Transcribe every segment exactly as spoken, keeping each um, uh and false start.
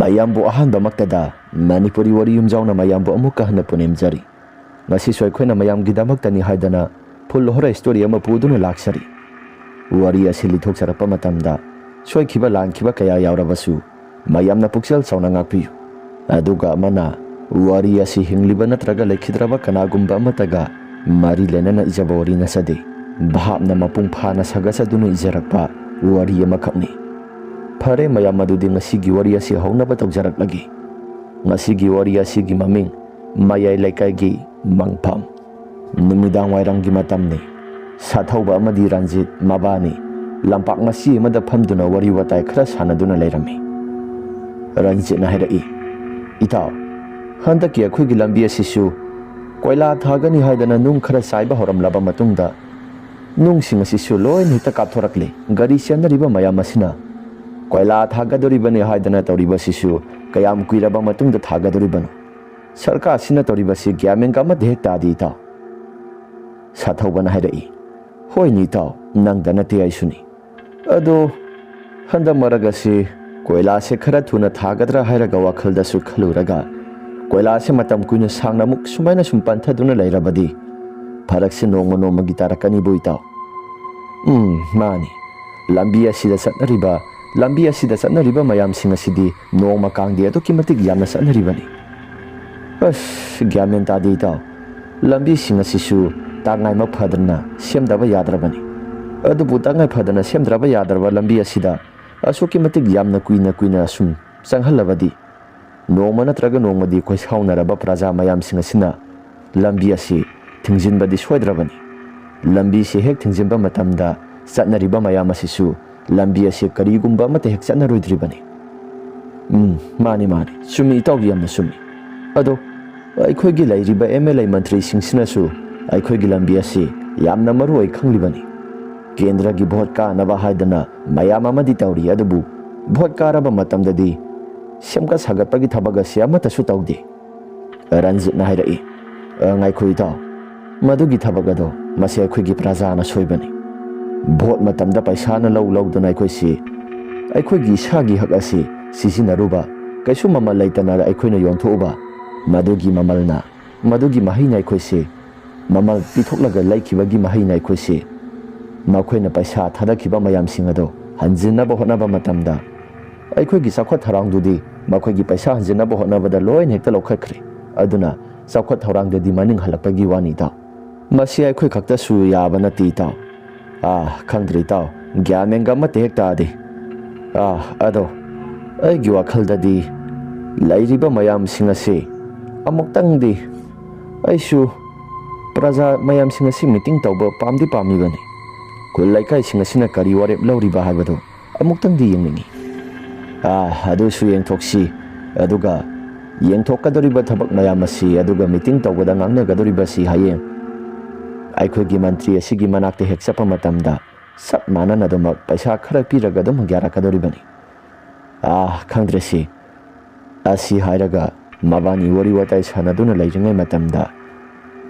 ꯄꯌꯥꯝꯕꯨ ꯑꯍꯥꯟꯕꯃꯛꯇꯗ ꯃꯅꯤꯄꯨꯔꯤ ꯋꯥꯔꯤ ꯌꯨꯝꯖꯥꯎꯅ ꯃꯌꯥꯝꯕꯨ ꯑꯃꯨꯛꯀ ꯍꯟꯅ ꯄꯨꯅꯦꯝꯖꯔꯤ꯫ ꯉꯁꯤꯁꯨ ꯑꯩꯈꯣꯏꯅ ꯃꯌꯥꯝꯒꯤꯗꯃꯛꯇꯅꯤ ꯍꯥꯏꯗꯅ full horror story ꯑꯃ ꯄꯨꯗꯨꯅ ꯂꯥꯛꯆꯔꯤ꯫ ꯋꯥꯔꯤ ꯑꯁꯤ ꯂꯤꯊꯣꯛꯆꯔꯛꯄ ꯃꯇꯝꯗ ꯁꯣꯏꯈꯤꯕ ꯂꯥꯟꯈꯤꯕ ꯀꯌꯥ ꯌꯥꯎꯔꯕꯁꯨ ꯃꯌꯥꯝꯅ ꯄꯨꯛꯆꯦꯜ ꯆꯥꯎꯅ ꯉꯥꯛꯄꯤꯌꯨ꯫ ꯑꯗꯨꯒ ꯑꯃꯅ, ꯋꯥꯔꯤ ꯑꯁꯤ ꯍꯤꯡꯂꯤꯕ ꯅꯠꯇ꯭ꯔꯒ ꯂꯩꯈꯤꯗ꯭ꯔꯕ ꯀꯅꯥꯒꯨꯝꯕ ꯑꯃꯠꯇꯒ ꯃꯔꯤ ꯂꯩꯅꯅ ꯏꯖꯕ ꯋꯥꯔꯤ ꯅꯠꯆꯗꯦ꯫ ꯚꯥꯞꯅ ꯃꯄꯨꯡ ꯐꯥꯅ ꯁꯥꯒꯠꯆꯗꯨꯅ ꯏꯖꯔꯛꯄ ꯋꯥꯔꯤ ꯑꯃꯈꯛꯅꯤ꯫ ꯐꯔꯦ ꯃꯌꯥꯝ, ꯑꯗꯨꯗꯤ ꯉꯁꯤꯒꯤ ꯋꯥꯔꯤ ꯑꯁꯤ ꯍꯧꯅꯕ ꯇꯧꯖꯔꯛꯂꯒꯦ꯫ ꯉꯁꯤꯒꯤ ꯋꯥꯔꯤ ꯑꯁꯤꯒꯤ ꯃꯃꯤꯡ ꯃꯌꯥꯏ ꯂꯩꯀꯥꯏꯒꯤ ꯃꯪꯐꯝ꯫ ꯅꯨꯃꯤꯗꯥꯡ ꯋꯥꯏꯔꯝꯒꯤ ꯃꯇꯝꯅꯤ꯫ ꯁꯥꯊꯧꯕ ꯑꯃꯗꯤ ꯔꯟꯖꯤꯠ ꯃꯕꯥꯅꯤ ꯂꯝꯄꯥꯛ ꯃꯆꯤ ꯑꯃꯗ ꯐꯝꯗꯨꯅ ꯋꯥꯔꯤ ꯋꯥꯇꯥꯏ ꯈꯔ ꯁꯥꯟꯅꯗꯨꯅ ꯂꯩꯔꯝꯃꯤ꯫ ꯔꯟꯖꯤꯠꯅ ꯍꯥꯏꯔꯛꯏ, "ꯏꯇꯥꯎ, ꯍꯟꯗꯛꯀꯤ ꯑꯩꯈꯣꯏꯒꯤ ꯂꯝꯕꯤ ꯑꯁꯤꯁꯨ ꯀꯣꯏꯂꯥ ꯊꯥꯒꯅꯤ ꯍꯥꯏꯗꯅ ꯅꯨꯡ ꯈꯔ ꯆꯥꯏꯕ ꯍꯧꯔꯝꯂꯕ ꯃꯇꯨꯡꯗ ꯅꯨꯡꯁꯤꯡ ꯑꯁꯤꯁꯨ ꯂꯣꯏꯅ ꯍꯦꯛꯇ ꯀꯥꯞꯊꯣꯔꯛꯂꯦ꯫ ꯒꯥꯔꯤ ꯆꯦꯟꯅꯔꯤꯕ ꯃꯌꯥꯝ ꯑꯁꯤꯅ ꯀꯣꯏꯂꯥ ꯊꯥꯒꯗꯧꯔꯤꯕꯅꯤ ꯍꯥꯏꯗꯅ ꯇꯧꯔꯤꯕꯁꯤꯁꯨ ꯀꯌꯥꯝ ꯀꯨꯏꯔꯕ ꯃꯇꯨꯡꯗ ꯊꯥꯒꯗꯧꯔꯤꯕꯅꯣ? ꯁꯔꯀꯥꯔꯁꯤꯅ ꯇꯧꯔꯤꯕꯁꯤ ꯒ꯭ꯌꯥꯟ ꯃꯦꯟꯒ ꯑꯃꯠꯇ ꯍꯦꯛ ꯇꯥꯗꯦ ꯏꯇꯥꯎ꯫" ꯁꯥꯊꯧꯕꯅ ꯍꯥꯏꯔꯛꯏ, "ꯍꯣꯏꯅꯦ ꯏꯇꯥꯎ, ꯅꯪꯗ ꯅꯠꯇꯦ ꯑꯩꯁꯨꯅꯤ꯫ ꯑꯗꯣ ꯍꯟꯗꯛ ꯃꯔꯛ ꯑꯁꯤ ꯀꯣꯏꯂꯥꯁꯦ ꯈꯔ ꯊꯨꯅ ꯊꯥꯒꯗ꯭ꯔꯥ ꯍꯥꯏꯔꯒ ꯋꯥꯈꯜꯗꯁꯨ ꯈꯜꯂꯨꯔꯒ ꯀꯣꯏꯂꯥꯁꯦ ꯃꯇꯝ ꯀꯨꯏꯅ ꯁꯥꯡꯅ ꯑꯃꯨꯛ ꯁꯨꯃꯥꯏꯅ ꯁꯨꯝ ꯄꯟꯊꯗꯨꯅ ꯂꯩꯔꯕꯗꯤ ꯐꯔꯛꯁꯦ ꯅꯣꯡꯃ ꯅꯣꯡꯃꯒꯤ ꯇꯥꯔꯛꯀꯅꯤꯕꯨ ꯏꯇꯥꯎ꯫" ꯎꯝ, ꯃꯥꯅꯤ꯫ ꯂꯝꯕꯤ ꯑꯁꯤꯗ ꯆꯠꯅꯔꯤꯕ, ꯂꯝꯕꯤ ꯑꯁꯤꯗ ꯆꯠꯅꯔꯤꯕ ꯃꯌꯥꯝꯁꯤꯡ ꯑꯁꯤꯗꯤ ꯅꯣꯡꯃ ꯀꯥꯡꯗꯤ ꯑꯗꯨꯛꯀꯤ ꯃꯇꯤꯛ ꯌꯥꯝꯅ ꯆꯠꯅꯔꯤꯕꯅꯤ꯫ ꯑꯁ, ꯒ꯭ꯌꯥꯟ ꯃꯦꯟ ꯇꯥꯗꯦ ꯏꯇꯥꯎ꯫ ꯂꯝꯕꯤꯁꯤꯡ ꯑꯁꯤꯁꯨ ꯇꯉꯥꯏꯃꯛ ꯐꯗꯅ ꯁꯦꯝꯗꯕ ꯌꯥꯗ꯭ꯔꯕꯅꯤ꯫ ꯑꯗꯨꯕꯨ ꯇꯉꯥꯏ ꯐꯗꯅ ꯁꯦꯝꯗ꯭ꯔꯕ ꯌꯥꯗ꯭ꯔꯕ ꯂꯝꯕꯤ ꯑꯁꯤꯗ ꯑꯁꯨꯛꯀꯤ ꯃꯇꯤꯛ ꯌꯥꯝꯅ ꯀꯨꯏꯅ ꯀꯨꯏꯅ ꯁꯨꯝ ꯆꯪꯍꯜꯂꯕꯗꯤ ꯅꯣꯡꯃ ꯅꯠꯇ꯭ꯔꯒ ꯅꯣꯡꯃꯗꯤ ꯈꯣꯏꯁꯥꯎꯅꯔꯕ ꯄ꯭ꯔꯖꯥ ꯃꯌꯥꯝꯁꯤꯡ ꯑꯁꯤꯅ ꯂꯝꯕꯤ ꯑꯁꯤ ꯊꯤꯡꯖꯤꯟꯕꯗꯤ ꯁꯣꯏꯗ꯭ꯔꯕꯅꯤ꯫ ꯂꯝꯕꯤꯁꯤ ꯍꯦꯛ ꯊꯤꯡꯖꯤꯟꯕ ꯃꯇꯝꯗ ꯆꯠꯅꯔꯤꯕ ꯃꯌꯥꯝ ꯑꯁꯤꯁꯨ ꯂꯝꯕꯤ ꯑꯁꯤ ꯀꯔꯤꯒꯨꯝꯕ ꯑꯃꯠꯇ ꯍꯦꯛ ꯆꯠꯅꯔꯣꯏꯗ꯭ꯔꯤꯕꯅꯤ꯫ ꯎꯝ, ꯃꯥꯅꯤ, ꯃꯥꯅꯤ꯫ ꯆꯨꯝꯃꯤ, ꯏꯇꯥꯎꯒꯤ ꯌꯥꯝꯅ ꯆꯨꯝꯃꯤ꯫ ꯑꯗꯣ ꯑꯩꯈꯣꯏꯒꯤ ꯂꯩꯔꯤꯕ ꯑꯦꯝ ꯑꯦꯜ ꯑꯦ ꯃꯟꯇ꯭ꯔꯤꯁꯤꯡꯁꯤꯅꯁꯨ ꯑꯩꯈꯣꯏꯒꯤ ꯂꯝꯕꯤ ꯑꯁꯤ ꯌꯥꯝꯅ ꯃꯔꯨ ꯑꯣꯏ ꯈꯪꯂꯤꯕꯅꯤ꯫ ꯀꯦꯟꯗ꯭ꯔꯒꯤ ꯚꯣꯠ ꯀꯥꯅꯕ ꯍꯥꯏꯗꯅ ꯃꯌꯥꯝ ꯑꯃꯗꯤ ꯇꯧꯔꯤ, ꯑꯗꯨꯕꯨ ꯚꯣꯠ ꯀꯥꯔꯕ ꯃꯇꯝꯗꯗꯤ ꯁꯦꯝꯒꯠ ꯁꯥꯒꯠꯄꯒꯤ ꯊꯕꯛ ꯑꯁꯤ ꯑꯃꯠꯇꯁꯨ ꯇꯧꯗꯦ꯫ ꯔꯟꯖꯤꯠꯅ ꯍꯥꯏꯔꯛꯏ, "ꯑ, ꯉꯥꯏꯈꯣ ꯏꯇꯥꯎ, ꯃꯗꯨꯒꯤ ꯊꯕꯛ ꯑꯗꯣ ꯃꯁꯤ ꯑꯩꯈꯣꯏꯒꯤ ꯄ꯭ꯔꯖꯥꯅ ꯁꯣꯏꯕꯅꯤ꯫ ꯚꯣꯠ ꯃꯇꯝꯗ ꯄꯩꯁꯥꯅ ꯂꯧ ꯂꯧꯗꯨꯅ ꯑꯩꯈꯣꯏꯁꯤ, ꯑꯩꯈꯣꯏꯒꯤ ꯏꯁꯥꯒꯤ ꯍꯛ ꯑꯁꯤ ꯁꯤꯖꯤꯟꯅꯔꯨꯕ, ꯀꯩꯁꯨ ꯃꯃꯜ ꯂꯩꯇꯅ ꯑꯩꯈꯣꯏꯅ ꯌꯣꯟꯊꯣꯛꯎꯕ, ꯃꯗꯨꯒꯤ ꯃꯃꯜꯅ, ꯃꯗꯨꯒꯤ ꯃꯍꯩꯅ ꯑꯩꯈꯣꯏꯁꯦ, ꯃꯃꯜ ꯄꯤꯊꯣꯛꯂꯒ ꯂꯩꯈꯤꯕꯒꯤ ꯃꯍꯩꯅ ꯑꯩꯈꯣꯏꯁꯦ, ꯃꯈꯣꯏꯅ ꯄꯩꯁꯥ ꯊꯥꯗꯈꯤꯕ ꯃꯌꯥꯝꯁꯤꯡ ꯑꯗꯣ ꯍꯟꯖꯤꯟꯅꯕ ꯍꯣꯠꯅꯕ ꯃꯇꯝꯗ, ꯑꯩꯈꯣꯏꯒꯤ ꯆꯥꯎꯈꯠ ꯊꯧꯔꯥꯡꯗꯨꯗꯤ ꯃꯈꯣꯏꯒꯤ ꯄꯩꯁꯥ ꯍꯟꯖꯤꯟꯅꯕ ꯍꯣꯠꯅꯕꯗ ꯂꯣꯏꯅ ꯍꯦꯛꯇ ꯂꯧꯈꯠꯈ꯭ꯔꯦ꯫ ꯑꯗꯨꯅ ꯆꯥꯎꯈꯠ ꯊꯧꯔꯥꯡꯗꯗꯤ ꯃꯅꯤꯡ ꯍꯜꯂꯛꯄꯒꯤ ꯋꯥꯅꯤ, ꯏꯇꯥꯎ꯫ ꯃꯁꯤ ꯑꯩꯈꯣꯏ ꯈꯛꯇꯁꯨ ꯌꯥꯕ ꯅꯠꯇꯦ, ꯏꯇꯥꯎ꯫ ꯑꯥ, ꯈꯪꯗ꯭ꯔꯦ, ꯏꯇꯥꯎ꯫ ꯒ꯭ꯌꯥꯟ ꯃꯦꯟꯒ ꯑꯃꯠꯇ ꯍꯦꯛ ꯇꯥꯗꯦ꯫ ꯑꯥ, ꯑꯗꯣ ꯑꯩꯒꯤ ꯋꯥꯈꯜꯗꯗꯤ ꯂꯩꯔꯤꯕ ꯃꯌꯥꯝꯁꯤꯡ ꯑꯁꯤ ꯑꯃꯨꯛꯇꯪꯗꯤ ꯑꯩꯁꯨ ꯄ꯭ꯔꯖꯥ ꯃꯌꯥꯝꯁꯤꯡ ꯑꯁꯤ ꯃꯤꯇꯤꯡ ꯇꯧꯕ ꯄꯥꯝꯗꯤ ꯄꯥꯝꯃꯤꯕꯅꯤ꯫ ꯈꯨꯜ ꯂꯩꯀꯥꯏꯁꯤꯡ ꯑꯁꯤꯅ ꯀꯔꯤ ꯋꯥꯔꯦꯞ ꯂꯧꯔꯤꯕ ꯍꯥꯏꯕꯗꯨ ꯑꯃꯨꯛꯇꯪꯗꯤ ꯌꯦꯡꯅꯤꯡꯏ꯫ ꯑꯥ, ꯑꯗꯨꯁꯨ ꯌꯦꯡꯊꯣꯛꯁꯤ꯫ ꯑꯗꯨꯒ ꯌꯦꯡꯊꯣꯛꯀꯗꯧꯔꯤꯕ ꯊꯕꯛ ꯃꯌꯥꯝ ꯑꯁꯤ, ꯑꯗꯨꯒ ꯃꯤꯇꯤꯡ ꯇꯧꯕꯗ ꯉꯥꯡꯅꯒꯗꯧꯔꯤꯕꯁꯤ ꯍꯌꯦꯡ ꯑꯩꯈꯣꯏꯒꯤ ꯃꯟꯇ꯭ꯔꯤ ꯑꯁꯤꯒꯤ ꯃꯅꯥꯛꯇ ꯍꯦꯛ ꯆꯠꯄ ꯃꯇꯝꯗ ꯆꯞ ꯃꯥꯟꯅꯅ ꯑꯗꯨꯃꯛ ꯄꯩꯁꯥ ꯈꯔ ꯄꯤꯔꯒ ꯑꯗꯨꯝ ꯌꯥꯔꯛꯀꯗꯧꯔꯤꯕꯅꯤ꯫ ꯑꯥ, ꯈꯪꯗ꯭ꯔꯦ ꯁꯤ꯫ ꯑꯁꯤ ꯍꯥꯏꯔꯒ ꯃꯕꯥꯅꯤ ꯋꯥꯔꯤ ꯋꯥꯇꯥꯏ ꯁꯥꯟꯅꯗꯨꯅ ꯂꯩꯔꯤꯉꯩ ꯃꯇꯝꯗ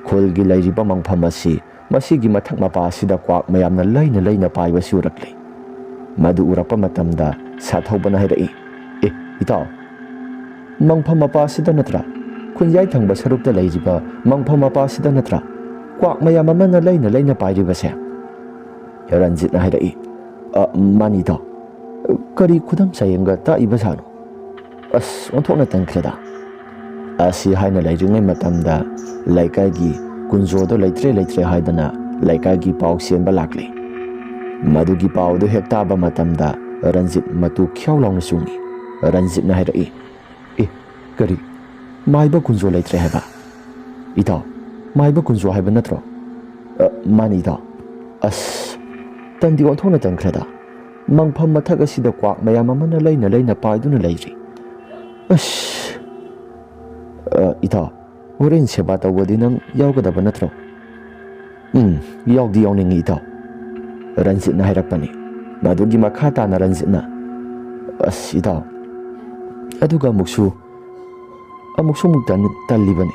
ꯈꯨꯜꯒꯤ ꯂꯩꯔꯤꯕ ꯃꯪꯐꯝ ꯑꯁꯤ ꯃꯁꯤꯒꯤ ꯃꯊꯛ ꯃꯄꯥ ꯑꯁꯤꯗ ꯀ꯭ꯋꯥꯛ ꯃꯌꯥꯝꯅ ꯂꯩꯅ ꯂꯩꯅ ꯄꯥꯏꯕꯁꯤ ꯎꯔꯛꯂꯦ꯫ ꯃꯗꯨ ꯎꯔꯛꯄ ꯃꯇꯝꯗ ꯁꯥꯊꯧꯕꯅ ꯍꯥꯏꯔꯛꯏ, "ꯑꯦ, ꯏꯇꯥꯎ, ꯃꯪꯐꯝ ꯃꯄꯥ ꯑꯁꯤꯗ ꯅꯠꯇ꯭ꯔꯥ? ꯈꯨꯟꯌꯥꯏ ꯊꯪꯕ ꯁꯔꯨꯛꯇ ꯂꯩꯔꯤꯕ ꯃꯪꯐꯝ ꯃꯄꯥ ꯑꯁꯤꯗ ꯅꯠꯇ꯭ꯔꯥ ꯀ꯭ꯋꯥꯛ ꯃꯌꯥꯝ ꯑꯃꯅ ꯂꯩꯅ ꯂꯩꯅ ꯄꯥꯏꯔꯤꯕꯁꯦ?" ꯔꯟꯖꯤꯠꯅ ꯍꯥꯏꯔꯛꯏ, "ꯑ, ꯃꯥꯅꯤ ꯏꯇꯥꯎ꯫ ꯀꯔꯤ ꯈꯨꯗꯝ ꯆꯥꯌꯦꯡꯒ ꯇꯥꯛꯏꯕ ꯁꯥꯅꯣ? ꯑꯁ, ꯑꯣꯟꯊꯣꯛꯅ ꯇꯟꯈ꯭ꯔꯦꯗ!" ꯑꯁꯤ ꯍꯥꯏꯅ ꯂꯩꯔꯤꯉꯩ ꯃꯇꯝꯗ ꯂꯩꯀꯥꯏꯒꯤ ꯀꯨꯟꯖꯣꯗꯣ ꯂꯩꯇ꯭ꯔꯦ ꯂꯩꯇ꯭ꯔꯦ ꯍꯥꯏꯗꯅ ꯂꯩꯀꯥꯏꯒꯤ ꯄꯥꯎ ꯆꯦꯟꯕ ꯂꯥꯛꯂꯦ꯫ ꯃꯗꯨꯒꯤ ꯄꯥꯎꯗꯨ ꯍꯦꯛ ꯇꯥꯕ ꯃꯇꯝꯗ ꯔꯟꯖꯤꯠ ꯃꯇꯨ ꯈ꯭ꯌꯥꯎ ꯂꯥꯎꯅ ꯆꯣꯡꯏ꯫ ꯔꯟꯖꯤꯠꯅ ꯍꯥꯏꯔꯛꯏ, "ꯑꯦ, ꯀꯔꯤ? ꯃꯥꯏꯕ ꯀꯨꯟꯖꯣ ꯂꯩꯇ꯭ꯔꯦ ꯍꯥꯏꯕ? ꯏꯇꯥꯎ, ꯃꯥꯏꯕ ꯀꯨꯟꯖꯣ ꯍꯥꯏꯕ ꯅꯠꯇ꯭ꯔꯣ?" "ꯑ, ꯃꯥꯅꯤ ꯏꯇꯥꯎ꯫ ꯑꯁ, ꯇꯟꯗꯤ ꯑꯣꯟꯊꯣꯛꯅ ꯇꯟꯈ꯭ꯔꯦꯗ꯫ ꯃꯪꯐꯝ ꯃꯊꯛ ꯑꯁꯤꯗ ꯀ꯭ꯋꯥꯛ ꯃꯌꯥꯝ ꯑꯃꯅ ꯂꯩꯅ ꯂꯩꯅ ꯄꯥꯏꯗꯨꯅ ꯂꯩꯔꯤ꯫ ꯑꯁ, ꯑ, ꯏꯇꯥꯎ, ꯍꯣꯔꯦꯟ ꯁꯦꯕꯥ ꯇꯧꯕꯗꯤ ꯅꯪ ꯌꯥꯎꯒꯗꯕ ꯅꯠꯇ꯭ꯔꯣ?" "ꯎꯝ, ꯌꯥꯎꯗꯤ ꯌꯥꯎꯅꯤꯡꯉꯤ, ꯏꯇꯥꯎ", ꯔꯟꯖꯤꯠꯅ ꯍꯥꯏꯔꯛꯄꯅꯤ꯫ ꯃꯗꯨꯒꯤ ꯃꯈꯥ ꯇꯥꯅ ꯔꯟꯖꯤꯠꯅ, "ꯑꯁ, ꯏꯇꯥꯎ, ꯑꯗꯨꯒ ꯑꯃꯨꯛꯁꯨ, ꯑꯃꯨꯛꯁꯨ ꯑꯃꯨꯛ ꯇꯟ-, ꯇꯜꯂꯤꯕꯅꯤ꯫"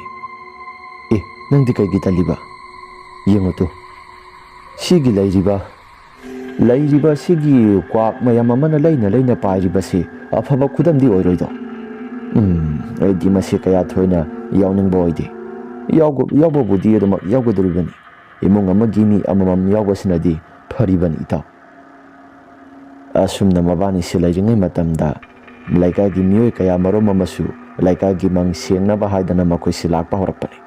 "ꯑꯦ, ꯅꯪꯗꯤ ꯀꯩꯒꯤ ꯇꯜꯂꯤꯕ? ꯌꯦꯡꯉꯨ ꯇꯨ, ꯁꯤꯒꯤ ꯂꯩꯔꯤꯕ, ꯂꯩꯔꯤꯕ ꯁꯤꯒꯤ ꯀ꯭ꯋꯥꯛ ꯃꯌꯥꯝ ꯑꯃꯅ ꯂꯩꯅ ꯂꯩꯅ ꯄꯥꯏꯔꯤꯕꯁꯤ ꯑꯐꯕ ꯈꯨꯗꯝꯗꯤ ꯑꯣꯏꯔꯣꯏꯗꯣ?" ꯎꯝ, ꯑꯩꯗꯤ ꯃꯁꯤ ꯀꯌꯥ ꯊꯣꯏꯅ ꯌꯥꯎꯅꯤꯡꯕ ꯑꯣꯏꯗꯦ꯫ ꯌꯥꯎꯕ-, ꯌꯥꯎꯕꯕꯨꯗꯤ ꯑꯗꯨꯃꯛ ꯌꯥꯎꯒꯗꯧꯔꯤꯕꯅꯤ꯫ ꯏꯃꯨꯡ ꯑꯃꯒꯤ ꯃꯤ ꯑꯃꯃꯝ ꯌꯥꯎꯕꯁꯤꯅꯗꯤ ꯐꯔꯤꯕꯅꯤ, ꯏꯇꯥꯎ꯫ ꯑꯁꯨꯝꯅ ꯃꯕꯥꯅꯤꯁꯤ ꯂꯩꯔꯤꯉꯩ ꯃꯇꯝꯗ ꯂꯩꯀꯥꯏꯒꯤ ꯃꯤꯑꯣꯏ ꯀꯌꯥ ꯃꯔꯨꯝ ꯑꯃꯁꯨ ꯂꯩꯀꯥꯏꯒꯤ ꯃꯪ ꯁꯦꯡꯅꯕ ꯍꯥꯏꯗꯅ ꯃꯈꯣꯏꯁꯤ ꯂꯥꯛꯄ ꯍꯧꯔꯛꯄꯅꯤ꯫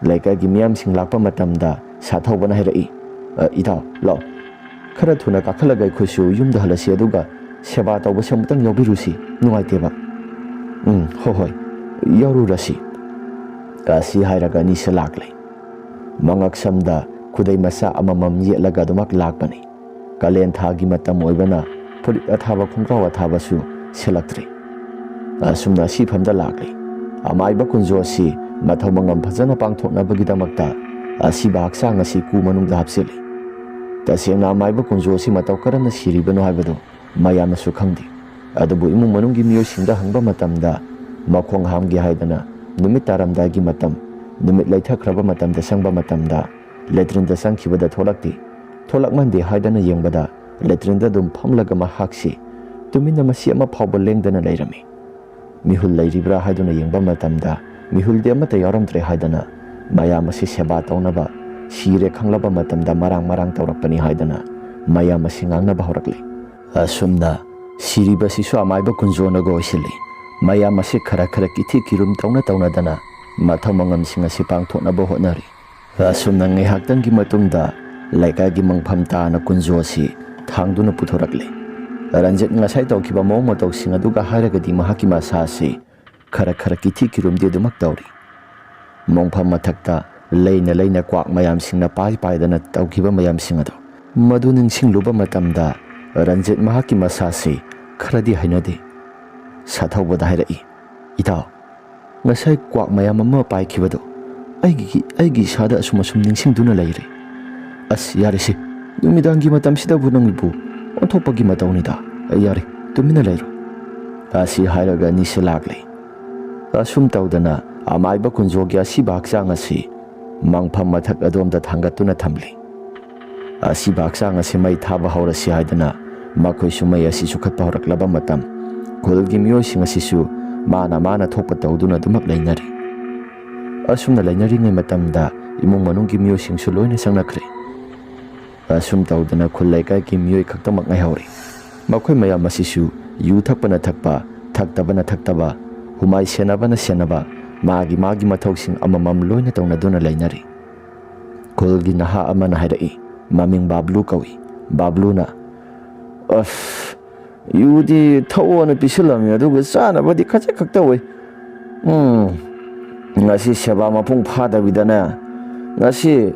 ꯂꯩꯀꯥꯏꯒꯤ ꯃꯤꯌꯥꯝꯁꯤꯡ ꯂꯥꯛꯄ ꯃꯇꯝꯗ ꯁꯥꯊꯧꯕꯅ ꯍꯥꯏꯔꯛꯏ, "ꯑ, ꯏꯇꯥꯎ, ꯂꯥꯛꯑꯣ꯫ ꯈꯔ ꯊꯨꯅ ꯀꯥꯈꯠꯂꯒ ꯑꯩꯈꯣꯏꯁꯨ ꯌꯨꯝꯗ ꯍꯜꯂꯁꯤ, ꯑꯗꯨꯒ ꯁꯦꯕꯥ ꯇꯧꯕꯁꯦ ꯑꯃꯨꯛꯇꯪ ꯌꯥꯎꯕꯤꯔꯨꯁꯤ, ꯅꯨꯡꯉꯥꯏꯇꯦꯕ꯫" "ꯎꯝ, ꯍꯣꯏ, ꯍꯣꯏ, ꯌꯥꯎꯔꯨꯔꯁꯤ꯫" ꯑꯁꯤ ꯍꯥꯏꯔꯒ ꯑꯅꯤꯁꯦ ꯂꯥꯛꯂꯦ꯫ ꯃꯉꯛꯁꯝꯗ ꯈꯨꯗꯩ ꯃꯆꯥ ꯑꯃꯃꯝ ꯌꯦꯠꯂꯒ ꯑꯗꯨꯃꯛ ꯂꯥꯛꯄꯅꯤ꯫ ꯀꯥꯂꯦꯟ ꯊꯥꯒꯤ ꯃꯇꯝ ꯑꯣꯏꯕꯅ ꯐꯨꯔꯤꯠ ꯑꯊꯥꯕ, ꯈꯣꯡꯒ꯭ꯔꯥꯎ ꯑꯊꯥꯕꯁꯨ ꯁꯦꯠꯂꯛꯇ꯭ꯔꯦ꯫ ꯑꯁꯨꯝꯅ ꯑꯁꯤꯐꯝꯗ ꯂꯥꯛꯂꯤ꯫ ꯑꯃꯥꯏꯕ ꯀꯨꯟꯖꯣ ꯑꯁꯤ ꯃꯊꯧ ꯃꯉꯝ ꯐꯖꯅ ꯄꯥꯡꯊꯣꯛꯅꯕꯒꯤꯗꯃꯛꯇ ꯑꯁꯤꯕ ꯍꯛꯆꯥꯡ ꯑꯁꯤ ꯀꯨ ꯃꯅꯨꯡꯗ ꯍꯥꯞꯆꯤꯜꯂꯤ꯫ ꯇꯁꯦꯡꯅ ꯑꯃꯥꯏꯕ ꯀꯨꯟꯖꯣ ꯑꯁꯤ ꯃꯇꯧ ꯀꯔꯝꯅ ꯁꯤꯔꯤꯕꯅꯣ ꯍꯥꯏꯕꯗꯨ ꯃꯌꯥꯝꯅꯁꯨ ꯈꯪꯗꯦ꯫ ꯑꯗꯨꯕꯨ ꯏꯃꯨꯡ ꯃꯅꯨꯡꯒꯤ ꯃꯤꯑꯣꯏꯁꯤꯡꯗ ꯍꯪꯕ ꯃꯇꯝꯗ, ꯃꯈꯣꯡ ꯍꯥꯝꯒꯦ ꯍꯥꯏꯗꯅ ꯅꯨꯃꯤꯠ ꯇꯥꯔꯝꯗꯥꯏꯒꯤ ꯃꯇꯝ, ꯅꯨꯃꯤꯠ ꯂꯩꯊꯈ꯭ꯔꯕ ꯃꯇꯝꯗ ꯆꯪꯕ ꯃꯇꯝꯗ, ꯂꯦꯇ꯭ꯔꯤꯟꯗ ꯆꯪꯈꯤꯕꯗ ꯊꯣꯛꯂꯛꯇꯦ꯫ ꯊꯣꯛꯂꯛꯃꯟꯗꯦ ꯍꯥꯏꯗꯅ ꯌꯦꯡꯕꯗ, ꯂꯦꯇ꯭ꯔꯤꯟꯗ ꯑꯗꯨꯝ ꯐꯝꯂꯒ ꯃꯍꯥꯛꯁꯤ ꯇꯨꯃꯤꯟꯅ ꯃꯁꯤ ꯑꯃ ꯐꯥꯎꯕ ꯂꯦꯡꯗꯅ ꯂꯩꯔꯝꯃꯤ꯫ ꯃꯤꯍꯨꯜ ꯂꯩꯔꯤꯕ꯭ꯔꯥ ꯍꯥꯏꯗꯨꯅ ꯌꯦꯡꯕ ꯃꯇꯝꯗ, ꯃꯤꯍꯨꯜꯗꯤ ꯑꯃꯠꯇ ꯌꯥꯎꯔꯝꯗ꯭ꯔꯦ ꯍꯥꯏꯗꯅ ꯃꯌꯥꯝ ꯑꯁꯤ ꯁꯦꯕꯥ ꯇꯧꯅꯕ, ꯁꯤꯔꯦ ꯈꯪꯂꯕ ꯃꯇꯝꯗ ꯃꯔꯥꯡ ꯃꯔꯥꯡ ꯇꯧꯔꯛꯄꯅꯤ ꯍꯥꯏꯗꯅ ꯃꯌꯥꯝ ꯑꯁꯤ ꯉꯥꯡꯅꯕ ꯍꯧꯔꯛꯂꯤ꯫ ꯑꯁꯨꯝꯅ ꯁꯤꯔꯤꯕꯁꯤꯁꯨ ꯑꯃꯥꯏꯕ ꯀꯨꯟꯖꯣꯅꯒ ꯑꯣꯏꯁꯤꯜꯂꯤ꯫ ꯃꯌꯥꯝ ꯑꯁꯤ ꯈꯔ ꯈꯔ ꯀꯤꯊꯤ ꯀꯤꯔꯨꯝ ꯇꯧꯅ ꯇꯧꯅꯗꯅ ꯃꯊꯧ ꯃꯉꯝꯁꯤꯡ ꯑꯁꯤ ꯄꯥꯡꯊꯣꯛꯅꯕ ꯍꯣꯠꯅꯔꯤ꯫ ꯑꯁꯨꯝꯅ ꯉꯥꯏꯍꯥꯛꯇꯪꯒꯤ ꯃꯇꯨꯡꯗ ꯂꯩꯀꯥꯏꯒꯤ ꯃꯪꯐꯝ ꯇꯥꯅ ꯀꯨꯟꯖꯣ ꯑꯁꯤ ꯊꯥꯡꯗꯨꯅ ꯄꯨꯊꯣꯔꯛꯂꯦ꯫ ꯔꯟꯖꯤꯠ ꯉꯁꯥꯏ ꯇꯧꯈꯤꯕ ꯃꯑꯣꯡ ꯃꯇꯧꯁꯤꯡ ꯑꯗꯨꯒ ꯍꯥꯏꯔꯒꯗꯤ ꯃꯍꯥꯛꯀꯤ ꯃꯁꯥ ꯑꯁꯤ ꯈꯔ ꯈꯔ ꯀꯤꯊꯤ ꯀꯤꯔꯨꯝꯗꯤ ꯑꯗꯨꯃꯛ ꯇꯧꯔꯤ꯫ ꯃꯣꯡꯐꯝ ꯃꯊꯛꯇ ꯂꯩꯅ ꯂꯩꯅ ꯀ꯭ꯋꯥꯛ ꯃꯌꯥꯝꯁꯤꯡꯅ ꯄꯥꯏ ꯄꯥꯏꯗꯅ ꯇꯧꯈꯤꯕ ꯃꯌꯥꯝꯁꯤꯡ ꯑꯗꯨ, ꯃꯗꯨ ꯅꯤꯡꯁꯤꯡꯂꯨꯕ ꯃꯇꯝꯗ ꯔꯟꯖꯤꯠ ꯃꯍꯥꯛꯀꯤ ꯃꯁꯥꯁꯤ ꯈꯔꯗꯤ ꯍꯩꯅꯗꯦ꯫ ꯁꯥꯊꯧꯕꯗ ꯍꯥꯏꯔꯛꯏ, "ꯏꯇꯥꯎ, ꯉꯁꯥꯏ ꯀ꯭ꯋꯥꯛ ꯃꯌꯥꯝ ꯑꯃ ꯄꯥꯏꯈꯤꯕꯗꯨ ꯑꯩꯒꯤ, ꯑꯩꯒꯤ ꯏꯁꯥꯗ ꯑꯁꯨꯝ ꯑꯁꯨꯝ ꯅꯤꯡꯁꯤꯡꯗꯨꯅ ꯂꯩꯔꯦ꯫ ꯑꯁ, ꯌꯥꯔꯦꯁꯦ, ꯅꯨꯃꯤꯗꯥꯡꯒꯤ ꯃꯇꯝꯁꯤꯗꯕꯨ ꯅꯪꯕꯨ ꯑꯣꯟꯊꯣꯛꯄꯒꯤ ꯃꯇꯧꯅꯤꯗ꯫ ꯌꯥꯔꯦ, ꯇꯨꯃꯤꯟꯅ ꯂꯩꯔꯣ꯫" ꯑꯁꯤ ꯍꯥꯏꯔꯒ ꯑꯅꯤꯁꯤ ꯂꯥꯛꯂꯦ꯫ ꯑꯁꯨꯝ ꯇꯧꯗꯅ ꯑꯃꯥꯏꯕ ꯀꯨꯟꯖꯣꯒꯤ ꯑꯁꯤꯕ ꯍꯛꯆꯥꯡ ꯑꯁꯤ ꯃꯪꯐꯝ ꯃꯊꯛ ꯑꯗꯣꯝꯗ ꯊꯥꯡꯒꯠꯇꯨꯅ ꯊꯝꯂꯤ꯫ ꯑꯁꯤꯕ ꯍꯛꯆꯥꯡ ꯑꯁꯤ ꯃꯩ ꯊꯥꯕ ꯍꯧꯔꯁꯤ ꯍꯥꯏꯗꯨꯅ ꯃꯈꯣꯏꯁꯨ ꯃꯩ ꯑꯁꯤ ꯆꯨꯈꯠꯄ ꯍꯧꯔꯛꯂꯕ ꯃꯇꯝ, ꯈꯨꯜꯒꯤ ꯃꯤꯑꯣꯏꯁꯤꯡ ꯑꯁꯤꯁꯨ ꯃꯥꯅ ꯃꯥꯅ ꯊꯣꯛꯄ ꯇꯧꯗꯨꯅ ꯑꯗꯨꯃꯛ ꯂꯩꯅꯔꯤ꯫ ꯑꯁꯨꯝꯅ ꯂꯩꯅꯔꯤꯉꯩ ꯃꯇꯝꯗ ꯏꯃꯨꯡ ꯃꯅꯨꯡꯒꯤ ꯃꯤꯑꯣꯏꯁꯤꯡꯁꯨ ꯂꯣꯏꯅ ꯆꯪꯅꯈ꯭ꯔꯦ꯫ ꯑꯁꯨꯝ ꯇꯧꯗꯅ ꯈꯨꯜ ꯂꯩꯀꯥꯏꯒꯤ ꯃꯤꯑꯣꯏ ꯈꯛꯇꯃꯛ ꯉꯥꯏꯍꯧꯔꯦ꯫ ꯃꯈꯣꯏ ꯃꯌꯥꯝ ꯑꯁꯤꯁꯨ ꯌꯨ ꯊꯛꯄꯅ ꯊꯛꯄ, ꯊꯛꯇꯕꯅ ꯊꯛꯇꯕ, ꯍꯨꯃꯥꯏ ꯁꯦꯟꯅꯕꯅ ꯁꯦꯟꯅꯕ, ꯃꯥꯒꯤ ꯃꯥꯒꯤ ꯃꯊꯧꯁꯤꯡ ꯑꯃꯃꯝ ꯂꯣꯏꯅ ꯇꯧꯅꯗꯨꯅ ꯂꯩꯅꯔꯤ꯫ ꯈꯨꯜꯒꯤ ꯅꯍꯥ ꯑꯃꯅ ꯍꯥꯏꯔꯛꯏ, ꯃꯃꯤꯡ ꯕꯥꯕ꯭ꯂꯨ ꯀꯧꯏ꯫ ꯕꯥꯕ꯭ꯂꯨꯅ, "ꯑꯁ, ꯌꯨꯗꯤ ꯊꯛꯑꯣꯅ ꯄꯤꯁꯤꯜꯂꯝꯃꯤ, ꯑꯗꯨꯒ ꯆꯥꯅꯕꯗꯤ ꯈꯖꯤꯛ ꯈꯛꯇ ꯑꯣꯏ꯫ ꯎꯝ, ꯉꯁꯤ ꯁꯦꯕꯥ ꯃꯄꯨꯡ ꯐꯥꯗꯕꯤꯗꯅꯦ, ꯉꯁꯤ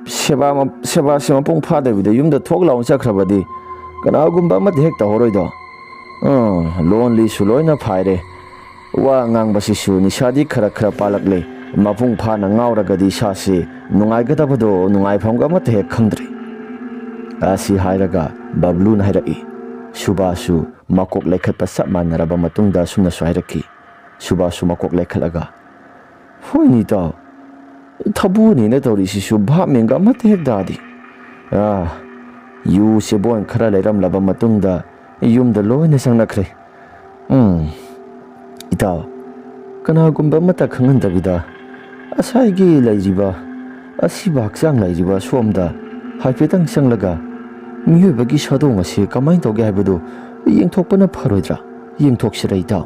ꯁꯦꯕꯥ ꯃ-, ꯁꯦꯕꯥꯁꯦ ꯃꯄꯨꯡ ꯐꯥꯗꯕꯤꯗ ꯌꯨꯝꯗ ꯊꯣꯛ ꯂꯥꯎꯅ ꯆꯠꯈ꯭ꯔꯕꯗꯤ ꯀꯅꯥꯒꯨꯝꯕ ꯑꯃꯗꯤ ꯍꯦꯛ ꯇꯧꯍꯧꯔꯣꯏꯗꯣ꯫ ꯎꯝ, ꯂꯣꯟ ꯂꯤꯁꯨ ꯂꯣꯏꯅ ꯐꯥꯏꯔꯦ꯫ ꯋꯥ ꯉꯥꯡꯕꯁꯤꯁꯨ ꯅꯤꯁꯥꯗꯤ ꯈꯔ ꯈꯔ ꯄꯥꯜꯂꯛꯂꯦ꯫ ꯃꯄꯨꯡ ꯐꯥꯅ ꯉꯥꯎꯔꯒꯗꯤ ꯏꯁꯥꯁꯤ ꯅꯨꯡꯉꯥꯏꯒꯗꯕꯗꯣ ꯅꯨꯡꯉꯥꯏꯐꯝꯒ ꯑꯃꯠꯇ ꯍꯦꯛ ꯈꯪꯗ꯭ꯔꯦ꯫" ꯑꯁꯤ ꯍꯥꯏꯔꯒ ꯕꯕ꯭ꯂꯨꯅ ꯍꯥꯏꯔꯛꯏ꯫ ꯁꯨꯕꯥꯁꯁꯨ ꯃꯀꯣꯛ ꯂꯩꯈꯠꯄ ꯆꯞ ꯃꯥꯟꯅꯔꯕ ꯃꯇꯨꯡꯗ ꯑꯁꯨꯝꯅꯁꯨ ꯍꯥꯏꯔꯛꯈꯤ꯫ ꯁꯨꯕꯥꯁꯁꯨ ꯃꯀꯣꯛ ꯂꯩꯈꯠꯂꯒ, "ꯍꯣꯏꯅꯦ ꯏꯇꯥꯎ, ꯊꯕꯨꯅꯦꯅ ꯇꯧꯔꯤꯁꯤꯁꯨ ꯚꯥꯞ ꯃꯦꯟꯒ ꯑꯃꯠꯇ ꯍꯦꯛ ꯇꯥꯗꯦ꯫ ꯑꯥ, ꯌꯨ ꯆꯦꯕꯣꯟ ꯈꯔ ꯂꯩꯔꯝꯂꯕ ꯃꯇꯨꯡꯗ ꯌꯨꯝꯗ ꯂꯣꯏꯅ ꯆꯪꯅꯈ꯭ꯔꯦ꯫ ꯎꯝ, ꯏꯇꯥꯎ, ꯀꯅꯥꯒꯨꯝꯕ ꯑꯃꯠꯇ ꯈꯪꯍꯟꯗꯕꯤꯗ ꯉꯁꯥꯏꯒꯤ ꯂꯩꯔꯤꯕ ꯑꯁꯤꯕ ꯍꯛꯆꯥꯡ ꯂꯩꯔꯤꯕ ꯁꯣꯝꯗ ꯍꯥꯏꯐꯦꯠꯇꯪ ꯆꯪꯂꯒ ꯃꯤꯑꯣꯏꯕꯒꯤ ꯁꯥꯗꯣꯡ ꯑꯁꯤ ꯀꯃꯥꯏꯅ ꯇꯧꯒꯦ ꯍꯥꯏꯕꯗꯨ ꯌꯦꯡꯊꯣꯛꯄꯅ ꯐꯔꯣꯏꯗ꯭ꯔꯥ? ꯌꯦꯡꯊꯣꯛꯁꯤꯔ ꯏꯇꯥꯎ?"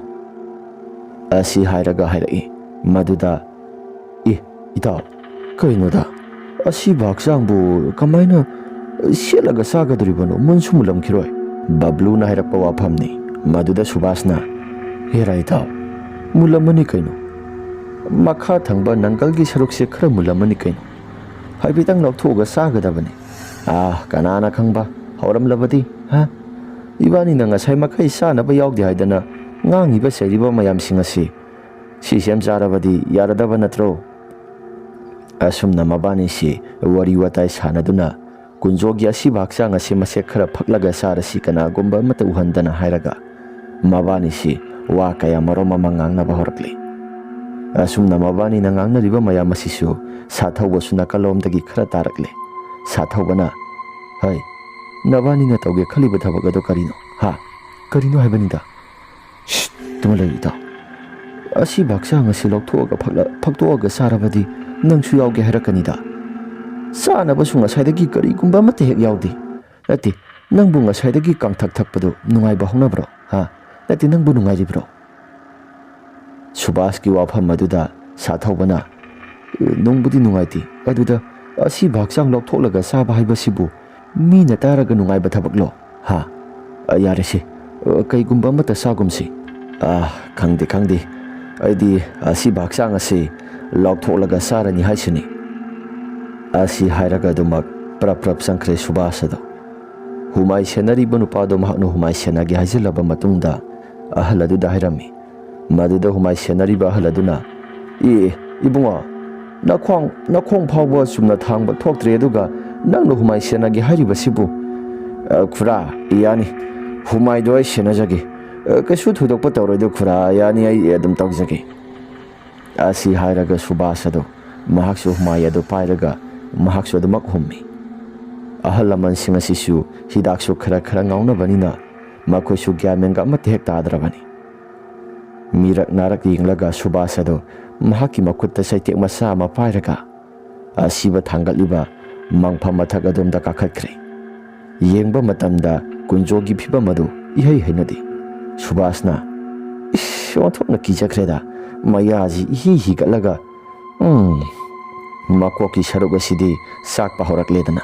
ꯑꯁꯤ ꯍꯥꯏꯔꯒ ꯍꯥꯏꯔꯛꯏ꯫ ꯃꯗꯨꯗ, "ꯑꯦ, ꯏꯇꯥꯎ, ꯀꯩꯅꯣꯗ, ꯑꯁꯤꯕ ꯍꯛꯆꯥꯡꯕꯨ ꯀꯃꯥꯏꯅ ꯁꯦꯠꯂꯒ ꯆꯥꯒꯗꯣꯔꯤꯕꯅꯣ? ꯃꯨꯟꯁꯨ ꯃꯨꯜꯂꯝꯈꯤꯔꯣꯏ꯫" ꯕꯕ꯭ꯂꯨꯅ ꯍꯥꯏꯔꯛꯄ ꯋꯥꯐꯝꯅꯤ꯫ ꯃꯗꯨꯗ ꯁꯨꯕꯥꯁꯅ, "ꯍꯦꯔꯥ ꯏꯇꯥꯎ, ꯃꯨꯜꯂꯝꯃꯅꯤ ꯀꯩꯅꯣ꯫ ꯃꯈꯥ ꯊꯪꯕ ꯅꯪꯒꯜꯒꯤ ꯁꯔꯨꯛꯁꯦ ꯈꯔ ꯃꯨꯜꯂꯝꯃꯅꯤ ꯀꯩꯅꯣ꯫ ꯍꯥꯏꯐꯦꯠꯇꯪ ꯂꯧꯊꯣꯛꯑꯒ ꯆꯥꯒꯗꯕꯅꯤ꯫ ꯑꯥ, ꯀꯅꯥꯅ ꯈꯪꯕ, ꯍꯧꯔꯝꯂꯕꯗꯤ, ꯍꯥ? ꯏꯕꯥꯅꯤꯅ ꯉꯁꯥꯏ ꯃꯈꯩ ꯆꯥꯅꯕ ꯌꯥꯎꯗꯦ ꯍꯥꯏꯗꯅ ꯉꯥꯡꯉꯤꯕ ꯆꯩꯔꯤꯕ ꯃꯌꯥꯝꯁꯤꯡ ꯑꯁꯤ ꯁꯤꯁꯦꯝ ꯆꯥꯔꯕꯗꯤ ꯌꯥꯔꯗꯕ ꯅꯠꯇ꯭ꯔꯣ?" ꯑꯁꯨꯝꯅ ꯃꯕꯥꯅꯤꯁꯤ ꯋꯥꯔꯤ ꯋꯥꯇꯥꯏ ꯁꯥꯟꯅꯗꯨꯅ ꯀꯨꯟꯖꯣꯒꯤ ꯑꯁꯤꯕ ꯍꯛꯆꯥꯡ ꯑꯁꯤ ꯃꯁꯦꯛ ꯈꯔ ꯐꯛꯂꯒ ꯆꯥꯔꯁꯤ, ꯀꯅꯥꯒꯨꯝꯕ ꯑꯃꯠꯇ ꯎꯍꯟꯗꯅ ꯍꯥꯏꯔꯒ ꯃꯕꯥꯅꯤꯁꯤ ꯋꯥ ꯀꯌꯥ ꯃꯔꯨꯝ ꯑꯃ ꯉꯥꯡꯅꯕ ꯍꯧꯔꯛꯂꯤ꯫ ꯑꯁꯨꯝꯅ ꯃꯕꯥꯅꯤꯅ ꯉꯥꯡꯅꯔꯤꯕ ꯃꯌꯥꯝ ꯑꯁꯤꯁꯨ ꯁꯥꯊꯧꯕꯁꯨ ꯅꯥꯀꯜꯂꯣꯝꯗꯒꯤ ꯈꯔ ꯇꯥꯔꯛꯂꯦ꯫ ꯁꯥꯊꯧꯕꯅ, "ꯍꯩ, ꯅꯕꯥꯅꯤꯅ ꯇꯧꯒꯦ ꯈꯜꯂꯤꯕ ꯊꯕꯛ ꯑꯗꯨ ꯀꯔꯤꯅꯣ? ꯍꯥ? ꯀꯔꯤꯅꯣ ꯍꯥꯏꯕꯅꯤꯗ?" ꯇꯨꯃꯤꯟ ꯂꯩꯌꯨ ꯏꯇꯥꯎ꯫ ꯑꯁꯤꯕ ꯍꯛꯆꯥꯡ ꯑꯁꯤ ꯂꯧꯊꯣꯛꯑꯒ ꯐꯛꯂ-, ꯐꯛꯇꯣꯛꯑꯒ ꯆꯥꯔꯕꯗꯤ ꯅꯪꯁꯨ ꯌꯥꯎꯒꯦ ꯍꯥꯏꯔꯛꯀꯅꯤꯗ꯫ ꯆꯥꯅꯕꯁꯨ ꯉꯁꯥꯏꯗꯒꯤ ꯀꯔꯤꯒꯨꯝꯕ ꯑꯃꯠꯇ ꯍꯦꯛ ꯌꯥꯎꯗꯦ꯫ ꯅꯠꯇꯦ, ꯅꯪꯕꯨ ꯉꯁꯥꯏꯗꯒꯤ ꯀꯥꯡꯊꯛ ꯊꯛꯄꯗꯨ ꯅꯨꯡꯉꯥꯏꯕ ꯍꯧꯅꯕ꯭ꯔꯣ? ꯍꯥ? ꯅꯠꯇꯦ, ꯅꯪꯕꯨ ꯅꯨꯡꯉꯥꯏꯔꯤꯕ꯭ꯔꯣ? ꯁꯨꯕꯥꯁꯀꯤ ꯋꯥꯐꯝ ꯑꯗꯨꯗ ꯁꯥꯊꯧꯕꯅ, "ꯅꯨꯡꯕꯨꯗꯤ ꯅꯨꯡꯉꯥꯏꯇꯦ, ꯑꯗꯨꯗ ꯑꯁꯤꯕ ꯍꯛꯆꯥꯡ ꯂꯧꯊꯣꯛꯂꯒ ꯆꯥꯕ ꯍꯥꯏꯕꯁꯤꯕꯨ ꯃꯤꯅ ꯇꯥꯔꯒ ꯅꯨꯡꯉꯥꯏꯕ ꯊꯕꯛꯂꯣ? ꯍꯥ? ꯑ, ꯌꯥꯔꯦꯁꯦ, ꯑ, ꯀꯩꯒꯨꯝꯕ ꯑꯃꯠꯇ ꯆꯥꯒꯨꯝꯁꯤ꯫ ꯑ, ꯈꯪꯗꯦ, ꯈꯪꯗꯦ, ꯑꯩꯗꯤ ꯑꯁꯤꯕ ꯍꯛꯆꯥꯡ ꯑꯁꯤ ꯂꯧꯊꯣꯛꯂꯒ ꯆꯥꯔꯅꯤ ꯍꯥꯏꯁꯤꯅꯤ"꯫ ꯑꯁꯤ ꯍꯥꯏꯔꯒ ꯑꯗꯨꯃꯛ ꯄ꯭ꯔꯞ ꯄ꯭ꯔꯞ ꯆꯪꯈ꯭ꯔꯦ ꯁꯨꯕꯥꯁ ꯑꯗꯣ꯫ ꯍꯨꯃꯥꯏ ꯁꯦꯟꯅꯔꯤꯕ ꯅꯨꯄꯥꯗꯣ ꯃꯍꯥꯛꯅ ꯍꯨꯃꯥꯏ ꯁꯦꯟꯅꯒꯦ ꯍꯥꯏꯖꯤꯜꯂꯕ ꯃꯇꯨꯡꯗ ꯑꯍꯜ ꯑꯗꯨꯗ ꯍꯥꯏꯔꯝꯃꯤ꯫ ꯃꯗꯨꯗ ꯍꯨꯃꯥꯏ ꯁꯦꯟꯅꯔꯤꯕ ꯑꯍꯜ ꯑꯗꯨꯅ, "ꯑꯦ, ꯏꯕꯨꯡꯉꯣ, ꯅꯈꯣꯡ, ꯅꯈꯣꯡ ꯐꯥꯎꯕ ꯆꯨꯝꯅ ꯊꯥꯡꯕ ꯊꯣꯛꯇ꯭ꯔꯦ, ꯑꯗꯨꯒ ꯅꯪꯅ ꯍꯨꯃꯥꯏ ꯁꯦꯟꯅꯒꯦ ꯍꯥꯏꯔꯤꯕꯁꯤꯕꯨ?" "ꯑ, ꯈꯨꯔꯥ, ꯌꯥꯅꯤ, ꯍꯨꯃꯥꯏꯗꯣ ꯑꯩ ꯁꯦꯟꯅꯖꯒꯦ꯫ ꯑ, ꯀꯩꯁꯨ ꯊꯣꯏꯗꯣꯛꯄ ꯇꯧꯔꯣꯏꯗꯣ ꯈꯨꯔꯥ, ꯌꯥꯅꯤ, ꯑꯩ ꯑꯗꯨꯝ ꯇꯧꯖꯒꯦ"꯫ ꯑꯁꯤ ꯍꯥꯏꯔꯒ ꯁꯨꯕꯥꯁ ꯑꯗꯨ ꯃꯍꯥꯛꯁꯨ ꯍꯨꯃꯥꯏ ꯑꯗꯨ ꯄꯥꯏꯔꯒ ꯃꯍꯥꯛꯁꯨ ꯑꯗꯨꯃꯛ ꯍꯨꯝꯃꯤ꯫ ꯑꯍꯜ ꯂꯃꯟꯁꯤꯡ ꯑꯁꯤꯁꯨ ꯍꯤꯗꯥꯛꯁꯨ ꯈꯔ ꯈꯔ ꯉꯥꯎꯅꯕꯅꯤꯅ ꯃꯈꯣꯏꯁꯨ ꯒ꯭ꯌꯥꯟ ꯃꯦꯟꯒ ꯑꯃꯠꯇ ꯍꯦꯛ ꯇꯥꯗ꯭ꯔꯕꯅꯤ꯫ ꯃꯤꯔꯛ ꯅꯥꯔꯛ ꯌꯦꯡꯂꯒ ꯁꯨꯕꯥꯁ ꯑꯗꯨ ꯃꯍꯥꯛꯀꯤ ꯃꯈꯨꯠꯇ ꯆꯩꯇꯦꯛ ꯃꯆꯥ ꯑꯃ ꯄꯥꯏꯔꯒ ꯑꯁꯤꯕ ꯊꯥꯡꯒꯠꯂꯤꯕ ꯃꯪꯐꯝ ꯃꯊꯛ ꯑꯗꯣꯝꯗ ꯀꯥꯈꯠꯈ꯭ꯔꯦ꯫ ꯌꯦꯡꯕ ꯃꯇꯝꯗ ꯀꯨꯟꯖꯣꯒꯤ ꯐꯤꯕꯝ ꯑꯗꯨ ꯏꯍꯩ ꯍꯩꯅꯗꯦ꯫ ꯁꯨꯕꯥꯁꯅ, "ꯏꯁ, ꯑꯣꯟꯊꯣꯛꯅ ꯀꯤꯖꯈ꯭ꯔꯦꯗ, ꯃꯌꯥꯁꯤ ꯏꯍꯤ ꯍꯤꯒꯠꯂꯒ, ꯎꯝ, ꯃꯀꯣꯛꯀꯤ ꯁꯔꯨꯛ ꯑꯁꯤꯗꯤ ꯆꯥꯛꯄ ꯍꯧꯔꯛꯂꯦꯗꯅ꯫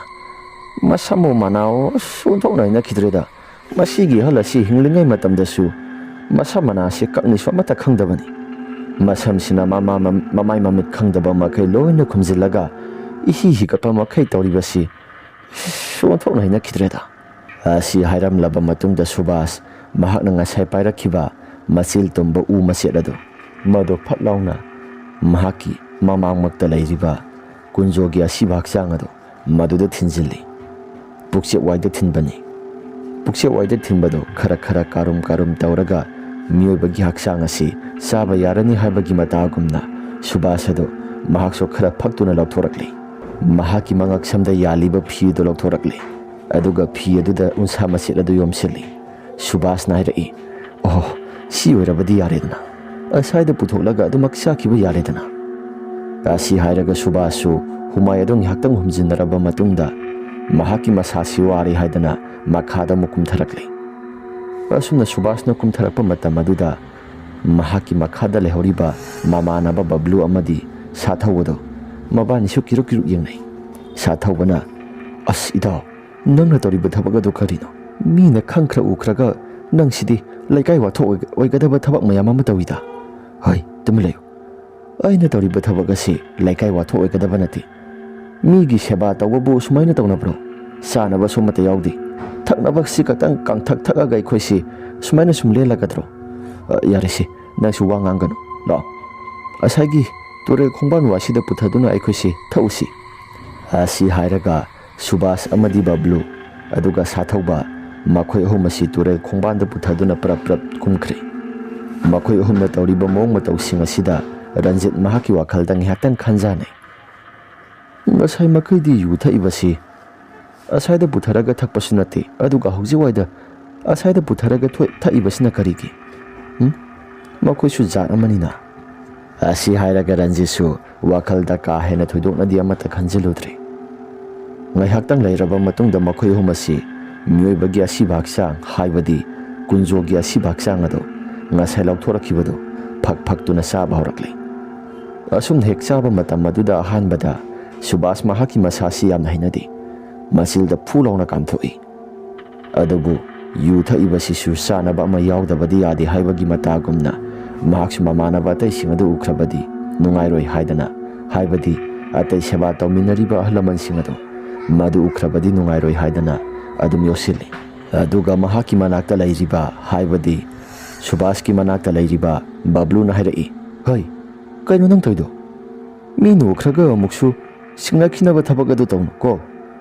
ꯃꯁꯝꯕꯨ ꯃꯅꯥꯑꯣ, ꯑꯁ, ꯑꯣꯟꯊꯣꯛꯅ ꯍꯩꯅꯈꯤꯗ꯭ꯔꯦꯗ꯫ ꯃꯁꯤꯒꯤ ꯑꯍꯜ ꯑꯁꯤ ꯍꯤꯡꯂꯤꯉꯩ ꯃꯇꯝꯗꯁꯨ ꯃꯁꯝ ꯃꯅꯥꯁꯤ ꯀꯛꯅꯤꯁꯨ ꯑꯃꯠꯇ ꯈꯪꯗꯕꯅꯤ꯫ ꯃꯁꯝꯁꯤꯅ ꯃꯃꯥ-, ꯃꯃꯥꯏ ꯃꯃꯤꯠ ꯈꯪꯗꯕ ꯃꯈꯩ ꯂꯣꯏꯅ ꯈꯨꯝꯖꯤꯜꯂꯒ ꯏꯍꯤ ꯍꯤꯒꯠꯄ ꯃꯈꯩ ꯇꯧꯔꯤꯕꯁꯤ, ꯑꯁ, ꯑꯣꯟꯊꯣꯛꯅ ꯍꯩꯅꯈꯤꯗ꯭ꯔꯦꯗ"꯫ ꯑꯁꯤ ꯍꯥꯏꯔꯝꯂꯕ ꯃꯇꯨꯡꯗ ꯁꯨꯕꯥꯁ ꯃꯍꯥꯛꯅ ꯉꯁꯥꯏ ꯄꯥꯏꯔꯛꯈꯤꯕ ꯃꯆꯤꯜ ꯇꯨꯝꯕ ꯎ ꯃꯆꯦꯠ ꯑꯗꯨ, ꯃꯗꯨ ꯐꯠ ꯂꯥꯎꯅ ꯃꯍꯥꯛꯀꯤ ꯃꯃꯥꯡꯃꯛꯇ ꯂꯩꯔꯤꯕ ꯀꯨꯟꯖꯣꯒꯤ ꯑꯁꯤꯕ ꯍꯛꯆꯥꯡ ꯑꯗꯨ ꯃꯗꯨꯗ ꯊꯤꯟꯖꯤꯜꯂꯤ꯫ ꯄꯨꯛꯆꯦꯞ ꯋꯥꯏꯗ ꯊꯤꯟꯕꯅꯤ꯫ ꯄꯨꯛꯆꯦꯞ ꯋꯥꯏꯗ ꯊꯤꯟꯕꯗꯨ ꯈꯔ ꯈꯔ ꯀꯥꯔꯨꯝ ꯀꯥꯔꯨꯝ ꯇꯧꯔꯒ ꯃꯤꯑꯣꯏꯕꯒꯤ ꯍꯛꯆꯥꯡ ꯑꯁꯤ ꯆꯥꯕ ꯌꯥꯔꯅꯤ ꯍꯥꯏꯕꯒꯤ ꯃꯇꯥꯒꯨꯝꯅ ꯁꯨꯕꯥꯁ ꯑꯗꯨ ꯃꯍꯥꯛꯁꯨ ꯈꯔ ꯐꯛꯇꯨꯅ ꯂꯧꯊꯣꯔꯛꯂꯤ꯫ ꯃꯍꯥꯛꯀꯤ ꯃꯉꯛꯁꯝꯗ ꯌꯥꯜꯂꯤꯕ ꯐꯤ ꯑꯗꯨ ꯂꯧꯊꯣꯔꯛꯂꯤ꯫ ꯑꯗꯨꯒ ꯐꯤ ꯑꯗꯨꯗ ꯎꯟꯁꯥ ꯃꯆꯦꯠ ꯑꯗꯨ ꯌꯣꯝꯁꯤꯜꯂꯤ꯫ ꯁꯨꯕꯥꯁꯅ ꯍꯥꯏꯔꯛꯏ, "ꯑꯣꯍꯣ, ꯁꯤ ꯑꯣꯏꯔꯕꯗꯤ ꯌꯥꯔꯦꯗꯅ, ꯑꯁꯥꯏꯗ ꯄꯨꯊꯣꯛꯂꯒ ꯑꯗꯨꯃꯛ ꯆꯥꯈꯤꯕ ꯌꯥꯔꯦꯗꯅ꯫ ꯑꯁꯤ ꯍꯥꯏꯔꯒ ꯁꯨꯕꯥꯁꯁꯨ ꯍꯨꯃꯥꯏ ꯑꯗꯨ ꯉꯥꯏꯍꯥꯛꯇꯪ ꯍꯨꯝꯖꯤꯟꯅꯔꯕ ꯃꯇꯨꯡꯗ ꯃꯍꯥꯛꯀꯤ ꯃꯁꯥꯁꯤ ꯋꯥꯔꯦ ꯍꯥꯏꯗꯅ ꯃꯈꯥꯗ ꯑꯃꯨꯛ ꯀꯨꯝꯊꯔꯛꯂꯦ꯫ ꯑꯁꯨꯝꯅ ꯁꯨꯕꯥꯁꯅ ꯀꯨꯝꯊꯔꯛꯄ ꯃꯇꯝ ꯑꯗꯨꯗ ꯃꯍꯥꯛꯀꯤ ꯃꯈꯥꯗ ꯂꯩꯍꯧꯔꯤꯕ ꯃꯃꯥꯟꯅꯕ ꯕꯕ꯭ꯂꯨ ꯑꯃꯗꯤ ꯁꯥꯊꯧꯕꯗꯣ, ꯃꯕꯥꯅꯤꯁꯨ ꯀꯤꯔꯨꯛ ꯀꯤꯔꯨꯛ ꯌꯦꯡꯅꯩ꯫ ꯁꯥꯊꯧꯕꯅ, "ꯑꯁ ꯏꯇꯥꯎ, ꯅꯪꯅ ꯇꯧꯔꯤꯕ ꯊꯕꯛ ꯑꯗꯨ ꯀꯔꯤꯅꯣ? ꯃꯤꯅ ꯈꯪꯈ꯭ꯔ ꯎꯈ꯭ꯔꯒ ꯅꯪꯁꯤꯗꯤ ꯂꯩꯀꯥꯏ ꯋꯥꯊꯣꯛ ꯑꯣꯏ-, ꯑꯣꯏꯒꯗꯕ ꯊꯕꯛ ꯃꯌꯥꯝ ꯑꯃ ꯇꯧꯏꯗ꯫ ꯍꯣꯏ, ꯇꯨꯃꯤꯟ ꯂꯩꯌꯨ꯫ ꯑꯩꯅ ꯇꯧꯔꯤꯕ ꯊꯕꯛ ꯑꯁꯤ ꯂꯩꯀꯥꯏ ꯋꯥꯊꯣꯛ ꯑꯣꯏꯒꯗꯕ ꯅꯠꯇꯦ꯫ ꯃꯤꯒꯤ ꯁꯦꯕꯥ ꯇꯧꯕꯕꯨ ꯁꯨꯃꯥꯏꯅ ꯇꯧꯅꯕ꯭ꯔꯣ? ꯆꯥꯅꯕꯁꯨ ꯑꯃꯠꯇ ꯌꯥꯎꯗꯦ꯫ ꯊꯛꯅꯕꯁꯤ ꯈꯛꯇꯪ ꯀꯥꯡꯊꯛ ꯊꯛꯑꯒ ꯑꯩꯈꯣꯏꯁꯤ ꯁꯨꯃꯥꯏꯅ ꯁꯨꯝ ꯂꯦꯜꯂꯒꯗ꯭ꯔꯣ? ꯑ, ꯌꯥꯔꯦꯁꯦ, ꯅꯪꯁꯨ ꯋꯥ ꯉꯥꯡꯒꯅꯨ꯫ ꯂꯥꯛꯑꯣ, ꯉꯁꯥꯏꯒꯤ ꯇꯨꯔꯦꯜ ꯈꯣꯡꯕꯥꯟ ꯋꯥꯁꯤꯗ ꯄꯨꯊꯗꯨꯅ ꯑꯩꯈꯣꯏꯁꯤ ꯊꯛꯎꯁꯤ꯫" ꯑꯁꯤ ꯍꯥꯏꯔꯒ ꯁꯨꯕꯥꯁ ꯑꯃꯗꯤ ꯕꯕ꯭ꯂꯨ, ꯑꯗꯨꯒ ꯁꯥꯊꯧꯕ, ꯃꯈꯣꯏ ꯑꯍꯨꯝ ꯑꯁꯤ ꯇꯨꯔꯦꯜ ꯈꯣꯡꯕꯥꯟꯗ ꯄꯨꯊꯗꯨꯅ ꯄ꯭ꯔꯞ ꯄ꯭ꯔꯞ ꯀꯨꯝꯈ꯭ꯔꯦ꯫ ꯃꯈꯣꯏ ꯑꯍꯨꯝꯅ ꯇꯧꯔꯤꯕ ꯃꯑꯣꯡ ꯃꯇꯧꯁꯤꯡ ꯑꯁꯤꯗ ꯔꯟꯖꯤꯠ ꯃꯍꯥꯛꯀꯤ ꯋꯥꯈꯜꯗ ꯉꯥꯏꯍꯥꯛꯇꯪ ꯈꯟꯖꯥꯟꯅꯩ꯫ ꯉꯁꯥꯏ ꯃꯈꯩꯗꯤ ꯌꯨ ꯊꯛꯏꯕꯁꯤ ꯑꯁ꯭ꯋꯥꯏꯗ ꯄꯨꯊꯔꯒ ꯊꯛꯄꯁꯨ ꯅꯠꯇꯦ, ꯑꯗꯨꯒ ꯍꯧꯖꯤꯛ ꯋꯥꯏꯗ ꯑꯁ꯭ꯋꯥꯏꯗ ꯄꯨꯊꯔꯒ ꯊꯣꯏ-, ꯊꯛꯏꯕꯁꯤꯅ ꯀꯔꯤꯒꯤ? ꯎꯝ? ꯃꯈꯣꯏꯁꯨ ꯖꯥꯠ ꯑꯃꯅꯤꯅ꯫ ꯑꯁꯤ ꯍꯥꯏꯔꯒ ꯔꯟꯖꯤꯠꯁꯨ ꯋꯥꯈꯜꯗ ꯀꯥ ꯍꯦꯟꯅ ꯊꯣꯏꯗꯣꯛꯅꯗꯤ ꯑꯃꯠꯇ ꯈꯟꯖꯤꯜꯂꯨꯗ꯭ꯔꯦ꯫ ꯉꯥꯏꯍꯥꯛꯇꯪ ꯂꯩꯔꯕ ꯃꯇꯨꯡꯗ ꯃꯈꯣꯏ ꯑꯍꯨꯝ ꯑꯁꯤ ꯃꯤꯑꯣꯏꯕꯒꯤ ꯑꯁꯤꯕ ꯍꯛꯆꯥꯡ, ꯍꯥꯏꯕꯗꯤ ꯀꯨꯟꯖꯣꯒꯤ ꯑꯁꯤꯕ ꯍꯛꯆꯥꯡ ꯑꯗꯨ ꯉꯁꯥꯏ ꯂꯧꯊꯣꯔꯛꯈꯤꯕꯗꯨ ꯐꯛ ꯐꯛꯇꯨꯅ ꯆꯥꯕ ꯍꯧꯔꯛꯂꯦ꯫ ꯑꯁꯨꯝꯅ ꯍꯦꯛ ꯆꯥꯕ ꯃꯇꯝ ꯑꯗꯨꯗ ꯑꯍꯥꯟꯕꯗ ꯁꯨꯕꯥꯁ ꯃꯍꯥꯛꯀꯤ ꯃꯁꯥꯁꯤ ꯌꯥꯝꯅ ꯍꯩꯅꯗꯦ꯫ ꯃꯆꯤꯜꯗ ꯐꯨ ꯂꯥꯎꯅ ꯀꯥꯝꯊꯣꯛꯏ꯫ ꯑꯗꯨꯕꯨ ꯌꯨ ꯊꯛꯏꯕꯁꯤꯁꯨ ꯆꯥꯅꯕ ꯑꯃ ꯌꯥꯎꯗꯕꯗꯤ ꯌꯥꯗꯦ ꯍꯥꯏꯕꯒꯤ ꯃꯇꯥꯒꯨꯝꯅ ꯃꯍꯥꯛꯁꯨ ꯃꯃꯥꯟꯅꯕ ꯑꯇꯩꯁꯤꯡ ꯑꯗꯨ ꯎꯈ꯭ꯔꯕꯗꯤ ꯅꯨꯡꯉꯥꯏꯔꯣꯏ ꯍꯥꯏꯗꯅ, ꯍꯥꯏꯕꯗꯤ ꯑꯇꯩ ꯁꯦꯕꯥ ꯇꯧꯃꯤꯟꯅꯔꯤꯕ ꯑꯍꯜ ꯂꯃꯟꯁꯤꯡ ꯑꯗꯨ ꯃꯗꯨ ꯎꯈ꯭ꯔꯕꯗꯤ ꯅꯨꯡꯉꯥꯏꯔꯣꯏ ꯍꯥꯏꯗꯅ ꯑꯗꯨꯝ ꯌꯣꯠꯁꯤꯜꯂꯤ꯫ ꯑꯗꯨꯒ ꯃꯍꯥꯛꯀꯤ ꯃꯅꯥꯛꯇ ꯂꯩꯔꯤꯕ, ꯍꯥꯏꯕꯗꯤ ꯁꯨꯕꯥꯁꯀꯤ ꯃꯅꯥꯛꯇ ꯂꯩꯔꯤꯕ ꯕꯕ꯭ꯂꯨꯅ ꯍꯥꯏꯔꯛꯏ, "ꯍꯩ, ꯀꯩꯅꯣ ꯅꯪ ꯇꯧꯔꯤꯗꯣ? ꯃꯤꯅ ꯎꯈ꯭ꯔꯒ ꯑꯃꯨꯛꯁꯨ ꯁꯤꯡꯅꯈꯤꯅꯕ ꯊꯕꯛ ꯑꯗꯨ ꯇꯧꯅꯨꯀꯣ꯫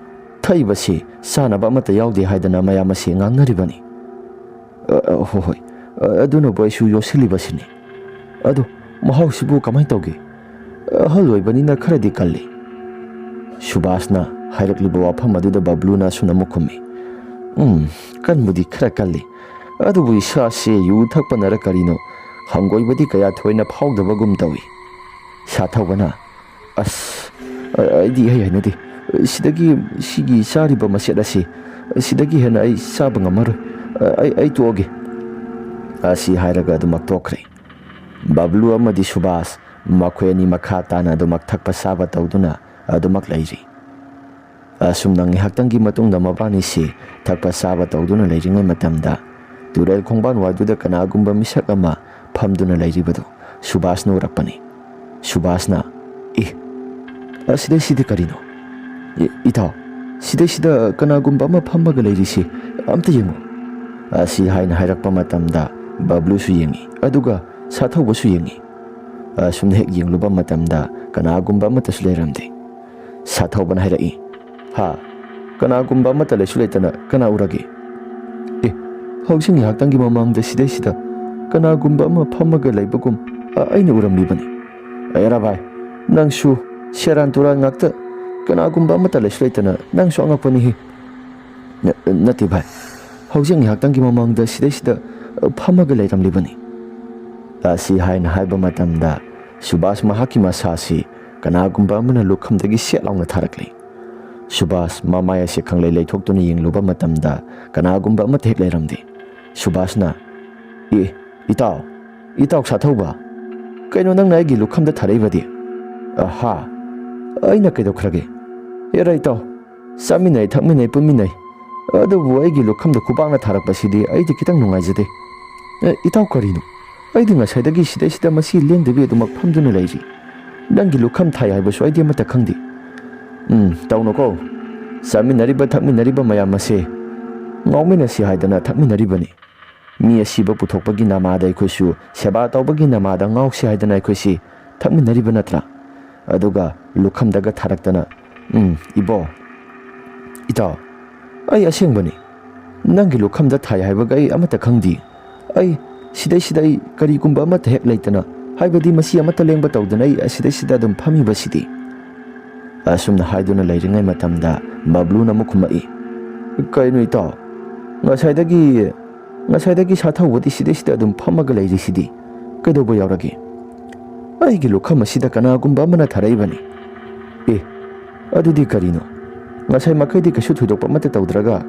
ꯊꯛꯏꯕꯁꯤ ꯆꯥꯅꯕ ꯑꯃꯠꯇ ꯌꯥꯎꯗꯦ ꯍꯥꯏꯗꯅ ꯃꯌꯥꯝ ꯑꯁꯤ ꯉꯥꯡꯅꯔꯤꯕꯅꯤ꯫" "ꯑ, ꯑ, ꯍꯣꯏ, ꯍꯣꯏ꯫ ꯑ, ꯑꯗꯨꯅꯕꯨ ꯑꯩꯁꯨ ꯌꯣꯠꯁꯤꯜꯂꯤꯕꯁꯤꯅꯤ꯫ ꯑꯗꯣ ꯃꯍꯥꯎꯁꯤꯕꯨ ꯀꯃꯥꯏꯅ ꯇꯧꯒꯦ? ꯑꯍꯜ ꯑꯣꯏꯕꯅꯤꯅ ꯈꯔꯗꯤ ꯀꯜꯂꯤ꯫" ꯁꯨꯕꯥꯁꯅ ꯍꯥꯏꯔꯛꯂꯤꯕ ꯋꯥꯐꯝ ꯑꯗꯨꯗ ꯕꯕ꯭ꯂꯨꯅ ꯑꯁꯨꯝꯅ ꯑꯃꯨꯛ ꯈꯨꯝꯃꯤ, "ꯎꯝ, ꯀꯟꯕꯨꯗꯤ ꯈꯔ ꯀꯜꯂꯤ꯫ ꯑꯗꯨꯕꯨ ꯏꯁꯥꯁꯦ ꯌꯨ ꯊꯛꯄꯅꯔ ꯀꯔꯤꯅꯣ, ꯍꯪꯒꯣꯏꯕꯗꯤ ꯀꯌꯥ ꯊꯣꯏꯅ ꯐꯥꯎꯗꯕꯒꯨꯝ ꯇꯧꯏ꯫ ꯁꯥꯊꯧꯕꯅ, "ꯑꯁ, ꯑ-, ꯑꯩꯗꯤ ꯏꯍꯩ ꯍꯩꯅꯗꯦ꯫ ꯁꯤꯗꯒꯤ, ꯁꯤꯒꯤ ꯆꯥꯔꯤꯕ ꯃꯆꯦꯠ ꯑꯁꯤ, ꯁꯤꯗꯒꯤ ꯍꯦꯟꯅ ꯑꯩ ꯆꯥꯕ ꯉꯝꯃꯔꯣꯏ꯫ ꯑ, ꯑꯩ, ꯑꯩ ꯇꯣꯛꯑꯒꯦ"꯫ ꯑꯁꯤ ꯍꯥꯏꯔꯒ ꯑꯗꯨꯃꯛ ꯇꯣꯛꯈ꯭ꯔꯦ꯫ ꯕꯕ꯭ꯂꯨ ꯑꯃꯗꯤ ꯁꯨꯕꯥꯁ, ꯃꯈꯣꯏ ꯑꯅꯤ ꯃꯈꯥ ꯇꯥꯅ ꯑꯗꯨꯃꯛ ꯊꯛꯄ ꯆꯥꯕ ꯇꯧꯗꯨꯅ ꯑꯗꯨꯃꯛ ꯂꯩꯔꯤ꯫ ꯑꯁꯨꯝꯅ ꯉꯥꯏꯍꯥꯛꯇꯪꯒꯤ ꯃꯇꯨꯡꯗ ꯃꯕꯥꯅꯤꯁꯤ ꯊꯛꯄ ꯆꯥꯕ ꯇꯧꯗꯨꯅ ꯂꯩꯔꯤꯉꯩ ꯃꯇꯝꯗ, ꯇꯨꯔꯦꯜ ꯈꯣꯡꯕꯥꯟ ꯋꯥꯏꯗꯨꯗ ꯀꯅꯥꯒꯨꯝꯕ ꯃꯤꯁꯛ ꯑꯃ ꯐꯝꯗꯨꯅ ꯂꯩꯔꯤꯕꯗꯨ ꯁꯨꯕꯥꯁꯅ ꯎꯔꯛꯄꯅꯤ꯫ ꯁꯨꯕꯥꯁꯅ, "ꯏ, ꯑꯁꯤꯗꯩꯁꯤꯗꯤ ꯀꯔꯤꯅꯣ? ꯏ-, ꯏꯇꯥꯎ, ꯁꯤꯗꯩꯁꯤꯗ ꯀꯅꯥꯒꯨꯝꯕ ꯑꯃ ꯐꯝꯃꯒ ꯂꯩꯔꯤꯁꯤ ꯑꯝꯇ ꯌꯦꯡꯉꯨ"꯫ ꯑꯁꯤ ꯍꯥꯏꯅ ꯍꯥꯏꯔꯛꯄ ꯃꯇꯝꯗ ꯕꯕ꯭ꯂꯨꯁꯨ ꯌꯦꯡꯉꯤ, ꯑꯗꯨꯒ ꯁꯥꯊꯧꯕꯁꯨ ꯌꯦꯡꯉꯤ꯫ ꯑꯁꯨꯝꯅ ꯍꯦꯛ ꯌꯦꯡꯂꯨꯕ ꯃꯇꯝꯗ ꯀꯅꯥꯒꯨꯝꯕ ꯑꯃꯠꯇꯁꯨ ꯂꯩꯔꯝꯗꯦ꯫ ꯁꯥꯊꯧꯕꯅ ꯍꯥꯏꯔꯛꯏ, "ꯍꯥ? ꯀꯅꯥꯒꯨꯝꯕ ꯑꯃꯠꯇ ꯂꯩꯁꯨ ꯂꯩꯇꯅ ꯀꯅꯥ ꯎꯔꯒꯦ?" "ꯑꯦ, ꯍꯧꯖꯤꯛ ꯉꯥꯏꯍꯥꯛꯇꯪꯒꯤ ꯃꯃꯥꯡꯗ ꯁꯤꯗꯩꯁꯤꯗ ꯀꯅꯥꯒꯨꯝꯕ ꯑꯃ ꯐꯝꯃꯒ ꯂꯩꯕꯒꯨꯝ, ꯑ, ꯑꯩꯅ ꯎꯔꯝꯂꯤꯕꯅꯤ"꯫ "ꯑꯦꯔꯥ ꯚꯥꯏ, ꯅꯪꯁꯨ ꯁꯦꯔꯥꯟ ꯇꯨꯔꯥꯟ ꯉꯥꯛꯇ, ꯀꯅꯥꯒꯨꯝꯕ ꯑꯃꯠꯇ ꯂꯩꯁꯨ ꯂꯩꯇꯅ ꯅꯪꯁꯨ ꯑꯉꯛꯄꯅꯤꯍꯦ"꯫ "ꯅ-, ꯅꯠꯇꯦ ꯚꯥꯏ, ꯍꯧꯖꯤꯛ ꯉꯥꯏꯍꯥꯛꯇꯪꯒꯤ ꯃꯃꯥꯡꯗ ꯁꯤꯗꯩꯁꯤꯗ, ꯑ, ꯐꯝꯃꯒ ꯂꯩꯔꯝꯂꯤꯕꯅꯤ"꯫ ꯑꯁꯤ ꯍꯥꯏꯅ ꯍꯥꯏꯕ ꯃꯇꯝꯗ ꯁꯨꯕꯥꯁ ꯃꯍꯥꯛꯀꯤ ꯃꯁꯥꯁꯤ ꯀꯅꯥꯒꯨꯝꯕ ꯑꯃꯅ ꯂꯨꯈꯝꯗꯒꯤ ꯁꯦꯠ ꯂꯥꯎꯅ ꯊꯥꯔꯛꯂꯦ꯫ ꯁꯨꯕꯥꯁ ꯃꯃꯥꯏ ꯑꯁꯤ ꯈꯪꯂꯩ ꯂꯩꯊꯣꯛꯇꯨꯅ ꯌꯦꯡꯂꯨꯕ ꯃꯇꯝꯗ ꯀꯅꯥꯒꯨꯝꯕ ꯑꯃꯠꯇ ꯍꯦꯛ ꯂꯩꯔꯝꯗꯦ꯫ ꯁꯨꯕꯥꯁꯅ, "ꯑꯦ, ꯏꯇꯥꯎ, ꯏꯇꯥꯎ ꯁꯥꯊꯧꯕ, ꯀꯩꯅꯣ ꯅꯪꯅ ꯑꯩꯒꯤ ꯂꯨꯈꯝꯗ ꯊꯥꯔꯛꯏꯕꯗꯤ?" "ꯑꯍꯥ, ꯑꯩꯅ ꯀꯩꯗꯧꯈ꯭ꯔꯒꯦ? ꯑꯦꯔꯥ ꯏꯇꯥꯎ, ꯆꯥꯃꯤꯟꯅꯩ, ꯊꯛꯃꯤꯟꯅꯩ, ꯄꯨꯟꯃꯤꯟꯅꯩ, ꯑꯗꯨꯕꯨ ꯑꯩꯒꯤ ꯂꯨꯈꯝꯗ ꯈꯨꯕꯥꯛꯅ ꯊꯥꯔꯛꯄꯁꯤꯗꯤ ꯑꯩꯗꯤ ꯈꯤꯇꯪ ꯅꯨꯡꯉꯥꯏꯖꯗꯦ꯫ ꯑꯦ, ꯏꯇꯥꯎ ꯀꯔꯤꯅꯣ? ꯑꯩꯗꯤ ꯉꯁꯥꯏꯗꯒꯤ ꯁꯤꯗꯩꯁꯤꯗ ꯃꯁꯤ ꯂꯦꯡꯗꯕꯤ ꯑꯗꯨꯃꯛ ꯐꯝꯗꯨꯅ ꯂꯩꯔꯤ꯫ ꯅꯪꯒꯤ ꯂꯨꯈꯝ ꯊꯥꯏ ꯍꯥꯏꯕꯁꯨ ꯑꯩꯗꯤ ꯑꯃꯠꯇ ꯈꯪꯗꯦ"꯫ "ꯎꯝ, ꯇꯧꯅꯨꯀꯣ꯫ ꯆꯥꯃꯤꯟꯅꯔꯤꯕ ꯊꯛꯃꯤꯟꯅꯔꯤꯕ ꯃꯌꯥꯝ ꯑꯁꯦ ꯉꯥꯎꯃꯤꯟꯅꯁꯤ ꯍꯥꯏꯗꯅ ꯊꯛꯃꯤꯟꯅꯔꯤꯕꯅꯤ꯫ ꯃꯤ ꯑꯁꯤꯕ ꯄꯨꯊꯣꯛꯄꯒꯤ ꯅꯃꯥꯗ ꯑꯩꯈꯣꯏꯁꯨ ꯁꯦꯕꯥ ꯇꯧꯕꯒꯤ ꯅꯃꯥꯗ ꯉꯥꯎꯁꯤ ꯍꯥꯏꯗꯅ ꯑꯩꯈꯣꯏꯁꯤ ꯊꯛꯃꯤꯟꯅꯔꯤꯕ ꯅꯠꯇ꯭ꯔꯥ? ꯑꯗꯨꯒ ꯂꯨꯈꯝꯗꯒ ꯊꯥꯔꯛꯇꯅ, ꯎꯝ, ꯏꯕꯣ, ꯏꯇꯥꯎ, ꯑꯩ ꯑꯁꯦꯡꯕꯅꯤ꯫ ꯅꯪꯒꯤ ꯂꯨꯈꯝꯗ ꯊꯥꯏ ꯍꯥꯏꯕꯒ ꯑꯩ ꯑꯃꯠꯇ ꯈꯪꯗꯦ꯫ ꯑꯩ ꯁꯤꯗꯩꯁꯤꯗ ꯑꯩ ꯀꯔꯤꯒꯨꯝꯕ ꯑꯃꯠꯇ ꯍꯦꯛ ꯂꯩꯇꯅ, ꯍꯥꯏꯕꯗꯤ ꯃꯁꯤ ꯑꯃꯠꯇ ꯂꯦꯡꯕ ꯇꯧꯗꯅ ꯑꯩ ꯑꯁꯤꯗꯩꯁꯤꯗ ꯑꯗꯨꯝ ꯐꯝꯃꯤꯕꯁꯤꯗꯤ"꯫ ꯑꯁꯨꯝꯅ ꯍꯥꯏꯗꯨꯅ ꯂꯩꯔꯤꯉꯩ ꯃꯇꯝꯗ ꯕꯕ꯭ꯂꯨꯅ ꯑꯃꯨꯛ ꯈꯨꯝꯃꯛꯏ, "ꯀꯩꯅꯣ ꯏꯇꯥꯎ? ꯉꯁꯥꯏꯗꯒꯤ ꯉꯁꯥꯏꯗꯒꯤ ꯁꯥꯊꯧꯕꯗꯤ ꯁꯤꯗꯩꯁꯤꯗ ꯑꯗꯨꯝ ꯐꯝꯃꯒ ꯂꯩꯔꯤꯁꯤꯗꯤ꯫ ꯀꯩꯗꯧꯕ ꯌꯥꯎꯔꯒꯦ? ꯑꯩꯒꯤ ꯂꯨꯈꯝ ꯑꯁꯤꯗ ꯀꯅꯥꯒꯨꯝꯕ ꯑꯃꯅ ꯊꯥꯔꯛꯏꯕꯅꯤ꯫ ꯑꯦ, ꯑꯗꯨꯗꯤ ꯀꯔꯤꯅꯣ? ꯉꯁꯥꯏ ꯃꯈꯩꯗꯤ ꯀꯩꯁꯨ ꯊꯣꯏꯗꯣꯛꯄ ꯑꯃꯠꯇ ꯇꯧꯗ꯭ꯔꯒ꯫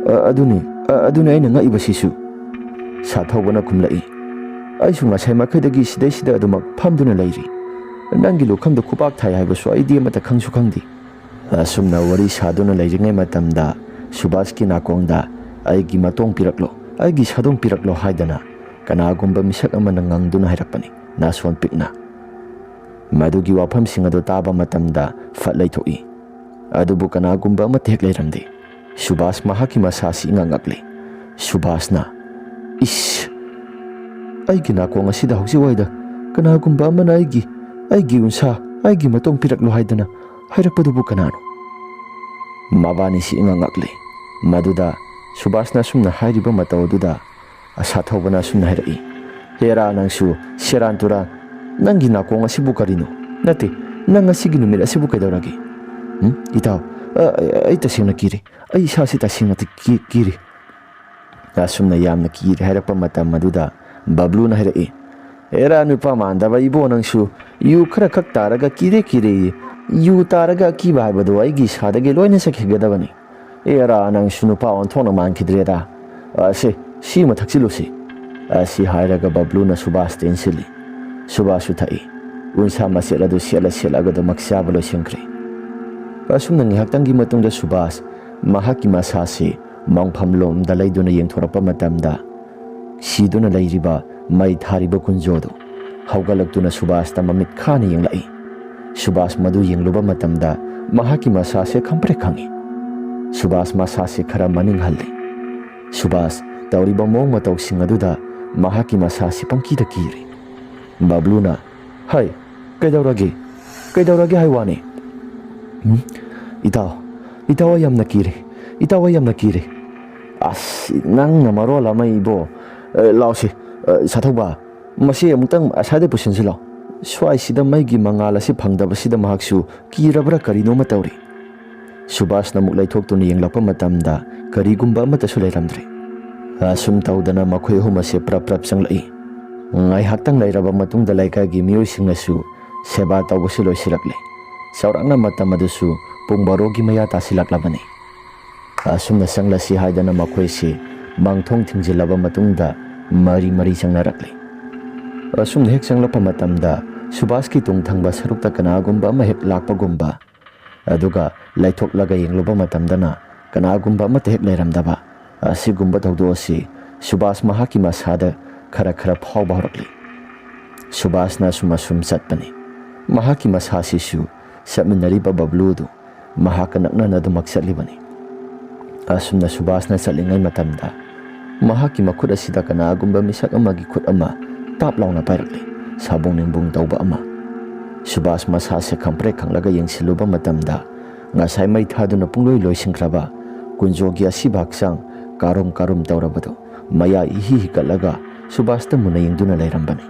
"ꯑ, ꯑꯗꯨꯅꯤ, ꯑ, ꯑꯗꯨꯅꯤ ꯑꯩꯅ ꯉꯛꯏꯕꯁꯤꯁꯨ", ꯁꯥꯊꯧꯕꯅ ꯈꯨꯝꯂꯛꯏ꯫ "ꯑꯩꯁꯨ ꯉꯁꯥꯏ ꯃꯈꯩꯗꯒꯤ ꯁꯤꯗꯩꯁꯤꯗ ꯑꯗꯨꯃꯛ ꯐꯝꯗꯨꯅ ꯂꯩꯔꯤ꯫ ꯅꯪꯒꯤ ꯂꯨꯈꯝꯗ ꯈꯨꯕꯥꯛ ꯊꯥꯏ ꯍꯥꯏꯕꯁꯨ ꯑꯩꯗꯤ ꯑꯃꯠꯇ ꯈꯪꯁꯨ ꯈꯪꯗꯦ"꯫ ꯑꯁꯨꯝꯅ ꯋꯥꯔꯤ ꯁꯥꯗꯨꯅ ꯂꯩꯔꯤꯉꯩ ꯃꯇꯝꯗ ꯁꯨꯕꯥꯁꯀꯤ ꯅꯥꯀꯣꯡꯗ "ꯑꯩꯒꯤ ꯃꯇꯣꯡ ꯄꯤꯔꯛꯂꯣ, ꯑꯩꯒꯤ ꯁꯥꯗꯣꯡ ꯄꯤꯔꯛꯂꯣ" ꯍꯥꯏꯗꯅ ꯀꯅꯥꯒꯨꯝꯕ ꯃꯤꯁꯛ ꯑꯃꯅ ꯉꯪꯗꯨꯅ ꯍꯥꯏꯔꯛꯄꯅꯤ, ꯅꯥꯁꯣꯟ ꯄꯤꯛꯅ꯫ ꯃꯗꯨꯒꯤ ꯋꯥꯐꯝꯁꯤꯡ ꯑꯗꯨ ꯇꯥꯕ ꯃꯇꯝꯗ ꯐꯠ ꯂꯩꯊꯣꯛꯏ꯫ ꯑꯗꯨꯕꯨ ꯀꯅꯥꯒꯨꯝꯕ ꯑꯃꯠꯇ ꯍꯦꯛ ꯂꯩꯔꯝꯗꯦ꯫ ꯁꯨꯕꯥꯁ ꯃꯍꯥꯛꯀꯤ ꯃꯁꯥꯁꯤ ꯏꯉꯛ ꯉꯛꯂꯤ꯫ ꯁꯨꯕꯥꯁꯅ, "ꯏꯁ! ꯑꯩꯒꯤ ꯅꯥꯀꯣꯡ ꯑꯁꯤꯗ ꯍꯧꯖꯤꯛ ꯋꯥꯏꯗ ꯀꯅꯥꯒꯨꯝꯕ ꯑꯃꯅ ꯑꯩꯒꯤ, ꯑꯩꯒꯤ ꯎꯟꯁꯥ, ꯑꯩꯒꯤ ꯃꯇꯣꯡ ꯄꯤꯔꯛꯂꯣ ꯍꯥꯏꯗꯅ ꯍꯥꯏꯔꯛꯄꯗꯨꯕꯨ ꯀꯅꯥꯅꯣ?" ꯃꯕꯥꯅꯤꯁꯤ ꯏꯉꯛ ꯉꯛꯂꯤ꯫ ꯃꯗꯨꯗ ꯁꯨꯕꯥꯁꯅ ꯑꯁꯨꯝꯅ ꯍꯥꯏꯔꯤꯕ ꯃꯇꯧ ꯑꯗꯨꯗ ꯁꯥꯊꯧꯕꯅ ꯑꯁꯨꯝꯅ ꯍꯥꯏꯔꯛꯏ, "ꯍꯦꯔꯥ ꯅꯪꯁꯨ, ꯁꯦꯔꯥꯟ ꯇꯨꯔꯥꯟ! ꯅꯪꯒꯤ ꯅꯥꯀꯣꯡ ꯑꯁꯤꯕꯨ ꯀꯔꯤꯅꯣ? ꯅꯠꯇꯦ, ꯅꯪ ꯉꯁꯤꯒꯤ ꯅꯨꯃꯤꯠ ꯑꯁꯤꯕꯨ ꯀꯩꯗꯧꯔꯒꯦ? ꯎꯝ? ꯏꯇꯥꯎ, ꯑ, ꯑꯩ ꯇꯁꯦꯡꯅ ꯀꯤꯔꯦ꯫ ꯑꯩ ꯏꯁꯥꯁꯤ ꯇꯁꯦꯡꯅ ꯀꯤ-, ꯀꯤꯔꯦ"꯫ ꯑꯁꯨꯝꯅ ꯌꯥꯝꯅ ꯀꯤꯔꯦ ꯍꯥꯏꯔꯛꯄ ꯃꯇꯝ ꯑꯗꯨꯗ ꯕꯕ꯭ꯂꯨꯅ ꯍꯥꯏꯔꯛꯏ, "ꯑꯦꯔꯥ ꯅꯨꯄꯥ ꯃꯥꯟꯗꯕ ꯏꯕꯣ, ꯅꯪꯁꯨ ꯌꯨ ꯈꯔ ꯈꯛ ꯇꯥꯔꯒ ꯀꯤꯔꯦ ꯀꯤꯔꯦꯌꯦ꯫ ꯌꯨ ꯇꯥꯔꯒ ꯑꯀꯤꯕ ꯍꯥꯏꯕꯗꯣ ꯑꯩꯒꯤ ꯏꯁꯥꯗꯒꯤ ꯂꯣꯏꯅ ꯆꯠꯈꯤꯒꯗꯕꯅꯤ꯫ ꯑꯦꯔꯥ, ꯅꯪꯁꯨ ꯅꯨꯄꯥ ꯑꯣꯟꯊꯣꯛꯅ ꯃꯥꯟꯈꯤꯗ꯭ꯔꯦꯗ꯫ ꯑ, ꯁꯦ, ꯁꯤꯃ ꯊꯛꯆꯤꯜꯂꯨꯁꯤ"꯫ ꯑꯁꯤ ꯍꯥꯏꯔꯒ ꯕꯕ꯭ꯂꯨꯅ ꯁꯨꯕꯥꯁꯇ ꯏꯟꯁꯤꯜꯂꯤ꯫ ꯁꯨꯕꯥꯁꯁꯨ ꯊꯛꯏ꯫ ꯎꯟꯁꯥ ꯃꯆꯦꯠ ꯑꯗꯨ ꯁꯦꯠꯂ ꯁꯦꯠꯂꯒ ꯑꯗꯨꯃꯛ ꯆꯥꯕ ꯂꯣꯏꯁꯤꯟꯈ꯭ꯔꯦ꯫ ꯑꯁꯨꯝꯅ ꯉꯥꯏꯍꯥꯛꯇꯪꯒꯤ ꯃꯇꯨꯡꯗ ꯁꯨꯕꯥꯁ ꯃꯍꯥꯛꯀꯤ ꯃꯁꯥꯁꯤ ꯃꯪꯐꯝꯂꯣꯝꯗ ꯂꯩꯗꯨꯅ ꯌꯦꯡꯊꯣꯔꯛꯄ ꯃꯇꯝꯗ, ꯁꯤꯗꯨꯅ ꯂꯩꯔꯤꯕ ꯃꯩ ꯊꯥꯔꯤꯕ ꯀꯨꯟꯖꯣꯗꯨ ꯍꯧꯒꯠꯂꯛꯇꯨꯅ ꯁꯨꯕꯥꯁꯇ ꯃꯃꯤꯠ ꯈꯥꯅ ꯌꯦꯡꯂꯛꯏ꯫ ꯁꯨꯕꯥꯁ ꯃꯗꯨ ꯌꯦꯡꯂꯨꯕ ꯃꯇꯝꯗ ꯃꯍꯥꯛꯀꯤ ꯃꯁꯥꯁꯦ ꯈꯪꯄ꯭ꯔꯦꯛ ꯈꯪꯉꯤ꯫ ꯁꯨꯕꯥꯁ ꯃꯁꯥꯁꯦ ꯈꯔ ꯃꯅꯤꯡ ꯍꯜꯂꯤ꯫ ꯁꯨꯕꯥꯁ ꯇꯧꯔꯤꯕ ꯃꯑꯣꯡ ꯃꯇꯧꯁꯤꯡ ꯑꯗꯨꯗ ꯃꯍꯥꯛꯀꯤ ꯃꯁꯥꯁꯤ ꯄꯪꯀꯤꯗ ꯀꯤꯔꯤ꯫ ꯕꯕ꯭ꯂꯨꯅ, "ꯍꯩ, ꯀꯩꯗꯧꯔꯒꯦ? ꯀꯩꯗꯧꯔꯒꯦ ꯍꯥꯏ ꯋꯥꯅꯤ?" "ꯎꯝ? ꯏꯇꯥꯎ, ꯏꯇꯥꯎ, ꯑꯩ ꯌꯥꯝꯅ ꯀꯤꯔꯦ꯫ ꯏꯇꯥꯎ, ꯑꯩ ꯌꯥꯝꯅ ꯀꯤꯔꯦ"꯫ "ꯑꯁ, ꯅꯪꯅ ꯃꯔꯣꯜ ꯑꯃ ꯏꯕꯣ꯫ ꯑ, ꯂꯥꯎꯁꯦ, ꯑ, ꯁꯥꯊꯧꯕ, ꯃꯁꯤ ꯑꯃꯨꯛꯇꯪ ꯑꯁ꯭ꯋꯥꯏꯗ ꯄꯨꯁꯤꯟꯁꯤ ꯂꯥꯎ꯫ ꯁ꯭ꯋꯥꯏꯁꯤꯗ ꯃꯩꯒꯤ ꯃꯉꯥꯜ ꯑꯁꯤ ꯐꯪꯗꯕꯁꯤꯗ ꯃꯍꯥꯛꯁꯨ ꯀꯤꯔꯕ꯭ꯔꯥ ꯀꯔꯤꯅꯣꯃ ꯇꯧꯔꯤ"꯫ ꯁꯨꯕꯥꯁꯅ ꯑꯃꯨꯛ ꯂꯩꯊꯣꯛꯇꯨꯅ ꯌꯦꯡꯂꯛꯄ ꯃꯇꯝꯗ ꯀꯔꯤꯒꯨꯝꯕ ꯑꯃꯠꯇꯁꯨ ꯂꯩꯔꯝꯗ꯭ꯔꯦ꯫ ꯑꯁꯨꯝ ꯇꯧꯗꯅ ꯃꯈꯣꯏ ꯑꯍꯨꯝ ꯑꯁꯤ ꯄ꯭ꯔꯞ ꯄ꯭ꯔꯞ ꯆꯪꯂꯛꯏ꯫ ꯉꯥꯏꯍꯥꯛꯇꯪ ꯂꯩꯔꯕ ꯃꯇꯨꯡꯗ ꯂꯩꯀꯥꯏꯒꯤ ꯃꯤꯑꯣꯏꯁꯤꯡꯅꯁꯨ ꯁꯦꯕꯥ ꯇꯧꯕꯁꯤ ꯂꯣꯏꯁꯤꯜꯂꯛꯂꯦ꯫ ꯆꯥꯎꯔꯥꯛꯅ ꯃꯇꯝ ꯑꯗꯨꯁꯨ ꯄꯨꯡ ꯕꯥꯔꯣꯒꯤ ꯃꯌꯥ ꯇꯥꯁꯤꯜꯂꯛꯂꯕꯅꯤ꯫ ꯑꯁꯨꯝꯅ ꯆꯪꯂꯁꯤ ꯍꯥꯏꯗꯅ ꯃꯈꯣꯏꯁꯤ ꯃꯥꯡꯊꯣꯡ ꯊꯤꯡꯖꯤꯜꯂꯕ ꯃꯇꯨꯡꯗ ꯃꯔꯤ ꯃꯔꯤ ꯆꯪꯅꯔꯛꯂꯤ꯫ ꯑꯁꯨꯝꯅ ꯍꯦꯛ ꯆꯪꯂꯛꯄ ꯃꯇꯝꯗ ꯁꯨꯕꯥꯁꯀꯤ ꯇꯨꯡ ꯊꯪꯕ ꯁꯔꯨꯛꯇ ꯀꯅꯥꯒꯨꯝꯕ ꯑꯃ ꯍꯦꯛ ꯂꯥꯛꯄꯒꯨꯝꯕ, ꯑꯗꯨꯒ ꯂꯩꯊꯣꯛꯂꯒ ꯌꯦꯡꯂꯨꯕ ꯃꯇꯝꯗꯅ ꯀꯅꯥꯒꯨꯝꯕ ꯑꯃꯠꯇ ꯍꯦꯛ ꯂꯩꯔꯝꯗꯕ꯫ ꯑꯁꯤꯒꯨꯝꯕ ꯊꯧꯗꯣꯛ ꯑꯁꯤ ꯁꯨꯕꯥꯁ ꯃꯍꯥꯛꯀꯤ ꯃꯁꯥꯗ ꯈꯔ ꯈꯔ ꯐꯥꯎꯕ ꯍꯧꯔꯛꯂꯤ꯫ ꯁꯨꯕꯥꯁꯅ ꯑꯁꯨꯝ ꯑꯁꯨꯝ ꯆꯠꯄꯅꯤ꯫ ꯃꯍꯥꯛꯀꯤ ꯃꯁꯥꯁꯤꯁꯨ ꯆꯠꯃꯤꯟꯅꯔꯤꯕ ꯕꯕ꯭ꯂꯨꯗꯨ ꯃꯍꯥꯛꯀ ꯅꯛꯅꯅ ꯑꯗꯨꯃꯛ ꯆꯠꯂꯤꯕꯅꯤ꯫ ꯑꯁꯨꯝꯅ ꯁꯨꯕꯥꯁꯅ ꯆꯠꯂꯤꯉꯩ ꯃꯇꯝꯗ ꯃꯍꯥꯛꯀꯤ ꯃꯈꯨꯠ ꯑꯁꯤꯗ ꯀꯅꯥꯒꯨꯝꯕ ꯃꯤꯁꯛ ꯑꯃꯒꯤ ꯈꯨꯠ ꯑꯃ ꯇꯥꯞ ꯂꯥꯎꯅ ꯄꯥꯏꯔꯛꯂꯤ꯫ ꯁꯥꯕꯨꯡ ꯅꯤꯡꯕꯨꯡ ꯇꯧꯕ ꯑꯃ꯫ ꯁꯨꯕꯥꯁ ꯃꯁꯥꯁꯦ ꯈꯪꯄ꯭ꯔꯦꯛ ꯈꯪꯂꯒ ꯌꯦꯡꯁꯤꯜꯂꯨꯕ ꯃꯇꯝꯗ ꯉꯁꯥꯏ ꯃꯩ ꯊꯥꯗꯨꯅ ꯄꯨꯡꯂꯣꯏ ꯂꯣꯏꯁꯤꯟꯈ꯭ꯔꯕ ꯀꯨꯟꯖꯣꯒꯤ ꯑꯁꯤꯕ ꯍꯛꯆꯥꯡ ꯀꯥꯔꯨꯝ ꯀꯥꯔꯨꯝ ꯇꯧꯔꯕꯗꯨ ꯃꯌꯥ ꯏꯍꯤ ꯍꯤꯒꯠꯂꯒ ꯁꯨꯕꯥꯁꯇ ꯃꯨꯟꯅ ꯌꯦꯡꯗꯨꯅ ꯂꯩꯔꯝꯕꯅꯤ꯫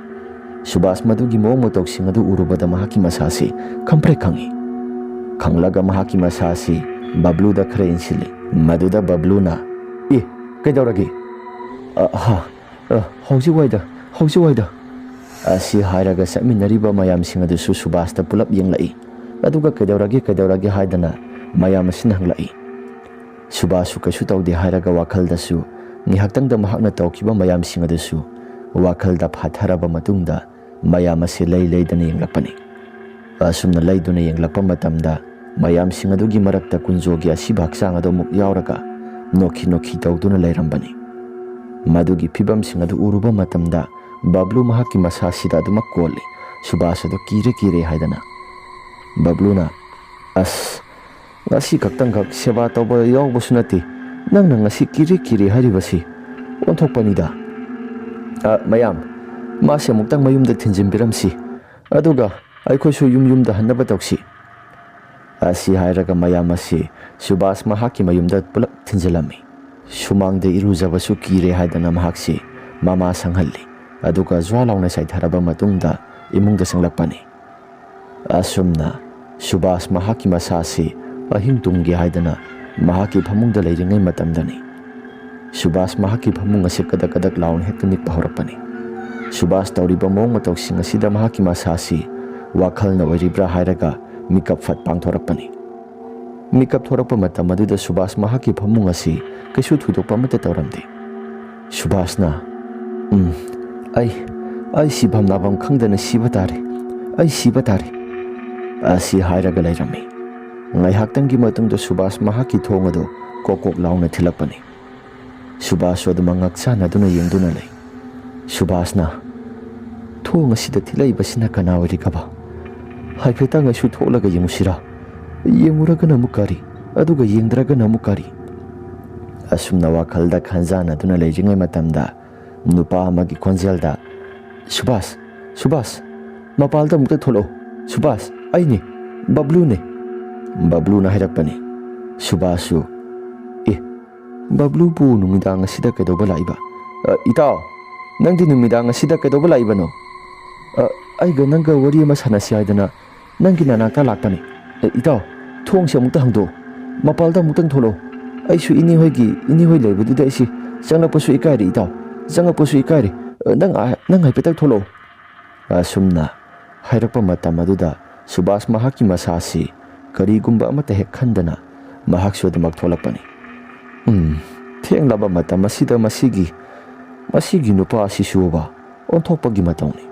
ꯁꯨꯕꯥꯁ ꯃꯗꯨꯒꯤ ꯃꯑꯣꯡ ꯃꯇꯧꯁꯤꯡ ꯑꯗꯨ ꯎꯔꯨꯕꯗ ꯃꯍꯥꯛꯀꯤ ꯃꯁꯥꯁꯤ ꯈꯪꯄ꯭ꯔꯦꯛ ꯈꯪꯏ꯫ ꯈꯪꯂꯒ ꯃꯍꯥꯛꯀꯤ ꯃꯁꯥꯁꯤ ꯕꯕ꯭ꯂꯨꯗ ꯈꯔ ꯏꯟꯁꯤꯜꯂꯤ꯫ ꯃꯗꯨꯗ ꯕꯕ꯭ꯂꯨꯅ, "ꯑꯦ, ꯀꯩꯗꯧꯔꯒꯦ?" "ꯑ, ꯍꯥ, ꯑ, ꯍꯧꯖꯤꯛ ꯋꯥꯏꯗ, ꯍꯧꯖꯤꯛ ꯋꯥꯏꯗ" ꯑꯁꯤ ꯍꯥꯏꯔꯒ ꯆꯠꯃꯤꯟꯅꯔꯤꯕ ꯃꯌꯥꯝꯁꯤꯡ ꯑꯗꯨꯁꯨ ꯁꯨꯕꯥꯁꯇ ꯄꯨꯂꯞ ꯌꯦꯡꯂꯛꯏ꯫ ꯑꯗꯨꯒ "ꯀꯩꯗꯧꯔꯒꯦ, ꯀꯩꯗꯧꯔꯒꯦ?" ꯍꯥꯏꯗꯅ ꯃꯌꯥꯝ ꯑꯁꯤꯅ ꯍꯪꯂꯛꯏ꯫ ꯁꯨꯕꯥꯁꯁꯨ ꯀꯩꯁꯨ ꯇꯧꯗꯦ ꯍꯥꯏꯔꯒ ꯋꯥꯈꯜꯗꯁꯨ ꯉꯥꯏꯍꯥꯛꯇꯪꯗ ꯃꯍꯥꯛꯅ ꯇꯧꯈꯤꯕ ꯃꯌꯥꯝꯁꯤꯡ ꯑꯗꯨꯁꯨ ꯋꯥꯈꯜꯗ ꯐꯥꯊꯔꯕ ꯃꯇꯨꯡꯗ ꯃꯌꯥꯝ ꯑꯁꯤ ꯂꯩ ꯂꯩꯗꯅ ꯌꯦꯡꯂꯛꯄꯅꯤ꯫ ꯑꯁꯨꯝꯅ ꯂꯩꯗꯨꯅ ꯌꯦꯡꯂꯛꯄ ꯃꯇꯝꯗ ꯃꯌꯥꯝꯁꯤꯡ ꯑꯗꯨꯒꯤ ꯃꯔꯛꯇ ꯀꯨꯟꯖꯣꯒꯤ ꯑꯁꯤꯕ ꯍꯛꯆꯥꯡ ꯑꯗꯨ ꯑꯃꯨꯛ ꯌꯥꯎꯔꯒ ꯅꯣꯛꯈꯤ ꯅꯣꯛꯈꯤ ꯇꯧꯗꯨꯅ ꯂꯩꯔꯝꯕꯅꯤ꯫ ꯃꯗꯨꯒꯤ ꯐꯤꯕꯝꯁꯤꯡ ꯑꯗꯨ ꯎꯔꯨꯕ ꯃꯇꯝꯗ ꯕꯕ꯭ꯂꯨ ꯃꯍꯥꯛꯀꯤ ꯃꯁꯥꯁꯤꯗ ꯑꯗꯨꯃꯛ ꯀꯣꯜꯂꯤ꯫ ꯁꯨꯕꯥꯁ ꯑꯗꯨ ꯀꯤꯔꯦ ꯀꯤꯔꯦ ꯍꯥꯏꯗꯅ꯫ ꯕꯕ꯭ꯂꯨꯅ, "ꯑꯁ, ꯉꯁꯤ ꯈꯛꯇꯪꯈꯛ ꯁꯦꯕꯥ ꯇꯧꯕ ꯌꯥꯎꯕꯁꯨ ꯅꯠꯇꯦ, ꯅꯪꯅ ꯉꯁꯤ ꯀꯤꯔꯦ ꯀꯤꯔꯦ ꯍꯥꯏꯔꯤꯕꯁꯤ ꯑꯣꯟꯊꯣꯛꯄꯅꯤꯗ꯫ ꯑ, ꯃꯌꯥꯝ, ꯃꯥꯁꯦ ꯑꯃꯨꯛꯇꯪ ꯃꯌꯨꯝꯗ ꯊꯤꯟꯖꯤꯟꯕꯤꯔꯝꯁꯤ, ꯑꯗꯨꯒ ꯑꯩꯈꯣꯏꯁꯨ ꯌꯨꯝ ꯌꯨꯝꯗ ꯍꯟꯅꯕ ꯇꯧꯁꯤ"꯫ ꯑꯁꯤ ꯍꯥꯏꯔꯒ ꯃꯌꯥꯝ ꯑꯁꯤ ꯁꯨꯕꯥꯁ ꯃꯍꯥꯛꯀꯤ ꯃꯌꯨꯝꯗ ꯄꯨꯂꯞ ꯊꯤꯟꯖꯤꯜꯂꯝꯃꯤ꯫ ꯁꯨꯃꯥꯡꯗ ꯏꯔꯨꯖꯕꯁꯨ ꯀꯤꯔꯦ ꯍꯥꯏꯗꯅ ꯃꯍꯥꯛꯁꯤ ꯃꯃꯥ ꯁꯪꯍꯜꯂꯤ, ꯑꯗꯨꯒ ꯖ꯭ꯋꯥ ꯂꯥꯎꯅ ꯆꯥꯏꯊꯔꯕ ꯃꯇꯨꯡꯗ ꯏꯃꯨꯡꯗ ꯆꯪꯂꯛꯄꯅꯤ꯫ ꯑꯁꯨꯝꯅ ꯁꯨꯕꯥꯁ ꯃꯍꯥꯛꯀꯤ ꯃꯁꯥꯁꯤ ꯑꯍꯤꯡ ꯇꯨꯝꯒꯦ ꯍꯥꯏꯗꯅ ꯃꯍꯥꯛꯀꯤ ꯐꯃꯨꯡꯗ ꯂꯩꯔꯤꯉꯩ ꯃꯇꯝꯗꯅꯤ ꯁꯨꯕꯥꯁ ꯃꯍꯥꯛꯀꯤ ꯐꯃꯨꯡ ꯑꯁꯤ ꯀꯗꯛ ꯀꯗꯛ ꯂꯥꯎꯅ ꯍꯦꯛꯇ ꯅꯤꯛꯄ ꯍꯧꯔꯛꯄꯅꯤ꯫ ꯁꯨꯕꯥꯁ ꯇꯧꯔꯤꯕ ꯃꯑꯣꯡ ꯃꯇꯧꯁꯤꯡ ꯑꯁꯤꯗ ꯃꯍꯥꯛꯀꯤ ꯃꯁꯥꯁꯤ ꯋꯥꯈꯜꯅ ꯑꯣꯏꯔꯤꯕ꯭ꯔꯥ ꯍꯥꯏꯔꯒ ꯃꯤꯀꯞ ꯐꯠ ꯄꯥꯡꯊꯣꯔꯛꯄꯅꯤ꯫ ꯃꯤꯀꯞ ꯊꯣꯔꯛꯄ ꯃꯇꯝ ꯑꯗꯨꯗ ꯁꯨꯕꯥꯁ ꯃꯍꯥꯛꯀꯤ ꯐꯃꯨꯡ ꯑꯁꯤ ꯀꯩꯁꯨ ꯊꯣꯏꯗꯣꯛꯄ ꯑꯃꯠꯇ ꯇꯧꯔꯝꯗꯦ꯫ ꯁꯨꯕꯥꯁꯅ, "ꯎꯝ, ꯑꯩ, ꯑꯩ ꯁꯤꯐꯝ ꯅꯥꯐꯝ ꯈꯪꯗꯅ ꯁꯤꯕ ꯇꯥꯔꯦ, ꯑꯩ ꯁꯤꯕ ꯇꯥꯔꯦ" ꯑꯁꯤ ꯍꯥꯏꯔꯒ ꯂꯩꯔꯝꯃꯤ꯫ ꯉꯥꯏꯍꯥꯛꯇꯪꯒꯤ ꯃꯇꯨꯡꯗ ꯁꯨꯕꯥꯁ ꯃꯍꯥꯛꯀꯤ ꯊꯣꯡ ꯑꯗꯨ ꯀꯣꯛ ꯀꯣꯛ ꯂꯥꯎꯅ ꯊꯤꯜꯂꯛꯄꯅꯤ꯫ ꯁꯨꯕꯥꯁꯁꯨ ꯑꯗꯨꯃꯛ ꯉꯛ ꯁꯥꯟꯅꯗꯨꯅ ꯌꯦꯡꯗꯨꯅ ꯂꯩ꯫ ꯁꯨꯕꯥꯁꯅ, "ꯊꯣꯡ ꯑꯁꯤꯗ ꯊꯤꯜꯂꯛꯏꯕꯁꯤꯅ ꯀꯅꯥ ꯑꯣꯏꯔꯤꯒꯕ? ꯍꯥꯏꯐꯦꯠꯇꯪ ꯑꯩꯁꯨ ꯊꯣꯛꯂꯒ ꯌꯦꯡꯉꯨꯁꯤꯔꯥ? ꯌꯦꯡꯉꯨꯔꯒꯅ ꯑꯃꯨꯛ ꯀꯔꯤ, ꯑꯗꯨꯒ ꯌꯦꯡꯗ꯭ꯔꯒꯅ ꯑꯃꯨꯛ ꯀꯔꯤ?" ꯑꯁꯨꯝꯅ ꯋꯥꯈꯜꯗ ꯈꯟꯖꯥꯟꯅꯗꯨꯅ ꯂꯩꯔꯤꯉꯩ ꯃꯇꯝꯗ ꯅꯨꯄꯥ ꯑꯃꯒꯤ ꯈꯣꯟꯖꯦꯜꯗ, "ꯁꯨꯕꯥꯁ, ꯁꯨꯕꯥꯁ, ꯃꯄꯥꯜꯗ ꯑꯃꯨꯛꯇ ꯊꯣꯛꯂꯛꯑꯣ꯫ ꯁꯨꯕꯥꯁ, ꯑꯩꯅꯦ, ꯕꯕ꯭ꯂꯨꯅꯦ", ꯕꯕ꯭ꯂꯨꯅ ꯍꯥꯏꯔꯛꯄꯅꯤ꯫ ꯁꯨꯕꯥꯁꯁꯨ, "ꯑꯦ, ꯕꯕ꯭ꯂꯨꯕꯨ ꯅꯨꯃꯤꯗꯥꯡ ꯑꯁꯤꯗ ꯀꯩꯗꯧꯕ ꯂꯥꯛꯏꯕ? ꯑ, ꯏꯇꯥꯎ, ꯅꯪꯗꯤ ꯅꯨꯃꯤꯗꯥꯡ ꯑꯁꯤꯗ ꯀꯩꯗꯧꯕ ꯂꯥꯛꯏꯕꯅꯣ? ꯑ, ꯑꯩꯒ ꯅꯪꯒ ꯋꯥꯔꯤ ꯑꯃ ꯁꯥꯟꯅꯁꯤ ꯍꯥꯏꯗꯅ ꯅꯪꯒꯤ ꯅꯅꯥꯛꯇ ꯂꯥꯛꯄꯅꯤ꯫ ꯑ, ꯏꯇꯥꯎ, ꯊꯣꯡꯁꯦ ꯑꯃꯨꯛꯇ ꯍꯥꯡꯗꯣꯛꯑꯣ꯫ ꯃꯄꯥꯜꯗ ꯑꯃꯨꯛꯇꯪ ꯊꯣꯛꯂꯛꯑꯣ꯫ ꯑꯩꯁꯨ ꯏꯅꯦ ꯍꯣꯏꯒꯤ, ꯏꯅꯦ ꯍꯣꯏ ꯂꯩꯕꯗꯨꯗ ꯑꯩꯁꯤ ꯆꯪꯂꯛꯄꯁꯨ ꯏꯀꯥꯏꯔꯦ, ꯏꯇꯥꯎ꯫ ꯆꯪꯂꯛꯄꯁꯨ ꯏꯀꯥꯏꯔꯦ꯫ ꯑ, ꯅꯪ, ꯑ, ꯅꯪ ꯍꯥꯏꯐꯦꯠꯇꯪ ꯊꯣꯛꯂꯛꯑꯣ", ꯑꯁꯨꯝꯅ ꯍꯥꯏꯔꯛꯄ ꯃꯇꯝ ꯑꯗꯨꯗ ꯁꯨꯕꯥꯁ ꯃꯍꯥꯛꯀꯤ ꯃꯁꯥꯁꯤ ꯀꯔꯤꯒꯨꯝꯕ ꯑꯃꯠꯇ ꯍꯦꯛ ꯈꯟꯗꯅ ꯃꯍꯥꯛꯁꯨ ꯑꯗꯨꯃꯛ ꯊꯣꯛꯂꯛꯄꯅꯤ꯫ ꯎꯝ, ꯊꯦꯡꯂꯕ ꯃꯇꯝ ꯑꯁꯤꯗ ꯃꯁꯤꯒꯤ, ꯃꯁꯤꯒꯤ ꯅꯨꯄꯥ ꯑꯁꯤꯁꯨꯕ ꯑꯣꯟꯊꯣꯛꯄꯒꯤ ꯃꯇꯧꯅꯤ꯫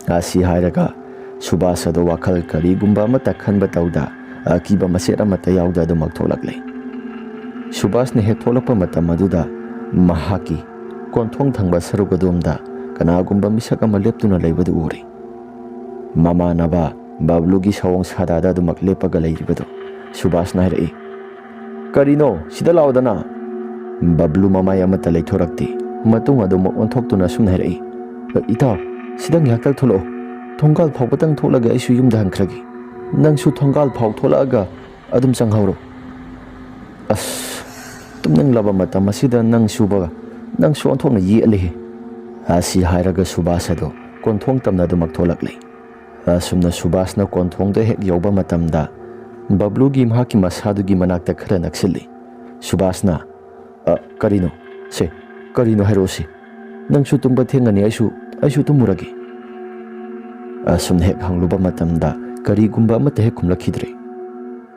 ꯑꯁꯤ ꯍꯥꯏꯔꯒ ꯁꯨꯕꯥꯁ ꯑꯗꯨ ꯋꯥꯈꯜ ꯀꯔꯤꯒꯨꯝꯕ ꯑꯃꯠꯇ ꯈꯟꯕ ꯇꯧꯗ, ꯑꯀꯤꯕ ꯃꯆꯦꯠ ꯑꯃꯠꯇ ꯌꯥꯎꯗ ꯑꯗꯨꯃꯛ ꯊꯣꯛꯂꯛꯂꯦ꯫ ꯁꯨꯕꯥꯁꯅ ꯍꯦꯛ ꯊꯣꯛꯂꯛꯄ ꯃꯇꯝ ꯑꯗꯨꯗ ꯃꯍꯥꯛꯀꯤ ꯀꯣꯟꯊꯣꯡ ꯊꯪꯕ ꯁꯔꯨꯛ ꯑꯗꯣꯝꯗ ꯀꯅꯥꯒꯨꯝꯕ ꯃꯤꯁꯛ ꯑꯃ ꯂꯦꯞꯇꯨꯅ ꯂꯩꯕꯗꯨ ꯎꯔꯦ꯫ ꯃꯃꯥꯟꯅꯕ ꯕꯕ꯭ꯂꯨꯒꯤ ꯁꯑꯣꯡ ꯁꯥꯗꯥꯗ ꯑꯗꯨꯃꯛ ꯂꯦꯞꯄꯒ ꯂꯩꯔꯤꯕꯗꯨ ꯁꯨꯕꯥꯁꯅ ꯍꯥꯏꯔꯛꯏ, "ꯀꯔꯤꯅꯣ? ꯁꯤꯗ ꯂꯥꯛꯑꯣꯗꯅ!" ꯕꯕ꯭ꯂꯨ ꯃꯃꯥꯏ ꯑꯃꯠꯇ ꯂꯩꯊꯣꯔꯛꯇꯦ꯫ ꯃꯇꯨꯡ ꯑꯗꯨꯃꯛ ꯑꯣꯟꯊꯣꯛꯇꯨꯅ ꯑꯁꯨꯝꯅ ꯍꯥꯏꯔꯛꯏ, "ꯏꯇꯥꯎ, ꯁꯤꯗ ꯉꯥꯏꯍꯥꯛꯇꯪ ꯊꯣꯛꯂꯛꯑꯣ꯫ ꯊꯣꯡꯒꯥꯜ ꯐꯥꯎꯕꯇꯪ ꯊꯣꯛꯂꯒ ꯑꯩꯁꯨ ꯌꯨꯝꯗ ꯍꯟꯈ꯭ꯔꯒꯦ꯫ ꯅꯪꯁꯨ ꯊꯣꯡꯒꯥꯜ ꯐꯥꯎ ꯊꯣꯛꯂꯛꯑꯒ ꯑꯗꯨꯝ ꯆꯪꯍꯧꯔꯣ꯫ ꯑꯁ, ꯇꯨꯝꯅꯤꯡꯂꯕ ꯃꯇꯝ ꯑꯁꯤꯗ ꯅꯪꯁꯨꯕ, ꯅꯪꯁꯨ ꯑꯣꯟꯊꯣꯛꯅ ꯌꯦꯠꯂꯦꯍꯦ!" ꯑꯁꯤ ꯍꯥꯏꯔꯒ ꯁꯨꯕꯥꯁ ꯑꯗꯨ ꯀꯣꯟꯊꯣꯡ ꯇꯝꯅ ꯑꯗꯨꯃꯛ ꯊꯣꯛꯂꯛꯂꯦ꯫ ꯑꯁꯨꯝꯅ ꯁꯨꯕꯥꯁꯅ ꯀꯣꯟꯊꯣꯡꯗ ꯍꯦꯛ ꯌꯧꯕ ꯃꯇꯝꯗ ꯕꯕ꯭ꯂꯨꯒꯤ ꯃꯍꯥꯛꯀꯤ ꯃꯁꯥꯗꯨꯒꯤ ꯃꯅꯥꯛꯇ ꯈꯔ ꯅꯛꯁꯤꯜꯂꯤ꯫ ꯁꯨꯕꯥꯁꯅ, "ꯑ, "ꯀꯔꯤꯅꯣ? ꯁꯦ, ꯀꯔꯤꯅꯣ ꯍꯥꯏꯔꯛꯑꯣꯁꯦ꯫ ꯅꯪꯁꯨ ꯇꯨꯝꯕ ꯊꯦꯡꯉꯅꯤ, ꯑꯩꯁꯨ, ꯑꯩꯁꯨ ꯇꯨꯝꯃꯨꯔꯒꯦ"꯫ ꯑꯁꯨꯝꯅ ꯍꯦꯛ ꯍꯪꯂꯨꯕ ꯃꯇꯝꯗ ꯀꯔꯤꯒꯨꯝꯕ ꯑꯃꯠꯇ ꯍꯦꯛ ꯈꯨꯝꯂꯛꯈꯤꯗ꯭ꯔꯦ꯫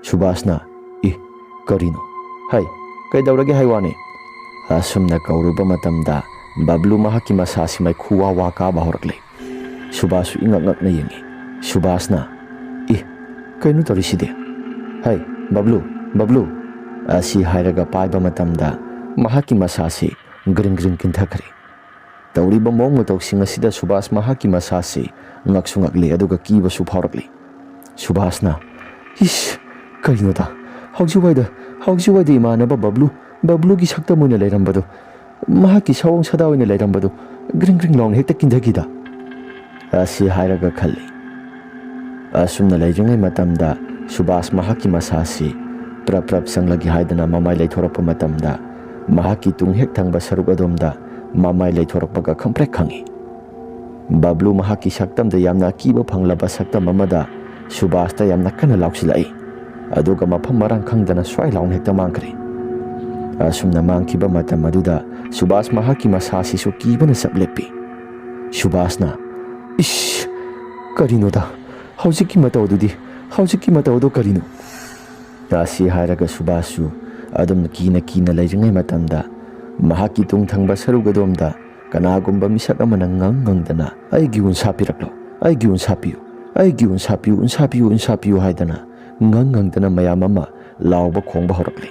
ꯁꯨꯕꯥꯁꯅ, "ꯏ, ꯀꯔꯤꯅꯣ? ꯍꯩ, ꯀꯩꯗꯧꯔꯒꯦ ꯍꯥꯏ ꯋꯥꯅꯤ?" ꯑꯁꯨꯝꯅ ꯀꯧꯔꯨꯕ ꯃꯇꯝꯗ ꯕꯕ꯭ꯂꯨ ꯃꯍꯥꯛꯀꯤ ꯃꯁꯥꯁꯤ ꯃꯩꯈꯨ ꯋꯥ ꯋꯥ ꯀꯥꯕ ꯍꯧꯔꯛꯂꯦ꯫ ꯁꯨꯕꯥꯁꯁꯨ ꯏꯉꯛ ꯉꯛꯅ ꯌꯦꯡꯉꯤ꯫ ꯁꯨꯕꯥꯁꯅ, "ꯏ, ꯀꯩꯅꯣ ꯇꯧꯔꯤꯁꯤꯗꯤ? ꯍꯩ, ꯕꯕ꯭ꯂꯨ, ꯕꯕ꯭ꯂꯨ!" ꯑꯁꯤ ꯍꯥꯏꯔꯒ ꯄꯥꯏꯕ ꯃꯇꯝꯗ ꯃꯍꯥꯛꯀꯤ ꯃꯁꯥꯁꯤ ꯒ꯭ꯔꯤꯡ ꯒ꯭ꯔꯤꯡ ꯀꯤꯟꯊꯈ꯭ꯔꯦ꯫ ꯇꯧꯔꯤꯕ ꯃꯑꯣꯡ ꯃꯇꯧꯁꯤꯡ ꯑꯁꯤꯗ ꯁꯨꯕꯥꯁ ꯃꯍꯥꯛꯀꯤ ꯃꯁꯥꯁꯤ ꯉꯛꯁꯨ ꯉꯛꯂꯦ, ꯑꯗꯨꯒ ꯀꯤꯕꯁꯨ ꯐꯥꯎꯔꯛꯂꯦ꯫ ꯁꯨꯕꯥꯁꯅ, "ꯏꯁ, ꯀꯩꯅꯣꯗ, ꯍꯧꯖꯤꯛꯋꯥꯏꯗ, ꯍꯧꯖꯤꯛꯋꯥꯏꯗ ꯏꯃꯥꯟꯅꯕ ꯕꯕ꯭ꯂꯨ, ꯕꯕ꯭ꯂꯨꯒꯤ ꯁꯛꯇꯝ ꯑꯣꯏꯅ ꯂꯩꯔꯝꯕꯗꯣ, ꯃꯍꯥꯛꯀꯤ ꯁꯑꯣꯡ ꯁꯥꯗꯥ ꯑꯣꯏꯅ ꯂꯩꯔꯝꯕꯗꯣ ꯒ꯭ꯔꯤꯡ ꯒ꯭ꯔꯤꯡ ꯂꯥꯎꯅ ꯍꯦꯛꯇ ꯀꯤꯟꯊꯈꯤꯗ"꯫ ꯑꯁꯤ ꯍꯥꯏꯔꯒ ꯈꯜꯂꯤ꯫ ꯑꯁꯨꯝꯅ ꯂꯩꯔꯤꯉꯩ ꯃꯇꯝꯗ ꯁꯨꯕꯥꯁ ꯃꯍꯥꯛꯀꯤ ꯃꯁꯥꯁꯤ ꯄ꯭ꯔꯞ ꯄ꯭ꯔꯞ ꯆꯪꯂꯒꯦ ꯍꯥꯏꯗꯅ ꯃꯃꯥꯏ ꯂꯩꯊꯣꯔꯛꯄ ꯃꯇꯝꯗ, ꯃꯍꯥꯛꯀꯤ ꯇꯨꯡ ꯍꯦꯛ ꯊꯪꯕ ꯁꯔꯨꯛ ꯑꯗꯣꯝꯗ ꯃꯃꯥꯏ ꯂꯩꯊꯣꯔꯛꯄꯒ ꯈꯪꯄ꯭ꯔꯦꯛ ꯈꯪꯉꯤ꯫ ꯕꯕ꯭ꯂꯨ ꯃꯍꯥꯛꯀꯤ ꯁꯛꯇꯝꯗ ꯌꯥꯝꯅ ꯑꯀꯤꯕ ꯐꯪꯂꯕ ꯁꯛꯇꯝ ꯑꯃꯗ ꯁꯨꯕꯥꯁꯇ ꯌꯥꯝꯅ ꯀꯟꯅ ꯂꯥꯎꯁꯤꯜꯂꯛꯏ꯫ ꯑꯗꯨꯒ ꯃꯐꯝ ꯃꯔꯥꯡ ꯈꯪꯗꯅ ꯁ꯭ꯋꯥꯏ ꯂꯥꯎꯅ ꯍꯦꯛꯇ ꯃꯥꯡꯈ꯭ꯔꯦ꯫ ꯑꯁꯨꯝꯅ ꯃꯥꯡꯈꯤꯕ ꯃꯇꯝ ꯑꯗꯨꯗ ꯁꯨꯕꯥꯁ ꯃꯍꯥꯛꯀꯤ ꯃꯁꯥꯁꯤꯁꯨ ꯀꯤꯕꯅ ꯆꯞ ꯂꯦꯞꯄꯤ꯫ ꯁꯨꯕꯥꯁꯅ, "ꯏꯁ, ꯀꯔꯤꯅꯣꯗ? ꯍꯧꯖꯤꯛꯀꯤ ꯃꯇꯧ ꯑꯗꯨꯗꯤ, ꯍꯧꯖꯤꯛꯀꯤ ꯃꯇꯧ ꯑꯗꯨ ꯀꯔꯤꯅꯣ?" ꯑꯁꯤ ꯍꯥꯏꯔꯒ ꯁꯨꯕꯥꯁꯁꯨ ꯑꯗꯨꯝ ꯀꯤꯅ ꯀꯤꯅ ꯂꯩꯔꯤꯉꯩ ꯃꯇꯝꯗ ꯃꯍꯥꯛꯀꯤ ꯇꯨꯡ ꯊꯪꯕ ꯁꯔꯨꯛ ꯑꯗꯣꯝꯗ ꯀꯅꯥꯒꯨꯝꯕ ꯃꯤꯁꯛ ꯑꯃꯅ ꯉꯪ ꯉꯪꯗꯅ, "ꯑꯩꯒꯤ ꯎꯟꯁꯥ ꯄꯤꯔꯛꯂꯣ, ꯑꯩꯒꯤ ꯎꯟꯁꯥ ꯄꯤꯌꯨ, ꯑꯩꯒꯤ ꯎꯟꯁꯥ ꯄꯤꯌꯨ, ꯎꯟꯁꯥ ꯄꯤꯌꯨ, ꯎꯟꯁꯥ ꯄꯤꯌꯨ" ꯍꯥꯏꯗꯅ ꯉꯪ ꯉꯪꯗꯅ ꯃꯌꯥꯝ ꯑꯃ ꯂꯥꯎꯕ ꯈꯣꯡꯕ ꯍꯧꯔꯛꯂꯦ꯫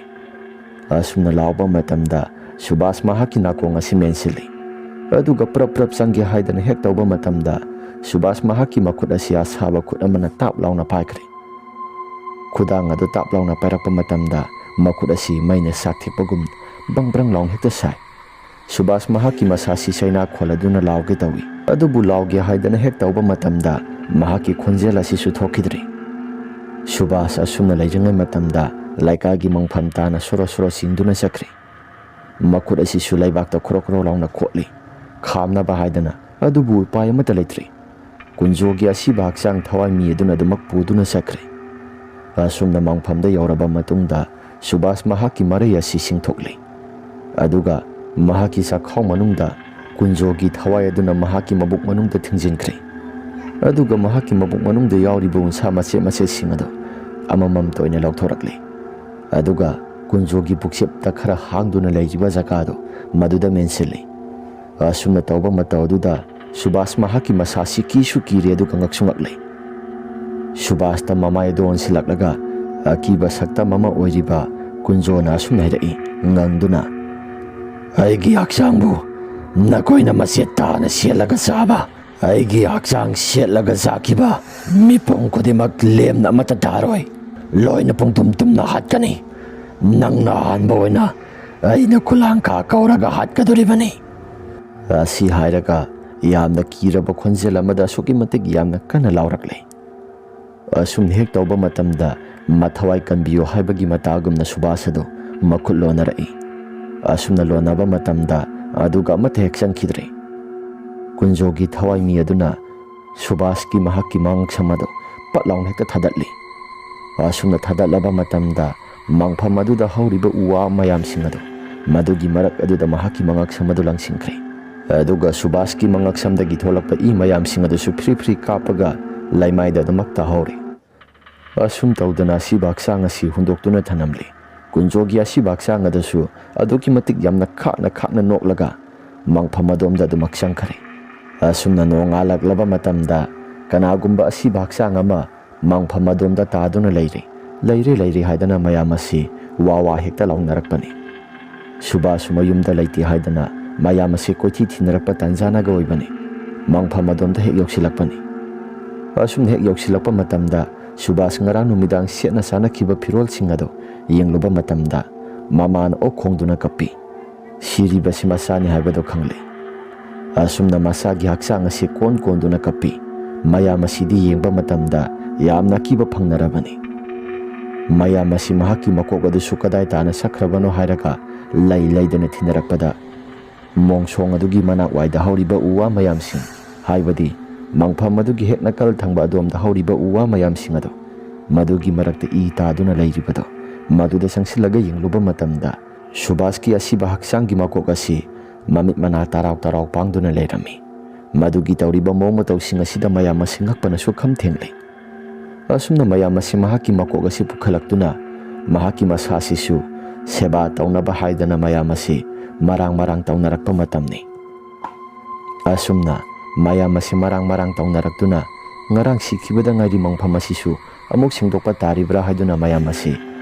ꯑꯁꯨꯝꯅ ꯂꯥꯎꯕ ꯃꯇꯝꯗ ꯁꯨꯕꯥꯁ ꯃꯍꯥꯛꯀꯤ ꯅꯥꯀꯣꯡ ꯑꯁꯤ ꯃꯦꯟꯁꯤꯜꯂꯤ꯫ ꯑꯗꯨꯒ ꯄ꯭ꯔꯞ ꯄ꯭ꯔꯞ ꯆꯪꯒꯦ ꯍꯥꯏꯗꯅ ꯍꯦꯛ ꯇꯧꯕ ꯃꯇꯝꯗ ꯁꯨꯕꯥꯁ ꯃꯍꯥꯛꯀꯤ ꯃꯈꯨꯠ ꯑꯁꯤ ꯑꯁꯥꯕ ꯈꯨꯠ ꯑꯃꯅ ꯇꯥꯞ ꯂꯥꯎꯅ ꯄꯥꯏꯈ꯭ꯔꯦ꯫ ꯈꯨꯗꯥꯡ ꯑꯗꯨ ꯇꯥꯞ ꯂꯥꯎꯅ ꯄꯥꯏꯔꯛꯄ ꯃꯇꯝꯗ ꯃꯈꯨꯠ ꯑꯁꯤ ꯃꯩꯅ ꯆꯥꯛꯊꯦꯛꯄꯒꯨꯝ ꯕ꯭ꯔꯪ ꯕ꯭ꯔꯪ ꯂꯥꯎꯅ ꯍꯦꯛꯇ ꯁꯥꯏ꯫ ꯁꯨꯕꯥꯁ ꯃꯍꯥꯛꯀꯤ ꯃꯁꯥꯁꯤ ꯆꯩꯅꯥ ꯈꯣꯜꯂꯗꯨꯅ ꯂꯥꯎꯒꯦ ꯇꯧꯏ, ꯑꯗꯨꯕꯨ ꯂꯥꯎꯒꯦ ꯍꯥꯏꯗꯅ ꯍꯦꯛ ꯇꯧꯕ ꯃꯇꯝꯗ ꯃꯍꯥꯛꯀꯤ ꯈꯣꯟꯖꯦꯜ ꯑꯁꯤꯁꯨ ꯊꯣꯛꯈꯤꯗ꯭ꯔꯦ꯫ ꯁꯨꯕꯥꯁ ꯑꯁꯨꯝꯅ ꯂꯩꯔꯤꯉꯩ ꯃꯇꯝꯗ ꯂꯩꯀꯥꯏꯒꯤ ꯃꯪꯐꯝ ꯇꯥꯅ ꯁꯣꯔꯣ ꯁꯣꯔꯣ ꯆꯤꯡꯗꯨꯅ ꯆꯠꯈ꯭ꯔꯦ꯫ ꯃꯈꯨꯠ ꯑꯁꯤꯁꯨ ꯂꯩꯕꯥꯛꯇ ꯈꯣꯔꯣ ꯈꯣꯔꯣ ꯂꯥꯎꯅ ꯈꯣꯠꯂꯤ, ꯈꯥꯝꯅꯕ ꯍꯥꯏꯗꯅ, ꯑꯗꯨꯕꯨ ꯎꯄꯥꯏ ꯑꯃꯠꯇ ꯂꯩꯇ꯭ꯔꯦ꯫ ꯀꯨꯟꯖꯣꯒꯤ ꯑꯁꯤꯕ ꯍꯛꯆꯥꯡ ꯊꯋꯥꯏ ꯃꯤ ꯑꯗꯨꯅ ꯑꯗꯨꯃꯛ ꯄꯨꯗꯨꯅ ꯆꯠꯈ꯭ꯔꯦ꯫ ꯑꯁꯨꯝꯅ ꯃꯪꯐꯝꯗ ꯌꯧꯔꯕ ꯃꯇꯨꯡꯗ ꯁꯨꯕꯥꯁ ꯃꯍꯥꯛꯀꯤ ꯃꯔꯩ ꯑꯁꯤ ꯁꯤꯡꯊꯣꯛꯂꯤ꯫ ꯑꯗꯨꯒ ꯃꯍꯥꯛꯀꯤ ꯆꯥꯛꯈꯥꯎ ꯃꯅꯨꯡꯗ ꯀꯨꯟꯖꯣꯒꯤ ꯊꯋꯥꯏ ꯑꯗꯨꯅ ꯃꯍꯥꯛꯀꯤ ꯃꯕꯨꯛ ꯃꯅꯨꯡꯗ ꯊꯤꯡꯖꯤꯟꯈ꯭ꯔꯦ꯫ ꯑꯗꯨꯒ ꯃꯍꯥꯛꯀꯤ ꯃꯕꯨꯛ ꯃꯅꯨꯡꯗ ꯌꯥꯎꯔꯤꯕ ꯎꯟꯁꯥ ꯃꯆꯦꯠ ꯃꯆꯦꯠꯁꯤꯡ ꯑꯗꯨ ꯑꯃꯃꯝꯇ ꯑꯣꯏꯅ ꯂꯧꯊꯣꯔꯛꯂꯦ꯫ ꯑꯗꯨꯒ ꯀꯨꯟꯖꯣꯒꯤ ꯄꯨꯛꯆꯦꯞꯇ ꯈꯔ ꯍꯥꯡꯗꯨꯅ ꯂꯩꯔꯤꯕ ꯖꯒꯥꯗꯨ ꯃꯗꯨꯗ ꯃꯦꯟꯁꯤꯜꯂꯤ꯫ ꯑꯁꯨꯝꯅ ꯇꯧꯕ ꯃꯇꯧ ꯑꯗꯨꯗ ꯁꯨꯕꯥꯁ ꯃꯍꯥꯛꯀꯤ ꯃꯁꯥꯁꯤ ꯀꯤꯁꯨ ꯀꯤꯔꯦ ꯑꯗꯨꯒ ꯉꯛꯁꯨ ꯉꯛꯂꯦ꯫ ꯁꯨꯕꯥꯁꯇ ꯃꯃꯥꯏ ꯑꯗꯨ ꯑꯣꯟꯁꯤꯜꯂꯛꯂꯒ ꯑꯀꯤꯕ ꯁꯛꯇꯝ ꯑꯃ ꯑꯣꯏꯔꯤꯕ ꯀꯨꯟꯖꯣꯅ ꯑꯁꯨꯝꯅ ꯍꯥꯏꯔꯛꯏ, ꯉꯪꯗꯨꯅ, "ꯑꯩꯒꯤ ꯍꯛꯆꯥꯡꯕꯨ ꯅꯈꯣꯏꯅ ꯃꯆꯦꯠ ꯇꯥꯅ ꯁꯦꯠꯂꯒ ꯆꯥꯕ, ꯑꯩꯒꯤ ꯍꯛꯆꯥꯡ ꯁꯦꯠꯂꯒ ꯆꯥꯈꯤꯕ ꯃꯤꯄꯨꯝ ꯈꯨꯗꯤꯡꯃꯛ ꯂꯦꯝꯅ ꯑꯃꯠꯇ ꯇꯥꯔꯣꯏ꯫ ꯂꯣꯏꯅ ꯄꯨꯡꯇꯨꯝ ꯇꯨꯝꯅ ꯍꯥꯠꯀꯅꯤ꯫ ꯅꯪꯅ ꯑꯍꯥꯟꯕ ꯑꯣꯏꯅ ꯑꯩꯅ ꯈꯨꯂꯥꯡꯈꯥ ꯀꯧꯔꯒ ꯍꯥꯠꯀꯗꯧꯔꯤꯕꯅꯤ"꯫ ꯑꯁꯤ ꯍꯥꯏꯔꯒ ꯌꯥꯝꯅ ꯀꯤꯔꯕ ꯈꯣꯟꯖꯦꯜ ꯑꯃꯗ ꯑꯁꯨꯛꯀꯤ ꯃꯇꯤꯛ ꯌꯥꯝꯅ ꯀꯟꯅ ꯂꯥꯎꯔꯛꯂꯦ꯫ ꯑꯁꯨꯝꯅ ꯍꯦꯛ ꯇꯧꯕ ꯃꯇꯝꯗ ꯃꯊꯋꯥꯏ ꯀꯟꯕꯤꯌꯨ ꯍꯥꯏꯕꯒꯤ ꯃꯇꯥꯒꯨꯝꯅ ꯁꯨꯕꯥꯁ ꯑꯗꯨ ꯃꯈꯨꯠ ꯂꯣꯟꯅꯔꯛꯏ꯫ ꯑꯁꯨꯝꯅ ꯂꯣꯟꯅꯕ ꯃꯇꯝꯗ ꯑꯗꯨꯒ ꯑꯃꯠꯇ ꯍꯦꯛ ꯆꯪꯈꯤꯗ꯭ꯔꯦ꯫ ꯀꯨꯟꯖꯣꯒꯤ ꯊꯋꯥꯏ ꯃꯤ ꯑꯗꯨꯅ ꯁꯨꯕꯥꯁꯀꯤ ꯃꯍꯥꯛꯀꯤ ꯃꯉꯛꯁꯝ ꯑꯗꯨ ꯄꯠ ꯂꯥꯎꯅ ꯍꯦꯛꯇ ꯊꯥꯗꯠꯂꯤ꯫ ꯑꯁꯨꯝꯅ ꯊꯥꯗꯠꯂꯕ ꯃꯇꯝꯗ ꯃꯪꯐꯝ ꯑꯗꯨꯗ ꯍꯧꯔꯤꯕ ꯎ ꯋꯥ ꯃꯌꯥꯝꯁꯤꯡ ꯑꯗꯨ ꯃꯗꯨꯒꯤ ꯃꯔꯛ ꯑꯗꯨꯗ ꯃꯍꯥꯛꯀꯤ ꯃꯉꯛꯁꯝ ꯑꯗꯨ ꯂꯪꯁꯤꯟꯈ꯭ꯔꯦ꯫ ꯑꯗꯨꯒ ꯁꯨꯕꯥꯁꯀꯤ ꯃꯉꯛꯁꯝꯗꯒꯤ ꯊꯣꯛꯂꯛꯄ ꯏ ꯃꯌꯥꯝꯁꯤꯡ ꯑꯗꯨꯁꯨ ꯐ꯭ꯔꯤ ꯐ꯭ꯔꯤ ꯀꯥꯞꯄꯒ ꯂꯩꯃꯥꯏꯗ ꯑꯗꯨꯃꯛ ꯇꯥꯍꯧꯔꯦ꯫ ꯑꯁꯨꯝ ꯇꯧꯗꯅ ꯑꯁꯤꯕ ꯍꯛꯆꯥꯡ ꯑꯁꯤ ꯍꯨꯟꯗꯣꯛꯇꯨꯅ ꯊꯅꯝꯂꯦ꯫ ꯀꯨꯟꯖꯣꯒꯤ ꯑꯁꯤꯕ ꯍꯛꯆꯥꯡ ꯑꯗꯨꯁꯨ ꯑꯗꯨꯛꯀꯤ ꯃꯇꯤꯛ ꯌꯥꯝꯅ ꯈꯥꯛꯅ ꯈꯥꯛꯅ ꯅꯣꯛꯂꯒ ꯃꯪꯐꯝ ꯑꯗꯣꯝꯗ ꯑꯗꯨꯃꯛ ꯆꯪꯈꯔꯦ꯫ ꯑꯁꯨꯝꯅ ꯅꯣꯡꯉꯥꯜꯂꯛꯂꯕ ꯃꯇꯝꯗ ꯀꯅꯥꯒꯨꯝꯕ ꯑꯁꯤꯕ ꯍꯛꯆꯥꯡ ꯑꯃ ꯃꯪꯐꯝ ꯑꯗꯣꯝꯗ ꯇꯥꯗꯨꯅ ꯂꯩꯔꯦ, ꯂꯩꯔꯦ, ꯂꯩꯔꯦ ꯍꯥꯏꯗꯅ ꯃꯌꯥꯝ ꯑꯁꯤ ꯋꯥ ꯋꯥ ꯍꯦꯛꯇ ꯂꯥꯎꯅꯔꯛꯄꯅꯤ꯫ ꯁꯨꯕꯥꯁꯁꯨ ꯃꯌꯨꯝꯗ ꯂꯩꯇꯦ ꯍꯥꯏꯗꯅ ꯃꯌꯥꯝ ꯑꯁꯤ ꯀꯣꯏꯊꯤ ꯊꯤꯅꯔꯛꯄ ꯇꯥꯟꯖꯥꯅꯒ ꯑꯣꯏꯕꯅꯤ꯫ ꯃꯪꯐꯝ ꯑꯗꯣꯝꯗ ꯍꯦꯛ ꯌꯧꯁꯤꯜꯂꯛꯄꯅꯤ꯫ ꯑꯁꯨꯝꯅ ꯍꯦꯛ ꯌꯧꯁꯤꯜꯂꯛꯄ ꯃꯇꯝꯗ ꯁꯨꯕꯥꯁ ꯉꯔꯥꯡ ꯅꯨꯃꯤꯗꯥꯡ ꯁꯦꯠꯅ ꯆꯥꯅꯈꯤꯕ ꯐꯤꯔꯣꯜꯁꯤꯡ ꯑꯗꯨ ꯌꯦꯡꯂꯨꯕ ꯃꯇꯝꯗ ꯃꯃꯥꯅ ꯑꯣꯛ ꯈꯣꯡꯗꯨꯅ ꯀꯞꯄꯤ꯫ ꯁꯤꯔꯤꯕꯁꯤ ꯃꯆꯥꯅꯤ ꯍꯥꯏꯕꯗꯨ ꯈꯪꯂꯦ꯫ ꯑꯁꯨꯝꯅ ꯃꯆꯥꯒꯤ ꯍꯛꯆꯥꯡ ꯑꯁꯤ ꯀꯣꯟ ꯀꯣꯟꯗꯨꯅ ꯀꯞꯄꯤ꯫ ꯃꯌꯥꯝ ꯑꯁꯤꯗꯤ ꯌꯦꯡꯕ ꯃꯇꯝꯗ ꯌꯥꯝꯅ ꯑꯀꯤꯕ ꯐꯪꯅꯔꯕꯅꯤ꯫ ꯃꯌꯥꯝ ꯑꯁꯤ ꯃꯍꯥꯛꯀꯤ ꯃꯀꯣꯛ ꯑꯗꯨꯁꯨ ꯀꯗꯥꯏ ꯇꯥꯅ ꯁꯛꯈ꯭ꯔꯕꯅꯣ ꯍꯥꯏꯔꯒ ꯂꯩ ꯂꯩꯗꯅ ꯊꯤꯅꯔꯛꯄꯗ, ꯃꯣꯡꯁꯣꯡ ꯑꯗꯨꯒꯤ ꯃꯅꯥꯛ ꯋꯥꯏꯗ ꯍꯧꯔꯤꯕ ꯎ ꯋꯥ ꯃꯌꯥꯝꯁꯤꯡ, ꯍꯥꯏꯕꯗꯤ ꯃꯪꯐꯝ ꯑꯗꯨꯒꯤ ꯍꯦꯛ ꯅꯥꯀꯜ ꯊꯪꯕ ꯑꯗꯣꯝꯗ ꯍꯧꯔꯤꯕ ꯎ ꯋꯥ ꯃꯌꯥꯝꯁꯤꯡ ꯑꯗꯨ, ꯃꯗꯨꯒꯤ ꯃꯔꯛꯇ ꯏ ꯇꯥꯗꯨꯅ ꯂꯩꯔꯤꯕꯗꯨ, ꯃꯗꯨꯗ ꯆꯪꯁꯤꯜꯂꯒ ꯌꯦꯡꯂꯨꯕ ꯃꯇꯝꯗ, ꯁꯨꯕꯥꯁꯀꯤ ꯑꯁꯤꯕ ꯍꯛꯆꯥꯡꯒꯤ ꯃꯀꯣꯛ ꯑꯁꯤ ꯃꯃꯤꯠ ꯃꯅꯥ ꯇꯔꯥꯎ ꯇꯔꯥꯎ ꯄꯥꯡꯗꯨꯅ ꯂꯩꯔꯝꯃꯤ꯫ ꯃꯗꯨꯒꯤ ꯇꯧꯔꯤꯕ ꯃꯑꯣꯡ ꯃꯇꯧꯁꯤꯡ ꯑꯁꯤꯗ ꯃꯌꯥꯝ ꯑꯁꯤ ꯉꯛꯄꯅ ꯁꯨꯛꯈꯝ ꯊꯦꯡꯂꯦ꯫ ꯑꯁꯨꯝꯅ ꯃꯌꯥꯝ ꯑꯁꯤ ꯃꯍꯥꯛꯀꯤ ꯃꯀꯣꯛ ꯑꯁꯤ ꯄꯨꯈꯠꯂꯛꯇꯨꯅ ꯃꯍꯥꯛꯀꯤ ꯃꯁꯥ ꯑꯁꯤꯁꯨ ꯁꯦꯕꯥ ꯇꯧꯅꯕ ꯍꯥꯏꯗꯅ ꯃꯌꯥꯝ ꯑꯁꯤ ꯃꯔꯥꯡ ꯃꯔꯥꯡ ꯇꯧꯅꯔꯛꯄ ꯃꯇꯝꯅꯤ꯫ ꯑꯁꯨꯝꯅ ꯃꯌꯥꯝ ꯑꯁꯤ ꯃꯔꯥꯡ ꯃꯔꯥꯡ ꯇꯧꯅꯔꯛꯇꯨꯅ ꯉꯔꯥꯡ ꯁꯤꯈꯤꯕꯗ ꯉꯥꯏꯔꯤ ꯃꯪꯐꯝ ꯑꯁꯤꯁꯨ ꯑꯃꯨꯛ ꯁꯦꯡꯗꯣꯛꯄ ꯇꯥꯔꯤꯕ꯭ꯔꯥ ꯍꯥꯏꯗꯨꯅ ꯃꯌꯥꯝ ꯑꯁꯤ,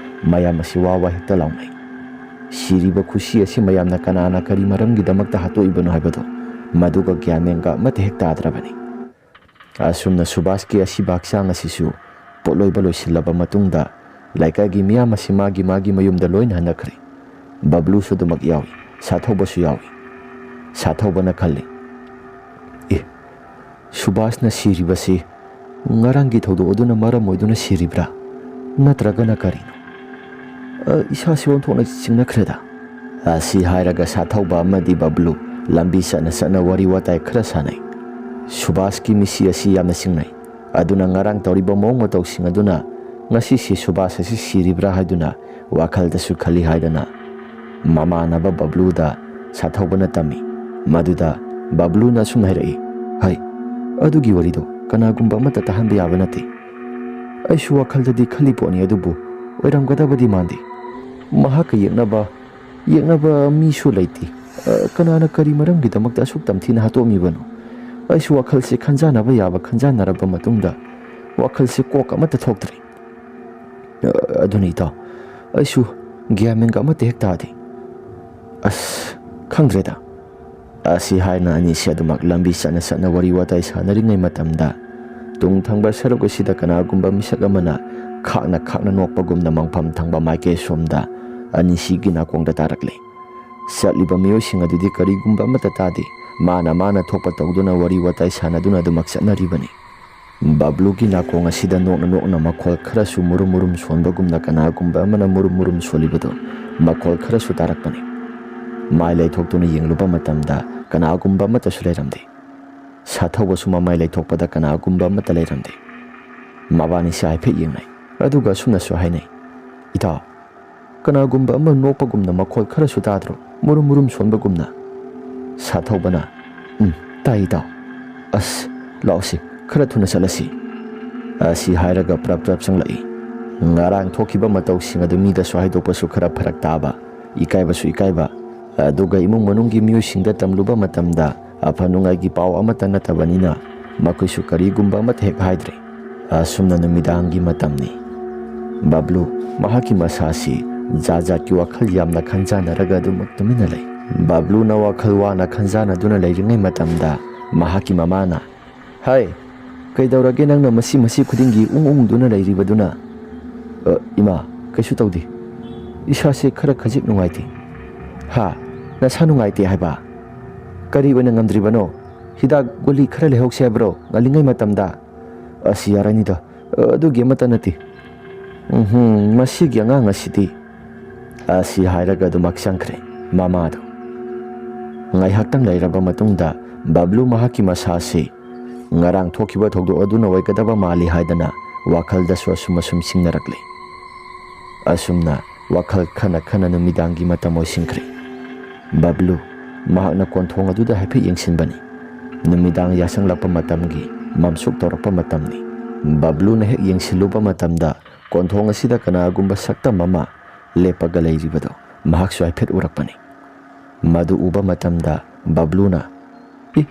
ꯃꯌꯥꯝ ꯑꯁꯤ ꯋꯥ ꯋꯥ ꯍꯦꯛꯇ ꯂꯥꯎꯅꯩ꯫ ꯁꯤꯔꯤꯕ ꯈꯨꯁꯤ ꯑꯁꯤ ꯃꯌꯥꯝꯅ ꯀꯅꯥꯅ ꯀꯔꯤ ꯃꯔꯝꯒꯤꯗꯃꯛꯇ ꯍꯥꯠꯇꯣꯛꯏꯕꯅꯣ ꯍꯥꯏꯕꯗꯣ, ꯃꯗꯨꯒ ꯒ꯭ꯌꯥꯟ ꯃꯦꯟꯒ ꯑꯃꯠꯇ ꯍꯦꯛ ꯇꯥꯗ꯭ꯔꯕꯅꯤ꯫ ꯑꯁꯨꯝꯅ ꯁꯨꯕꯥꯁꯀꯤ ꯑꯁꯤꯕ ꯍꯛꯆꯥꯡ ꯑꯁꯤꯁꯨ ꯄꯣꯠꯂꯣꯏꯕ ꯂꯣꯏꯁꯤꯜꯂꯕ ꯃꯇꯨꯡꯗ ꯂꯩꯀꯥꯏꯒꯤ ꯃꯤꯌꯥꯝ ꯑꯁꯤ ꯃꯥꯒꯤ ꯃꯥꯒꯤ ꯃꯌꯨꯝꯗ ꯂꯣꯏꯅ ꯍꯟꯅꯈ꯭ꯔꯦ꯫ ꯕꯕ꯭ꯂꯨꯁꯨ ꯑꯗꯨꯃꯛ ꯌꯥꯎꯏ, ꯁꯥꯊꯧꯕꯁꯨ ꯌꯥꯎꯏ꯫ ꯁꯥꯊꯧꯕꯅ ꯈꯜꯂꯤ, "ꯑꯦ, ꯁꯨꯕꯥꯁꯅ ꯁꯤꯔꯤꯕꯁꯤ ꯉꯔꯥꯡꯒꯤ ꯊꯧꯗꯣꯛ ꯑꯗꯨꯅ ꯃꯔꯝ ꯑꯣꯏꯗꯨꯅ ꯁꯤꯔꯤꯕ꯭ꯔꯥ? ꯅꯠꯇ꯭ꯔꯒꯅ ꯀꯔꯤꯅꯣ? ꯑ, ꯏꯁꯥꯁꯤ ꯑꯣꯟꯊꯣꯛꯅ ꯆꯤꯡꯅꯈ꯭ꯔꯦꯗ"꯫ ꯑꯁꯤ ꯍꯥꯏꯔꯒ ꯁꯥꯊꯧꯕ ꯑꯃꯗꯤ ꯕꯕ꯭ꯂꯨ ꯂꯝꯕꯤ ꯆꯠꯅ ꯆꯠꯅ ꯋꯥꯔꯤ ꯋꯥꯇꯥꯏ ꯈꯔ ꯁꯥꯟꯅꯩ꯫ ꯁꯨꯕꯥꯁꯀꯤ ꯃꯤꯠꯁꯤ ꯑꯁꯤ ꯌꯥꯝꯅ ꯁꯤꯡꯅꯩ꯫ ꯑꯗꯨꯅ ꯉꯔꯥꯡ ꯇꯧꯔꯤꯕ ꯃꯑꯣꯡ ꯃꯇꯧꯁꯤꯡ ꯑꯗꯨꯅ ꯉꯁꯤꯁꯤ ꯁꯨꯕꯥꯁ ꯑꯁꯤ ꯁꯤꯔꯤꯕ꯭ꯔꯥ ꯍꯥꯏꯗꯨꯅ ꯋꯥꯈꯜꯗꯁꯨ ꯈꯜꯂꯤ ꯍꯥꯏꯗꯅ ꯃꯃꯥꯟꯅꯕ ꯕꯕ꯭ꯂꯨꯗ ꯁꯥꯊꯧꯕꯅ ꯇꯝꯃꯤ꯫ ꯃꯗꯨꯗ ꯕꯕ꯭ꯂꯨꯅ ꯑꯁꯨꯝ ꯍꯥꯏꯔꯛꯏ, "ꯍꯩ, ꯑꯗꯨꯒꯤ ꯋꯥꯔꯤꯗꯣ ꯀꯅꯥꯒꯨꯝꯕ ꯑꯃꯠꯇ ꯇꯥꯍꯟꯕ ꯌꯥꯕ ꯅꯠꯇꯦ꯫ ꯑꯩꯁꯨ ꯋꯥꯈꯜꯗꯗꯤ ꯈꯜꯂꯤ ꯄꯣꯠꯅꯤ, ꯑꯗꯨꯕꯨ ꯑꯣꯏꯔꯝꯒꯗꯕꯗꯤ ꯃꯥꯟꯗꯦ꯫ ꯃꯍꯥꯛꯀ ꯌꯦꯛꯅꯕ, ꯌꯦꯛꯅꯕ ꯃꯤꯁꯨ ꯂꯩꯇꯦ꯫ ꯑ, ꯀꯅꯥꯅ ꯀꯔꯤ ꯃꯔꯝꯒꯤꯗꯃꯛꯇ ꯑꯁꯨꯛ ꯇꯝꯊꯤꯅ ꯍꯥꯠꯇꯣꯛꯑꯝꯃꯤꯕꯅꯣ? ꯑꯩꯁꯨ ꯋꯥꯈꯜꯁꯦ ꯈꯟꯖꯥꯟꯅꯕ ꯌꯥꯕ ꯈꯟꯖꯥꯟꯅꯔꯕ ꯃꯇꯨꯡꯗ ꯋꯥꯈꯜꯁꯦ ꯀꯣꯛ ꯑꯃꯠꯇ ꯊꯣꯛꯇ꯭ꯔꯦ꯫ ꯑ, ꯑꯗꯨꯅꯤ ꯏꯇꯥꯎ, ꯑꯩꯁꯨ ꯒ꯭ꯌꯥꯟ ꯃꯦꯟꯒ ꯑꯃꯠꯇ ꯍꯦꯛ ꯇꯥꯗꯦ꯫ ꯑꯁ, ꯈꯪꯗ꯭ꯔꯦꯗ"꯫ ꯑꯁꯤ ꯍꯥꯏꯅ ꯑꯅꯤꯁꯤ ꯑꯗꯨꯃꯛ ꯂꯝꯕꯤ ꯆꯠꯅ ꯆꯠꯅ ꯋꯥꯔꯤ ꯋꯥꯇꯥꯏ ꯁꯥꯟꯅꯔꯤꯉꯩ ꯃꯇꯝꯗ, ꯇꯨꯡ ꯊꯪꯕ ꯁꯔꯨꯛ ꯑꯁꯤꯗ ꯀꯅꯥꯒꯨꯝꯕ ꯃꯤꯁꯛ ꯑꯃꯅ ꯈꯥꯛꯅ ꯈꯥꯛꯅ ꯅꯣꯛꯄꯒꯨꯝꯅ ꯃꯪꯐꯝ ꯊꯪꯕ ꯃꯥꯏꯀꯩ ꯁꯣꯝꯗ ꯑꯅꯤꯁꯤꯒꯤ ꯅꯥꯀꯣꯡꯗ ꯇꯥꯔꯛꯂꯦ꯫ ꯆꯠꯂꯤꯕ ꯃꯤꯑꯣꯏꯁꯤꯡ ꯑꯗꯨꯗꯤ ꯀꯔꯤꯒꯨꯝꯕ ꯑꯃꯠꯇ ꯇꯥꯗꯦ꯫ ꯃꯥꯅ ꯃꯥꯅ ꯊꯣꯛꯄ ꯇꯧꯗꯨꯅ ꯋꯥꯔꯤ ꯋꯥꯇꯥꯏ ꯁꯥꯟꯅꯗꯨꯅ ꯑꯗꯨꯃꯛ ꯆꯠꯅꯔꯤꯕꯅꯤ꯫ ꯕꯕ꯭ꯂꯨꯒꯤ ꯅꯥꯀꯣꯡ ꯑꯁꯤꯗ ꯅꯣꯛꯅ ꯅꯣꯛꯅ ꯃꯈꯣꯜ ꯈꯔꯁꯨ ꯃꯨꯔꯨꯝ ꯃꯨꯔꯨꯝ ꯁꯣꯟꯕꯒꯨꯝꯅ ꯀꯅꯥꯒꯨꯝꯕ ꯑꯃꯅ ꯃꯨꯔꯨꯝ ꯃꯨꯔꯨꯝ ꯁꯣꯜꯂꯤꯕꯗꯨ ꯃꯈꯣꯜ ꯈꯔꯁꯨ ꯇꯥꯔꯛꯄꯅꯤ꯫ ꯃꯥꯏ ꯂꯩꯊꯣꯛꯇꯨꯅ ꯌꯦꯡꯂꯨꯕ ꯃꯇꯝꯗ ꯀꯅꯥꯒꯨꯝꯕ ꯑꯃꯠꯇꯁꯨ ꯂꯩꯔꯝꯗꯦ꯫ ꯁꯥꯊꯧꯕꯁꯨ ꯃꯃꯥꯏ ꯂꯩꯊꯣꯛꯄꯗ ꯀꯅꯥꯒꯨꯝꯕ ꯑꯃꯠꯇ ꯂꯩꯔꯝꯗꯦ꯫ ꯃꯕꯥꯅꯤꯁꯦ ꯍꯥꯏꯐꯦꯠ ꯌꯦꯡꯅꯩ꯫ ꯑꯗꯨꯒ ꯑꯁꯨꯝꯅꯁꯨ ꯍꯥꯏꯅꯩ, "ꯏꯇꯥꯎ, ꯀꯅꯥꯒꯨꯝꯕ ꯑꯃ ꯅꯣꯛꯄꯒꯨꯝꯅ ꯃꯈꯣꯜ ꯈꯔꯁꯨ ꯇꯥꯗ꯭ꯔꯣ? ꯃꯨꯔꯨꯝ ꯃꯨꯔꯨꯝ ꯁꯣꯟꯕꯒꯨꯝꯅ꯫ ꯁꯥꯊꯧꯕꯅ, "ꯎꯝ, ꯇꯥꯏ ꯏꯇꯥꯎ꯫ ꯑꯁ, ꯂꯥꯛꯑꯣꯁꯤ, ꯈꯔ ꯊꯨꯅ ꯆꯠꯂꯁꯤ꯫ ꯑꯁꯤ ꯍꯥꯏꯔꯒ ꯄ꯭ꯔꯞ ꯄ꯭ꯔꯞ ꯆꯪꯂꯛꯏ꯫ ꯉꯔꯥꯡ ꯊꯣꯛꯈꯤꯕ ꯃꯇꯧꯁꯤꯡ ꯑꯗꯨ ꯃꯤꯗꯁꯨ ꯍꯥꯏꯗꯣꯛꯄꯁꯨ ꯈꯔ ꯐꯔꯛ ꯇꯥꯕ, ꯏꯀꯥꯏꯕꯁꯨ ꯏꯀꯥꯏꯕ, ꯑꯗꯨꯒ ꯏꯃꯨꯡ ꯃꯅꯨꯡꯒꯤ ꯃꯤꯑꯣꯏꯁꯤꯡꯗ ꯇꯝꯂꯨꯕ ꯃꯇꯝꯗ ꯑꯐ ꯅꯨꯡꯉꯥꯏꯒꯤ ꯄꯥꯎ ꯑꯃꯠꯇ ꯅꯠꯇꯕꯅꯤꯅ ꯃꯈꯣꯏꯁꯨ ꯀꯔꯤꯒꯨꯝꯕ ꯑꯃꯠꯇ ꯍꯦꯛ ꯍꯥꯏꯗ꯭ꯔꯦ꯫ ꯑꯁꯨꯝꯅ ꯅꯨꯃꯤꯗꯥꯡꯒꯤ ꯃꯇꯝꯅꯤ꯫ ꯕꯕ꯭ꯂꯨ ꯃꯍꯥꯛꯀꯤ ꯃꯁꯥꯁꯤ ꯖꯥꯠ ꯖꯥꯠꯀꯤ ꯋꯥꯈꯜ ꯌꯥꯝꯅ ꯈꯟꯖꯥꯟꯅꯔꯒ ꯑꯗꯨꯃꯛ ꯇꯨꯃꯤꯟꯅ ꯂꯩ꯫ ꯕꯕ꯭ꯂꯨꯅ ꯋꯥꯈꯜ ꯋꯥꯅ ꯈꯟꯖꯥꯟꯅꯗꯨꯅ ꯂꯩꯔꯤꯉꯩ ꯃꯇꯝꯗ ꯃꯍꯥꯛꯀꯤ ꯃꯃꯥꯅ, "ꯍꯥꯏ, ꯀꯩꯗꯧꯔꯒꯦ ꯅꯪꯅ ꯃꯁꯤ ꯃꯁꯤ ꯈꯨꯗꯤꯡꯒꯤ ꯎꯪ ꯎꯪꯗꯨꯅ ꯂꯩꯔꯤꯕꯗꯨꯅ?" "ꯑ, ꯏꯃꯥ, ꯀꯩꯁꯨ ꯇꯧꯗꯦ꯫ ꯏꯁꯥꯁꯦ ꯈꯔ ꯈꯖꯤꯛ ꯅꯨꯡꯉꯥꯏꯇꯦ꯫" "ꯍꯥ? ꯅꯁꯥ ꯅꯨꯡꯉꯥꯏꯇꯦ ꯍꯥꯏꯕ? ꯀꯔꯤ ꯑꯣꯏꯅ ꯉꯝꯗ꯭ꯔꯤꯕꯅꯣ? ꯍꯤꯗꯥꯛ ꯒꯨꯂꯤ ꯈꯔ ꯂꯩꯍꯧꯁꯦ ꯍꯥꯏꯕ꯭ꯔꯣ ꯉꯜꯂꯤꯉꯩ ꯃꯇꯝꯗ?" "ꯑꯁ, ꯌꯥꯔꯅꯤꯗ, ꯑꯗꯨꯒꯤ ꯑꯃꯠꯇ ꯅꯠꯇꯦ꯫ ꯎꯝꯍꯨꯝ, ꯃꯁꯤꯒꯤ ꯑꯉꯥꯡ ꯑꯁꯤꯗꯤ꯫" ꯑꯁꯤ ꯍꯥꯏꯔꯒ ꯑꯗꯨꯃꯛ ꯆꯪꯈ꯭ꯔꯦ ꯃꯃꯥꯗꯨ꯫ ꯉꯥꯏꯍꯥꯛꯇꯪ ꯂꯩꯔꯕ ꯃꯇꯨꯡꯗ ꯕꯕ꯭ꯂꯨ ꯃꯍꯥꯛꯀꯤ ꯃꯁꯥꯁꯤ ꯉꯔꯥꯡ ꯊꯣꯛꯈꯤꯕ ꯊꯧꯗꯣꯛ ꯑꯗꯨꯅ ꯑꯣꯏꯒꯗꯕ ꯃꯥꯜꯂꯤ ꯍꯥꯏꯗꯅ ꯋꯥꯈꯜꯗꯁꯨ ꯑꯁꯨꯝ ꯑꯁꯨꯝ ꯆꯤꯡꯅꯔꯛꯂꯦ꯫ ꯑꯁꯨꯝꯅ ꯋꯥꯈꯜ ꯈꯟꯅ ꯈꯟꯅ ꯅꯨꯃꯤꯗꯥꯡꯒꯤ ꯃꯇꯝ ꯑꯣꯏꯁꯤꯟꯈ꯭ꯔꯦ꯫ ꯕꯕ꯭ꯂꯨ ꯃꯍꯥꯛꯅ ꯀꯣꯟꯊꯣꯡ ꯑꯗꯨꯗ ꯍꯥꯏꯐꯦꯠ ꯌꯦꯡꯁꯤꯟꯕꯅꯤ꯫ ꯅꯨꯃꯤꯗꯥꯡ ꯌꯥꯁꯪꯂꯛꯄ ꯃꯇꯝꯒꯤ ꯃꯝꯁꯨꯛ ꯇꯧꯔꯛꯄ ꯃꯇꯝꯅꯤ꯫ ꯕꯕ꯭ꯂꯨꯅ ꯍꯦꯛ ꯌꯦꯡꯁꯤꯜꯂꯨꯕ ꯃꯇꯝꯗ ꯀꯣꯟꯊꯣꯡ ꯑꯁꯤꯗ ꯀꯅꯥꯒꯨꯝꯕ ꯁꯛꯇꯝ ꯑꯃ ꯂꯦꯞꯄꯒ ꯂꯩꯔꯤꯕꯗꯨ ꯃꯍꯥꯛꯁꯨ ꯍꯥꯏꯐꯦꯠ ꯎꯔꯛꯄꯅꯤ꯫ ꯃꯗꯨ ꯎꯕ ꯃꯇꯝꯗ ꯕꯕ꯭ꯂꯨꯅ, "ꯏ,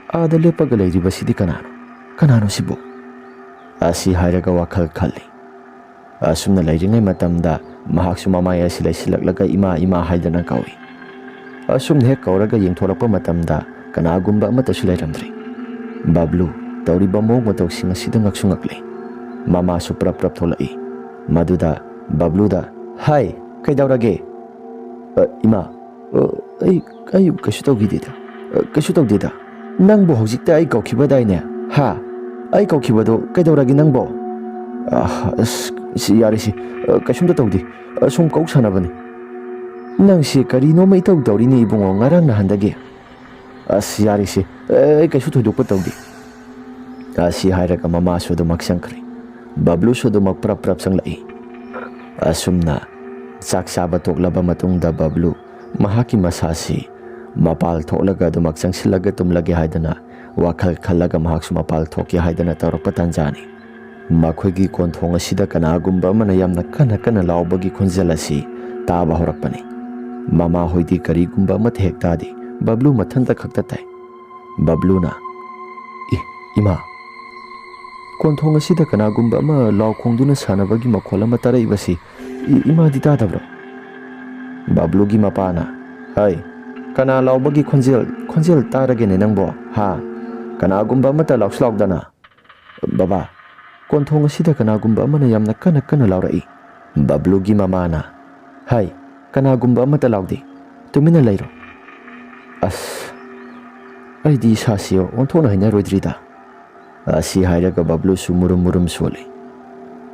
ꯑꯥꯗ ꯂꯦꯞꯄꯒ ꯂꯩꯔꯤꯕꯁꯤꯗꯤ ꯀꯅꯥꯅꯣ? ꯀꯅꯥꯅꯣ ꯁꯤꯕꯨ?" ꯑꯁꯤ ꯍꯥꯏꯔꯒ ꯋꯥꯈꯜ ꯈꯜꯂꯤ꯫ ꯑꯁꯨꯝꯅ ꯂꯩꯔꯤꯉꯩ ꯃꯇꯝꯗ ꯃꯍꯥꯛꯁꯨ ꯃꯃꯥꯏ ꯑꯁꯤ ꯂꯩꯁꯤꯜꯂꯛꯂꯒ "ꯏꯃꯥ, ꯏꯃꯥ" ꯍꯥꯏꯗꯅ ꯀꯧꯏ꯫ ꯑꯁꯨꯝꯅ ꯍꯦꯛ ꯀꯧꯔꯒ ꯌꯦꯡꯊꯣꯔꯛꯄ ꯃꯇꯝꯗ ꯀꯅꯥꯒꯨꯝꯕ ꯑꯃꯠꯇꯁꯨ ꯂꯩꯔꯝꯗ꯭ꯔꯦ꯫ ꯕꯕ꯭ꯂꯨ ꯇꯧꯔꯤꯕ ꯃꯑꯣꯡ ꯃꯇꯧꯁꯤꯡ ꯑꯁꯤꯗ ꯉꯛꯁꯨ ꯉꯛꯂꯦ꯫ ꯃꯃꯥꯁꯨ ꯄ꯭ꯔꯞ ꯄ꯭ꯔꯞ ꯊꯣꯛꯂꯛꯏ꯫ ꯃꯗꯨꯗ ꯕꯕ꯭ꯂꯨꯗ, "ꯍꯥꯏ, ꯀꯩꯗꯧꯔꯒꯦ?" "ꯑ, ꯏꯃꯥ, ꯑ, ꯑꯩ, ꯑꯩ ꯀꯩꯁꯨ ꯇꯧꯈꯤꯗꯦꯗ꯫ ꯑ, ꯀꯩꯁꯨ ꯇꯧꯗꯦꯗ꯫ ꯅꯪꯕꯨ ꯍꯧꯖꯤꯛꯇ ꯑꯩ ꯀꯧꯈꯤꯕꯗꯥꯏꯅꯦ? ꯍꯥ? ꯑꯩ ꯀꯧꯈꯤꯕꯗꯣ ꯀꯩꯗꯧꯔꯒꯦ ꯅꯪꯕꯣ?" "ꯑ, ꯑꯁ, ꯁꯤ ꯌꯥꯔꯦ ꯁꯤ꯫ ꯑ, ꯀꯩꯁꯨꯝꯇ ꯇꯧꯗꯦ꯫ ꯑ, ꯁꯨꯝ ꯀꯧ ꯁꯥꯟꯅꯕꯅꯤ꯫" "ꯅꯪꯁꯦ ꯀꯔꯤꯅꯣꯃ ꯏꯇꯧ ꯇꯧꯔꯤꯅꯦ ꯏꯕꯨꯡꯉꯣ, ꯉꯔꯥꯡ ꯅꯍꯥꯟꯗꯒꯤ꯫" "ꯑꯁ, ꯌꯥꯔꯦꯁꯦ, ꯑꯩ ꯀꯩꯁꯨ ꯊꯣꯏꯗꯣꯛꯄ ꯇꯧꯗꯦ꯫" ꯑꯁꯤ ꯍꯥꯏꯔꯒ ꯃꯃꯥꯁꯨ ꯑꯗꯨꯃꯛ ꯆꯪꯈ꯭ꯔꯦ꯫ ꯕꯕ꯭ꯂꯨꯁꯨ ꯑꯗꯨꯃꯛ ꯄ꯭ꯔꯞ ꯄ꯭ꯔꯞ ꯆꯪꯂꯛꯏ꯫ ꯑꯁꯨꯝꯅ ꯆꯥꯛ ꯆꯥꯕ ꯇꯣꯛꯂꯕ ꯃꯇꯨꯡꯗ ꯕꯕ꯭ꯂꯨ ꯃꯍꯥꯛꯀꯤ ꯃꯁꯥꯁꯤ ꯃꯄꯥꯜ ꯊꯣꯛꯂꯒ ꯑꯗꯨꯃꯛ ꯆꯪꯁꯤꯜꯂꯒ ꯇꯨꯝꯂꯒꯦ ꯍꯥꯏꯗꯅ ꯋꯥꯈꯜ ꯈꯜꯂꯒ ꯃꯍꯥꯛꯁꯨ ꯃꯄꯥꯜ ꯊꯣꯛꯀꯦ ꯍꯥꯏꯗꯅ ꯇꯧꯔꯛꯄ ꯇꯥꯟꯖꯥꯅꯤ꯫ ꯃꯈꯣꯏꯒꯤ ꯀꯣꯟꯊꯣꯡ ꯑꯁꯤꯗ ꯀꯅꯥꯒꯨꯝꯕ ꯑꯃꯅ ꯌꯥꯝꯅ ꯀꯟꯅ ꯀꯟꯅ ꯂꯥꯎꯕꯒꯤ ꯈꯣꯟꯖꯦꯜ ꯑꯁꯤ ꯇꯥꯕ ꯍꯧꯔꯛꯄꯅꯤ꯫ ꯃꯃꯥꯍꯣꯏꯗꯤ ꯀꯔꯤꯒꯨꯝꯕ ꯑꯃꯠꯇ ꯍꯦꯛ ꯇꯥꯗꯦ, ꯕꯕ꯭ꯂꯨ ꯃꯊꯟꯇ ꯈꯛꯇ ꯇꯥꯏ꯫ ꯕꯕ꯭ꯂꯨꯅ, "ꯏ, ꯏꯃꯥ, ꯀꯣꯟꯊꯣꯡ ꯑꯁꯤꯗ ꯀꯅꯥꯒꯨꯝꯕ ꯑꯃ ꯂꯥꯎ ꯈꯣꯡꯗꯨꯅ ꯁꯥꯟꯅꯕꯒꯤ ꯃꯈꯣꯜ ꯑꯃ ꯇꯥꯔꯛꯏꯕꯁꯤ ꯏ-, ꯏꯃꯥꯗꯤ ꯇꯥꯗꯕ꯭ꯔꯣ?" ꯕꯕ꯭ꯂꯨꯒꯤ ꯃꯄꯥꯅ, "ꯍꯩ, ꯀꯅꯥ ꯂꯥꯎꯕꯒꯤ ꯈꯣꯟꯖꯦꯜ, ꯈꯣꯟꯖꯦꯜ ꯇꯥꯔꯒꯦꯅꯦ ꯅꯪꯕꯣ? ꯍꯥ? ꯀꯅꯥꯒꯨꯝꯕ ꯑꯃꯠꯇ ꯂꯥꯎꯁꯨ ꯂꯥꯎꯗꯅ?" "ꯕꯕꯥ, ꯀꯣꯟꯊꯣꯡ ꯑꯁꯤꯗ ꯀꯅꯥꯒꯨꯝꯕ ꯑꯃꯅ ꯌꯥꯝꯅ ꯀꯟꯅ ꯀꯟꯅ ꯂꯥꯎꯔꯛꯏ꯫" ꯕꯕ꯭ꯂꯨꯒꯤ ꯃꯃꯥꯅ, "ꯍꯩ, ꯀꯅꯥꯒꯨꯝꯕ ꯑꯃꯠꯇ ꯂꯥꯎꯗꯦ꯫ ꯇꯨꯃꯤꯟꯅ ꯂꯩꯔꯣ꯫" "ꯑꯁ, ꯑꯩꯗꯤ ꯏꯁꯥꯁꯤ ꯑꯣꯟꯊꯣꯛꯅ ꯍꯩꯅꯔꯣꯏꯗ꯭ꯔꯤꯗ꯫" ꯑꯁꯤ ꯍꯥꯏꯔꯒ ꯕꯕ꯭ꯂꯨꯁꯨ ꯃꯨꯔꯨꯝ ꯃꯨꯔꯨꯝ ꯁꯣꯜꯂꯤ꯫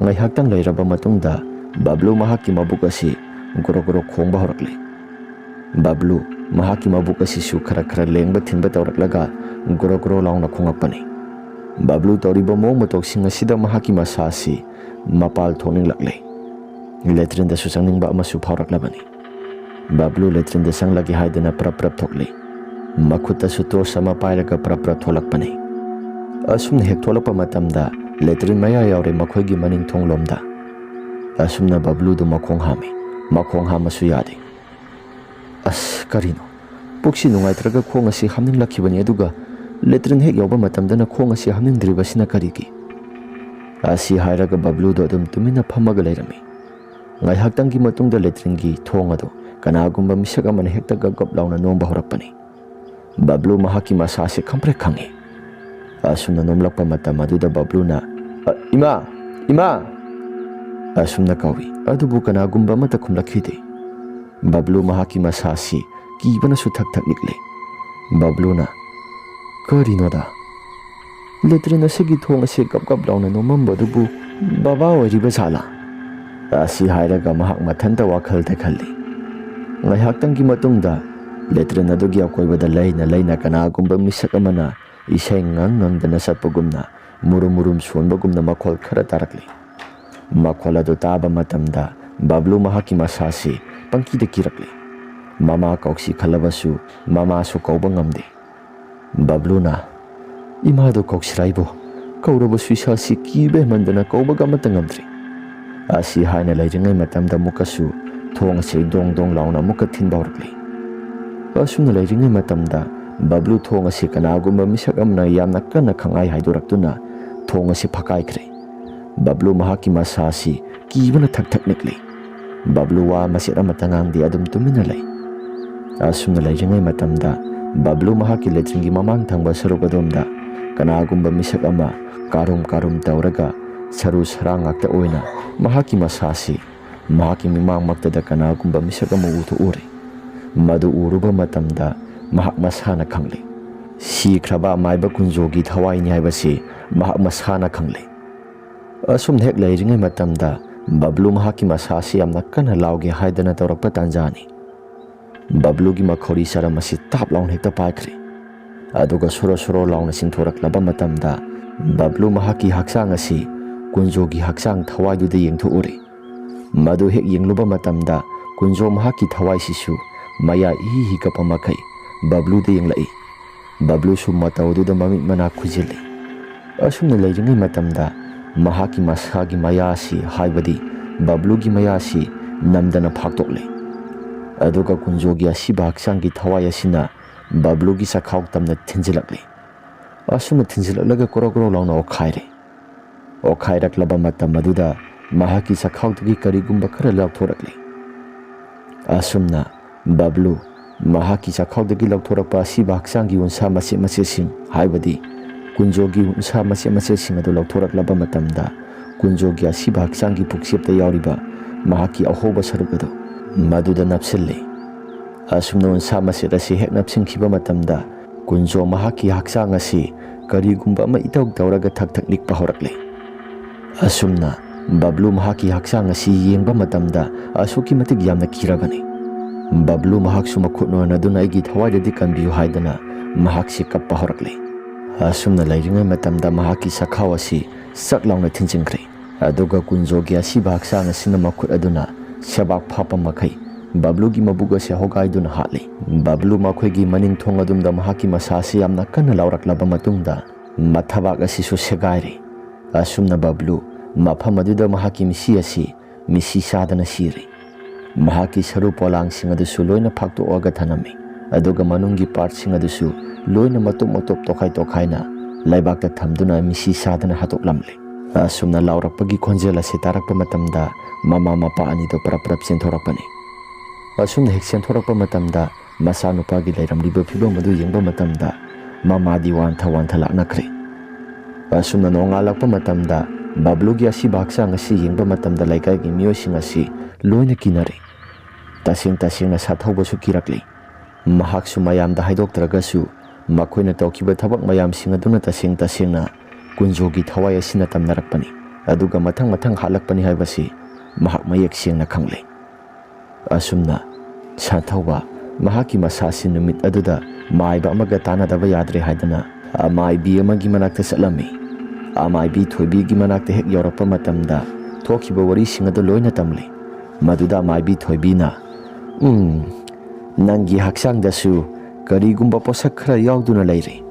ꯉꯥꯏꯍꯥꯛꯇꯪ ꯂꯩꯔꯕ ꯃꯇꯨꯡꯗ ꯕꯕ꯭ꯂꯨ ꯃꯍꯥꯛꯀꯤ ꯃꯕꯨꯛ ꯑꯁꯤ ꯒꯣꯔꯣ ꯒꯣꯔꯣ ꯈꯣꯡꯕ ꯍꯧꯔꯛꯂꯦ꯫ ꯕꯕ꯭ꯂꯨ ꯃꯍꯥꯛꯀꯤ ꯃꯕꯨꯛ ꯑꯁꯤꯁꯨ ꯈꯔ ꯈꯔ ꯂꯦꯡꯕ ꯊꯤꯟꯕ ꯇꯧꯔꯛꯂꯒ ꯒꯣꯔꯣ ꯒꯣꯔꯣ ꯂꯥꯎꯅ ꯈꯣꯡꯂꯛꯄꯅꯤ꯫ ꯕꯕ꯭ꯂꯨ ꯇꯧꯔꯤꯕ ꯃꯑꯣꯡ ꯃꯇꯧꯁꯤꯡ ꯑꯁꯤꯗ ꯃꯍꯥꯛꯀꯤ ꯃꯁꯥ ꯑꯁꯤ ꯃꯄꯥꯜ ꯊꯣꯛꯅꯤꯡꯂꯛꯂꯦ꯫ ꯂꯦꯇ꯭ꯔꯤꯟꯗꯁꯨ ꯆꯪꯅꯤꯡꯕ ꯑꯃꯁꯨ ꯐꯥꯎꯔꯛꯂꯕꯅꯤ꯫ ꯕꯕ꯭ꯂꯨ ꯂꯦꯇ꯭ꯔꯤꯟꯗ ꯆꯪꯂꯒꯦ ꯍꯥꯏꯗꯨꯅ ꯄ꯭ꯔꯞ ꯄ꯭ꯔꯞ ꯊꯣꯛꯂꯤ꯫ ꯃꯈꯨꯠꯇꯁꯨ ꯇꯣꯔꯆ ꯑꯃ ꯄꯥꯏꯔꯒ ꯄ꯭ꯔꯞ ꯄ꯭ꯔꯞ ꯊꯣꯛꯂꯛꯄꯅꯤ꯫ ꯑꯁꯨꯝꯅ ꯍꯦꯛ ꯊꯣꯛꯂꯛꯄ ꯃꯇꯝꯗ ꯂꯦꯇ꯭ꯔꯤꯟ ꯃꯌꯥ ꯌꯥꯎꯔꯦ ꯃꯈꯣꯏꯒꯤ ꯃꯅꯤꯡ ꯊꯣꯡꯂꯣꯝꯗ꯫ ꯑꯁꯨꯝꯅ ꯕꯕ꯭ꯂꯨꯗꯨ ꯃꯈꯣꯡ ꯍꯥꯝꯃꯤ꯫ ꯃꯈꯣꯡ ꯍꯥꯝꯃꯁꯨ ꯌꯥꯗꯦ꯫ "ꯑꯁ, ꯀꯔꯤꯅꯣ? ꯄꯨꯛꯁꯤ ꯅꯨꯡꯉꯥꯏꯇ꯭ꯔꯒ ꯈꯣꯡ ꯑꯁꯤ ꯍꯥꯝꯅꯤꯡꯂꯛꯈꯤꯕꯅꯤ, ꯑꯗꯨꯒ ꯂꯦꯇ꯭ꯔꯤꯟ ꯍꯦꯛ ꯌꯧꯕ ꯃꯇꯝꯗꯅ ꯈꯣꯡ ꯑꯁꯤ ꯍꯥꯝꯅꯤꯡꯗ꯭ꯔꯤꯕꯁꯤꯅ ꯀꯔꯤꯒꯤ?" ꯑꯁꯤ ꯍꯥꯏꯔꯒ ꯕꯕ꯭ꯂꯨꯗꯣ ꯑꯗꯨꯝ ꯇꯨꯃꯤꯟꯅ ꯐꯝꯃꯒ ꯂꯩꯔꯝꯃꯤ꯫ ꯉꯥꯏꯍꯥꯛꯇꯪꯒꯤ ꯃꯇꯨꯡꯗ ꯂꯦꯇ꯭ꯔꯤꯟꯒꯤ ꯊꯣꯡ ꯑꯗꯨ ꯀꯅꯥꯒꯨꯝꯕ ꯃꯤꯁꯛ ꯑꯃꯅ ꯍꯦꯛꯇ ꯒꯞ ꯒꯞ ꯂꯥꯎꯅ ꯅꯣꯝꯕ ꯍꯧꯔꯛꯄꯅꯤ꯫ ꯕꯕ꯭ꯂꯨ ꯃꯍꯥꯛꯀꯤ ꯃꯁꯥꯁꯦ ꯈꯪꯄ꯭ꯔꯦꯛ ꯈꯪꯉꯤ꯫ ꯑꯁꯨꯝꯅ ꯅꯣꯝꯂꯛꯄ ꯃꯇꯝ ꯑꯗꯨꯗ ꯕꯕ꯭ꯂꯨꯅ, "ꯑ, ꯏꯃꯥ! ꯏꯃꯥ!" ꯑꯁꯨꯝꯅ ꯀꯧꯏ, ꯑꯗꯨꯕꯨ ꯀꯅꯥꯒꯨꯝꯕ ꯑꯃꯠꯇ ꯈꯨꯝꯂꯛꯈꯤꯗꯦ꯫ ꯕꯕ꯭ꯂꯨ ꯃꯍꯥꯛꯀꯤ ꯃꯁꯥꯁꯤ ꯀꯤꯕꯅꯁꯨ ꯊꯛ ꯊꯛ ꯅꯤꯛꯂꯦ꯫ ꯕꯕ꯭ꯂꯨꯅ, "ꯀꯔꯤꯅꯣꯗ? ꯂꯦꯇ꯭ꯔꯤꯟ ꯑꯁꯤꯒꯤ ꯊꯣꯡ ꯑꯁꯤ ꯒꯞ ꯒꯞ ꯂꯥꯎꯅ ꯅꯣꯝꯃꯝꯕꯗꯨꯕꯨ ꯕꯕꯥ ꯑꯣꯏꯔꯤꯕ ꯖꯥꯠꯂꯥ?" ꯑꯁꯤ ꯍꯥꯏꯔꯒ ꯃꯍꯥꯛ ꯃꯊꯟꯇ ꯋꯥꯈꯜꯗ ꯈꯜꯂꯤ꯫ ꯉꯥꯏꯍꯥꯛꯇꯪꯒꯤ ꯃꯇꯨꯡꯗ ꯂꯦꯇ꯭ꯔꯤꯟ ꯑꯗꯨꯒꯤ ꯑꯀꯣꯏꯕꯗ ꯂꯩꯅ ꯂꯩꯅ ꯀꯅꯥꯒꯨꯝꯕ ꯃꯤꯁꯛ ꯑꯃꯅ ꯏꯁꯩ ꯉꯪ ꯉꯪꯗꯅ ꯆꯠꯄꯒꯨꯝꯅ, ꯃꯨꯔꯨꯝ ꯃꯨꯔꯨꯝ ꯁꯣꯟꯕꯒꯨꯝꯅ ꯃꯈꯣꯜ ꯈꯔ ꯇꯥꯔꯛꯂꯤ꯫ ꯃꯈꯣꯜ ꯑꯗꯨ ꯇꯥꯕ ꯃꯇꯝꯗ ꯕꯕ꯭ꯂꯨ ꯃꯍꯥꯛꯀꯤ ꯃꯁꯥꯁꯤ ꯄꯪꯀꯤꯗ ꯀꯤꯔꯛꯂꯦ꯫ ꯃꯃꯥ ꯀꯧꯁꯤ ꯈꯜꯂꯕꯁꯨ ꯃꯃꯥꯁꯨ ꯀꯧꯕ ꯉꯝꯗꯦ꯫ ꯕꯕ꯭ꯂꯨꯅ, "ꯏꯃꯥꯗꯣ ꯀꯧꯁꯤꯔꯥ ꯑꯩꯕꯨ? ꯀꯧꯔꯕꯁꯨ ꯏꯁꯥꯁꯤ ꯀꯤꯕ ꯍꯦꯟꯃꯟꯗꯅ ꯀꯧꯕꯒ ꯑꯃꯠꯇ ꯉꯝꯗ꯭ꯔꯦ"꯫ ꯑꯁꯤ ꯍꯥꯏꯅ ꯂꯩꯔꯤꯉꯩ ꯃꯇꯝꯗ ꯑꯃꯨꯛꯀꯁꯨ ꯊꯣꯡ ꯑꯁꯤ ꯗꯣꯡ ꯗꯣꯡ ꯂꯥꯎꯅ ꯑꯃꯨꯛꯀ ꯊꯤꯟꯕ ꯍꯧꯔꯛꯂꯦ꯫ ꯑꯁꯨꯝꯅ ꯂꯩꯔꯤꯉꯩ ꯃꯇꯝꯗ ꯕꯕ꯭ꯂꯨ ꯊꯣꯡ ꯑꯁꯤ ꯀꯅꯥꯒꯨꯝꯕ ꯃꯤꯁꯛ ꯑꯃꯅ ꯌꯥꯝꯅ ꯀꯟꯅ ꯈꯪꯍꯥꯏ ꯍꯥꯏꯗꯣꯔꯛꯇꯨꯅ ꯊꯣꯡ ꯑꯁꯤ ꯐꯛꯀꯥꯏꯈ꯭ꯔꯦ꯫ ꯕꯕ꯭ꯂꯨ ꯃꯍꯥꯛꯀꯤ ꯃꯁꯥ ꯑꯁꯤ ꯀꯤꯕꯅ ꯊꯛ ꯊꯛ ꯅꯤꯛꯂꯤ꯫ ꯕꯕ꯭ꯂꯨ ꯋꯥ ꯃꯆꯦꯠ ꯑꯃꯠꯇ ꯉꯥꯡꯗꯦ, ꯑꯗꯨꯝ ꯇꯨꯃꯤꯟꯅ ꯂꯩ꯫ ꯑꯁꯨꯝꯅ ꯂꯩꯔꯤꯉꯩ ꯃꯇꯝꯗ ꯕꯕ꯭ꯂꯨ ꯃꯍꯥꯛꯀꯤ ꯂꯦꯇ꯭ꯔꯤꯟꯒꯤ ꯃꯃꯥꯡ ꯊꯪꯕ ꯁꯔꯨꯛ ꯑꯗꯣꯝꯗ ꯀꯅꯥꯒꯨꯝꯕ ꯃꯤꯁꯛ ꯑꯃ ꯀꯥꯔꯨꯝ ꯀꯥꯔꯨꯝ ꯇꯧꯔꯒ ꯁꯔꯨ ꯁꯔꯥꯡ ꯉꯥꯛꯇ ꯑꯣꯏꯅ ꯃꯍꯥꯛꯀꯤ ꯃꯁꯥꯁꯤ ꯃꯍꯥꯛꯀꯤ ꯃꯤꯃꯥꯡꯃꯛꯇꯗ ꯀꯅꯥꯒꯨꯝꯕ ꯃꯤꯁꯛ ꯑꯃ ꯎꯊꯣꯛꯎꯔꯦ꯫ ꯃꯗꯨ ꯎꯔꯨꯕ ꯃꯇꯝꯗ ꯃꯍꯥꯛ ꯃꯁꯥꯅ ꯈꯪꯂꯦ꯫ ꯁꯤꯈ꯭ꯔꯕ ꯃꯥꯏꯕ ꯀꯨꯟꯖꯣꯒꯤ ꯊꯋꯥꯏꯅꯤ ꯍꯥꯏꯕꯁꯤ ꯃꯍꯥꯛ ꯃꯁꯥꯅ ꯈꯪꯂꯦ꯫ ꯑꯁꯨꯝꯅ ꯍꯦꯛ ꯂꯩꯔꯤꯉꯩ ꯃꯇꯝꯗ ꯕꯕ꯭ꯂꯨ ꯃꯍꯥꯛꯀꯤ ꯃꯁꯥꯁꯤ ꯌꯥꯝꯅ ꯀꯟꯅ ꯂꯥꯎꯒꯦ ꯍꯥꯏꯗꯅ ꯇꯧꯔꯛꯄ ꯇꯥꯟꯖꯥꯅꯤ꯫ ꯕꯕ꯭ꯂꯨꯒꯤ ꯃꯈꯧꯔꯤ ꯆꯔꯝ ꯑꯁꯤ ꯇꯥꯞ ꯂꯥꯎꯅ ꯍꯦꯛꯇ ꯄꯥꯏꯈ꯭ꯔꯦ꯫ ꯑꯗꯨꯒ ꯁꯣꯔꯣ ꯁꯣꯔꯣ ꯂꯥꯎꯅ ꯆꯤꯡꯊꯣꯔꯛꯂꯕ ꯃꯇꯝꯗ ꯕꯕ꯭ꯂꯨ ꯃꯍꯥꯛꯀꯤ ꯍꯛꯆꯥꯡ ꯑꯁꯤ ꯀꯨꯟꯖꯣꯒꯤ ꯍꯛꯆꯥꯡ ꯊꯋꯥꯏꯗꯨꯗ ꯌꯦꯡꯊꯣꯛꯎꯔꯦ꯫ ꯃꯗꯨ ꯍꯦꯛ ꯌꯦꯡꯂꯨꯕ ꯃꯇꯝꯗ ꯀꯨꯟꯖꯣ ꯃꯍꯥꯛꯀꯤ ꯊꯋꯥꯏꯁꯤꯁꯨ ꯃꯌꯥ ꯏꯍꯤ ꯍꯤ ꯀꯞꯄ ꯃꯈꯩ ꯕꯕ꯭ꯂꯨꯗ ꯌꯦꯡꯂꯛꯏ꯫ ꯕꯕ꯭ꯂꯨꯁꯨ ꯃꯇꯧ ꯑꯗꯨꯗ ꯃꯃꯤꯠ ꯃꯅꯥ ꯈꯨꯖꯤꯜꯂꯤ꯫ ꯑꯁꯨꯝꯅ ꯂꯩꯔꯤꯉꯩ ꯃꯇꯝꯗ ꯃꯍꯥꯛꯀꯤ ꯃꯁꯥꯒꯤ ꯃꯌꯥꯁꯤ, ꯍꯥꯏꯕꯗꯤ ꯕꯕ꯭ꯂꯨꯒꯤ ꯃꯌꯥꯁꯤ ꯅꯝꯗꯅ ꯐꯥꯛꯇꯣꯛꯂꯦ꯫ ꯑꯗꯨꯒ ꯀꯨꯟꯖꯣꯒꯤ ꯑꯁꯤꯕ ꯍꯛꯆꯥꯡꯒꯤ ꯊꯋꯥꯏ ꯑꯁꯤꯅ ꯕꯕ꯭ꯂꯨꯒꯤ ꯆꯈꯥꯎ ꯇꯝꯅ ꯊꯤꯟꯖꯤꯜꯂꯛꯂꯦ꯫ ꯑꯁꯨꯝꯅ ꯊꯤꯟꯖꯤꯜꯂꯛꯂꯒ ꯀ꯭ꯔꯣꯛ ꯀ꯭ꯔꯣꯛ ꯂꯥꯎꯅ ꯑꯣꯠꯈꯥꯏꯔꯦ꯫ ꯑꯣꯠꯈꯥꯏꯔꯛꯂꯕ ꯃꯇꯝ ꯑꯗꯨꯗ ꯃꯍꯥꯛꯀꯤ ꯆꯈꯥꯎꯗꯒꯤ ꯀꯔꯤꯒꯨꯝꯕ ꯈꯔ ꯂꯧꯊꯣꯔꯛꯂꯦ꯫ ꯑꯁꯨꯝꯅ ꯕꯕ꯭ꯂꯨ ꯃꯍꯥꯛꯀꯤ ꯆꯈꯥꯎꯗꯒꯤ ꯂꯧꯊꯣꯔꯛꯄ ꯑꯁꯤꯕ ꯍꯛꯆꯥꯡꯒꯤ ꯎꯟꯁꯥ ꯃꯆꯦꯠ ꯃꯆꯦꯠꯁꯤꯡ, ꯍꯥꯏꯕꯗꯤ ꯀꯨꯟꯖꯣꯒꯤ ꯎꯟꯁꯥ ꯃꯆꯦꯠ ꯃꯆꯦꯠꯁꯤꯡ ꯑꯗꯨ ꯂꯧꯊꯣꯔꯛꯂꯕ ꯃꯇꯝꯗ, ꯀꯨꯟꯖꯣꯒꯤ ꯑꯁꯤꯕ ꯍꯛꯆꯥꯡꯒꯤ ꯄꯨꯛꯆꯦꯞꯇ ꯌꯥꯎꯔꯤꯕ ꯃꯍꯥꯛꯀꯤ ꯑꯍꯣꯕ ꯁꯔꯨꯛ ꯑꯗꯨ ꯃꯗꯨꯗ ꯅꯞꯁꯤꯜꯂꯤ꯫ ꯑꯁꯨꯝꯅ ꯎꯟꯁꯥ ꯃꯆꯦꯠ ꯑꯁꯤ ꯍꯦꯛ ꯅꯞꯁꯤꯟꯈꯤꯕ ꯃꯇꯝꯗ, ꯀꯨꯟꯖꯣ ꯃꯍꯥꯛꯀꯤ ꯍꯛꯆꯥꯡ ꯑꯁꯤ ꯀꯔꯤꯒꯨꯝꯕ ꯑꯃ ꯏꯇꯧ ꯇꯧꯔꯒ ꯊꯛ ꯊꯛ ꯅꯤꯛꯄ ꯍꯧꯔꯛꯂꯦ꯫ ꯑꯁꯨꯝꯅ ꯕꯕ꯭ꯂꯨ ꯃꯍꯥꯛꯀꯤ ꯍꯛꯆꯥꯡ ꯑꯁꯤ ꯌꯦꯡꯕ ꯃꯇꯝꯗ ꯑꯁꯨꯛꯀꯤ ꯃꯇꯤꯛ ꯌꯥꯝꯅ ꯀꯤꯔꯕꯅꯤ꯫ ꯕꯕ꯭ꯂꯨ ꯃꯍꯥꯛꯁꯨ ꯃꯈꯨꯠ ꯅꯣꯟꯅꯗꯨꯅ ꯑꯩꯒꯤ ꯊꯋꯥꯏꯗꯗꯤ ꯀꯟꯕꯤꯌꯨ ꯍꯥꯏꯗꯅ ꯃꯍꯥꯛꯁꯤ ꯀꯞꯄ ꯍꯧꯔꯛꯂꯦ꯫ ꯑꯁꯨꯝꯅ ꯂꯩꯔꯤꯉꯩ ꯃꯇꯝꯗ ꯃꯍꯥꯛꯀꯤ ꯆꯈꯥꯎ ꯑꯁꯤ ꯆꯛ ꯂꯥꯎꯅ ꯊꯤꯟꯖꯤꯟꯈ꯭ꯔꯦ꯫ ꯑꯗꯨꯒ ꯀꯨꯟꯖꯣꯒꯤ ꯑꯁꯤꯕ ꯍꯛꯆꯥꯡ ꯑꯁꯤꯅ ꯃꯈꯨꯠ ꯑꯗꯨꯅ ꯁꯦꯕꯥꯛ ꯐꯥꯞꯄ ꯃꯈꯩ ꯕꯕ꯭ꯂꯨꯒꯤ ꯃꯕꯨꯛ ꯑꯁꯤ ꯍꯣꯒꯥꯏꯗꯨꯅ ꯍꯥꯠꯂꯤ꯫ ꯕꯕ꯭ꯂꯨ ꯃꯈꯣꯏꯒꯤ ꯃꯅꯤꯡ ꯊꯣꯡ ꯑꯗꯨꯝꯗ ꯃꯍꯥꯛꯀꯤ ꯃꯁꯥ ꯑꯁꯤ ꯌꯥꯝꯅ ꯀꯟꯅ ꯂꯥꯎꯔꯛꯂꯕ ꯃꯇꯨꯡꯗ ꯃꯊꯕꯥꯛ ꯑꯁꯤꯁꯨ ꯁꯦꯒꯥꯏꯔꯦ꯫ ꯑꯁꯨꯝꯅ ꯕꯕ꯭ꯂꯨ ꯃꯐꯝ ꯑꯗꯨꯗ ꯃꯍꯥꯛꯀꯤ ꯃꯤꯁꯤ ꯑꯁꯤ ꯃꯤꯁꯤ ꯆꯥꯗꯅ ꯁꯤꯔꯦ꯫ ꯃꯍꯥꯛꯀꯤ ꯁꯔꯨ ꯄꯣꯂꯥꯡꯁꯤꯡ ꯑꯗꯨꯁꯨ ꯂꯣꯏꯅ ꯐꯥꯛꯇꯣꯛꯑꯒ ꯊꯅꯝꯃꯤ, ꯑꯗꯨꯒ ꯃꯅꯨꯡꯒꯤ ꯄꯥꯔꯠꯁꯤꯡ ꯑꯗꯨꯁꯨ ꯂꯣꯏꯅ ꯃꯇꯨꯞ ꯃꯇꯨꯞ ꯇꯣꯈꯥꯏ ꯇꯣꯈꯥꯏꯅ ꯂꯩꯕꯥꯛꯇ ꯊꯝꯗꯨꯅ ꯃꯤꯁꯤ ꯆꯥꯗꯅ ꯍꯥꯠꯇꯣꯛꯂꯝꯂꯦ꯫ ꯑꯁꯨꯝꯅ ꯂꯥꯎꯔꯛꯄꯒꯤ ꯈꯣꯟꯖꯦꯜ ꯑꯁꯤ ꯇꯥꯔꯛꯄ ꯃꯇꯝꯗ ꯃꯃꯥ ꯃꯄꯥ ꯑꯅꯤꯗꯨ ꯄꯔꯞ ꯄꯔꯞ ꯆꯦꯟꯊꯣꯔꯛꯄꯅꯤ꯫ ꯑꯁꯨꯝꯅ ꯍꯦꯛ ꯆꯦꯟꯊꯣꯔꯛꯄ ꯃꯇꯝꯗ ꯃꯆꯥꯅꯨꯄꯥꯒꯤ ꯂꯩꯔꯝꯂꯤꯕ ꯐꯤꯕꯝ ꯑꯗꯨ ꯌꯦꯡꯕ ꯃꯇꯝꯗ ꯃꯃꯥꯗꯤ ꯋꯥꯟꯊ ꯋꯥꯟꯊ ꯂꯥꯛꯅꯈ꯭ꯔꯦ꯫ ꯑꯁꯨꯝꯅ ꯅꯣꯡꯉꯥꯜꯂꯛꯄ ꯃꯇꯝꯗ ꯕꯕ꯭ꯂꯨꯒꯤ ꯑꯁꯤꯕ ꯍꯛꯆꯥꯡ ꯑꯁꯤ ꯌꯦꯡꯕ ꯃꯇꯝꯗ ꯂꯩꯀꯥꯏꯒꯤ ꯃꯤꯑꯣꯏꯁꯤꯡ ꯑꯁꯤ ꯂꯣꯏꯅ ꯀꯤꯅꯔꯦ꯫ ꯇꯁꯦꯡ ꯇꯁꯦꯡꯅ ꯁꯥꯊꯧꯕꯁꯨ ꯀꯤꯔꯛꯂꯦ꯫ ꯃꯍꯥꯛꯁꯨ ꯃꯌꯥꯝꯗ ꯍꯥꯏꯗꯣꯛꯇ꯭ꯔꯒꯁꯨ ꯃꯈꯣꯏꯅ ꯇꯧꯈꯤꯕ ꯊꯕꯛ ꯃꯌꯥꯝꯁꯤꯡ ꯑꯗꯨꯅ ꯇꯁꯦꯡ ꯇꯁꯦꯡꯅ ꯀꯨꯟꯖꯣꯒꯤ ꯊꯋꯥꯏ ꯑꯁꯤꯅ ꯇꯝꯅꯔꯛꯄꯅꯤ꯫ ꯑꯗꯨꯒ ꯃꯊꯪ ꯃꯊꯪ ꯍꯥꯠꯂꯛꯄꯅꯤ ꯍꯥꯏꯕꯁꯤ ꯃꯍꯥꯛ ꯃꯌꯦꯛ ꯁꯦꯡꯅ ꯈꯪꯂꯦ꯫ ꯑꯁꯨꯝꯅ ꯁꯥꯊꯧꯕ ꯃꯍꯥꯛꯀꯤ ꯃꯁꯥꯁꯤ ꯅꯨꯃꯤꯠ ꯑꯗꯨꯗ ꯃꯥꯏꯕ ꯑꯃꯒ ꯇꯥꯟꯅꯗꯕ ꯌꯥꯗ꯭ꯔꯦ ꯍꯥꯏꯗꯨꯅ ꯑꯃꯥꯏꯕꯤ ꯑꯃꯒꯤ ꯃꯅꯥꯛꯇ ꯆꯠꯂꯝꯃꯤ꯫ ꯑꯃꯥꯏꯕꯤ ꯊꯣꯏꯕꯤꯒꯤ ꯃꯅꯥꯛꯇ ꯍꯦꯛ ꯌꯧꯔꯛꯄ ꯃꯇꯝꯗ ꯊꯣꯛꯈꯤꯕ ꯋꯥꯔꯤꯁꯤꯡ ꯑꯗꯨ ꯂꯣꯏꯅ ꯇꯝꯂꯤ꯫ ꯃꯗꯨꯗ ꯑꯃꯥꯏꯕꯤ ꯊꯣꯏꯕꯤꯅ, "ꯎꯝ, ꯅꯪꯒꯤ ꯍꯛꯆꯥꯡꯗꯁꯨ ꯀꯔꯤꯒꯨꯝꯕ ꯄꯣꯠꯁꯛ ꯈꯔ ꯌꯥꯎꯗꯨꯅ ꯂꯩꯔꯤ꯫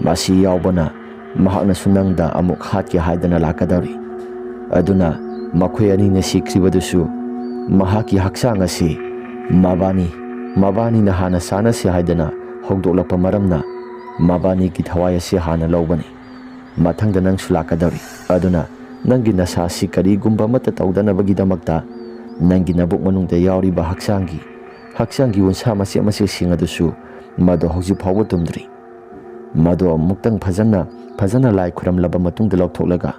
ꯃꯁꯤ ꯌꯥꯎꯕꯅ ꯃꯍꯥꯛꯅꯁꯨ ꯅꯪꯗ ꯑꯃꯨꯛ ꯍꯥꯠꯀꯦ ꯍꯥꯏꯗꯅ ꯂꯥꯛꯀꯗꯧꯔꯤ꯫ ꯑꯗꯨꯅ ꯃꯈꯣꯏ ꯑꯅꯤꯅ ꯁꯤꯈ꯭ꯔꯤꯕꯗꯨꯁꯨ ꯃꯍꯥꯛꯀꯤ ꯍꯛꯆꯥꯡ ꯑꯁꯤ ꯃꯕꯥꯅꯤ, ꯃꯕꯥꯅꯤꯅ ꯍꯥꯟꯅ ꯆꯥꯅꯁꯤ ꯍꯥꯏꯗꯅ ꯍꯧꯗꯣꯛꯂꯛꯄ ꯃꯔꯝꯅ ꯃꯕꯥꯅꯤꯒꯤ ꯊꯋꯥꯏ ꯑꯁꯤ ꯍꯥꯟꯅ ꯂꯧꯕꯅꯤ꯫ ꯃꯊꯪꯗ ꯅꯪꯁꯨ ꯂꯥꯛꯀꯗꯧꯔꯤ꯫ ꯑꯗꯨꯅ ꯅꯪꯒꯤ ꯅꯁꯥ ꯑꯁꯤ ꯀꯔꯤꯒꯨꯝꯕ ꯑꯃꯠꯇ ꯇꯧꯗꯅꯕꯒꯤꯗꯃꯛꯇ ꯅꯪꯒꯤ ꯅꯕꯨꯛ ꯃꯅꯨꯡꯗ ꯌꯥꯎꯔꯤꯕ ꯍꯛꯆꯥꯡꯒꯤ, ꯍꯛꯆꯥꯡꯒꯤ ꯎꯟꯁꯥ ꯃꯆꯦꯠ ꯃꯆꯦꯠꯁꯤꯡ ꯑꯗꯨꯁꯨ ꯃꯗꯨ ꯍꯧꯖꯤꯛ ꯐꯥꯎꯕ ꯇꯨꯝꯗ꯭ꯔꯤ꯫ ꯃꯗꯨ ꯑꯃꯨꯛꯇꯪ ꯐꯖꯅ, ꯐꯖꯅ ꯂꯥꯏ ꯈꯨꯔꯝꯂꯕ ꯃꯇꯨꯡꯗ ꯂꯧꯊꯣꯛꯂꯒ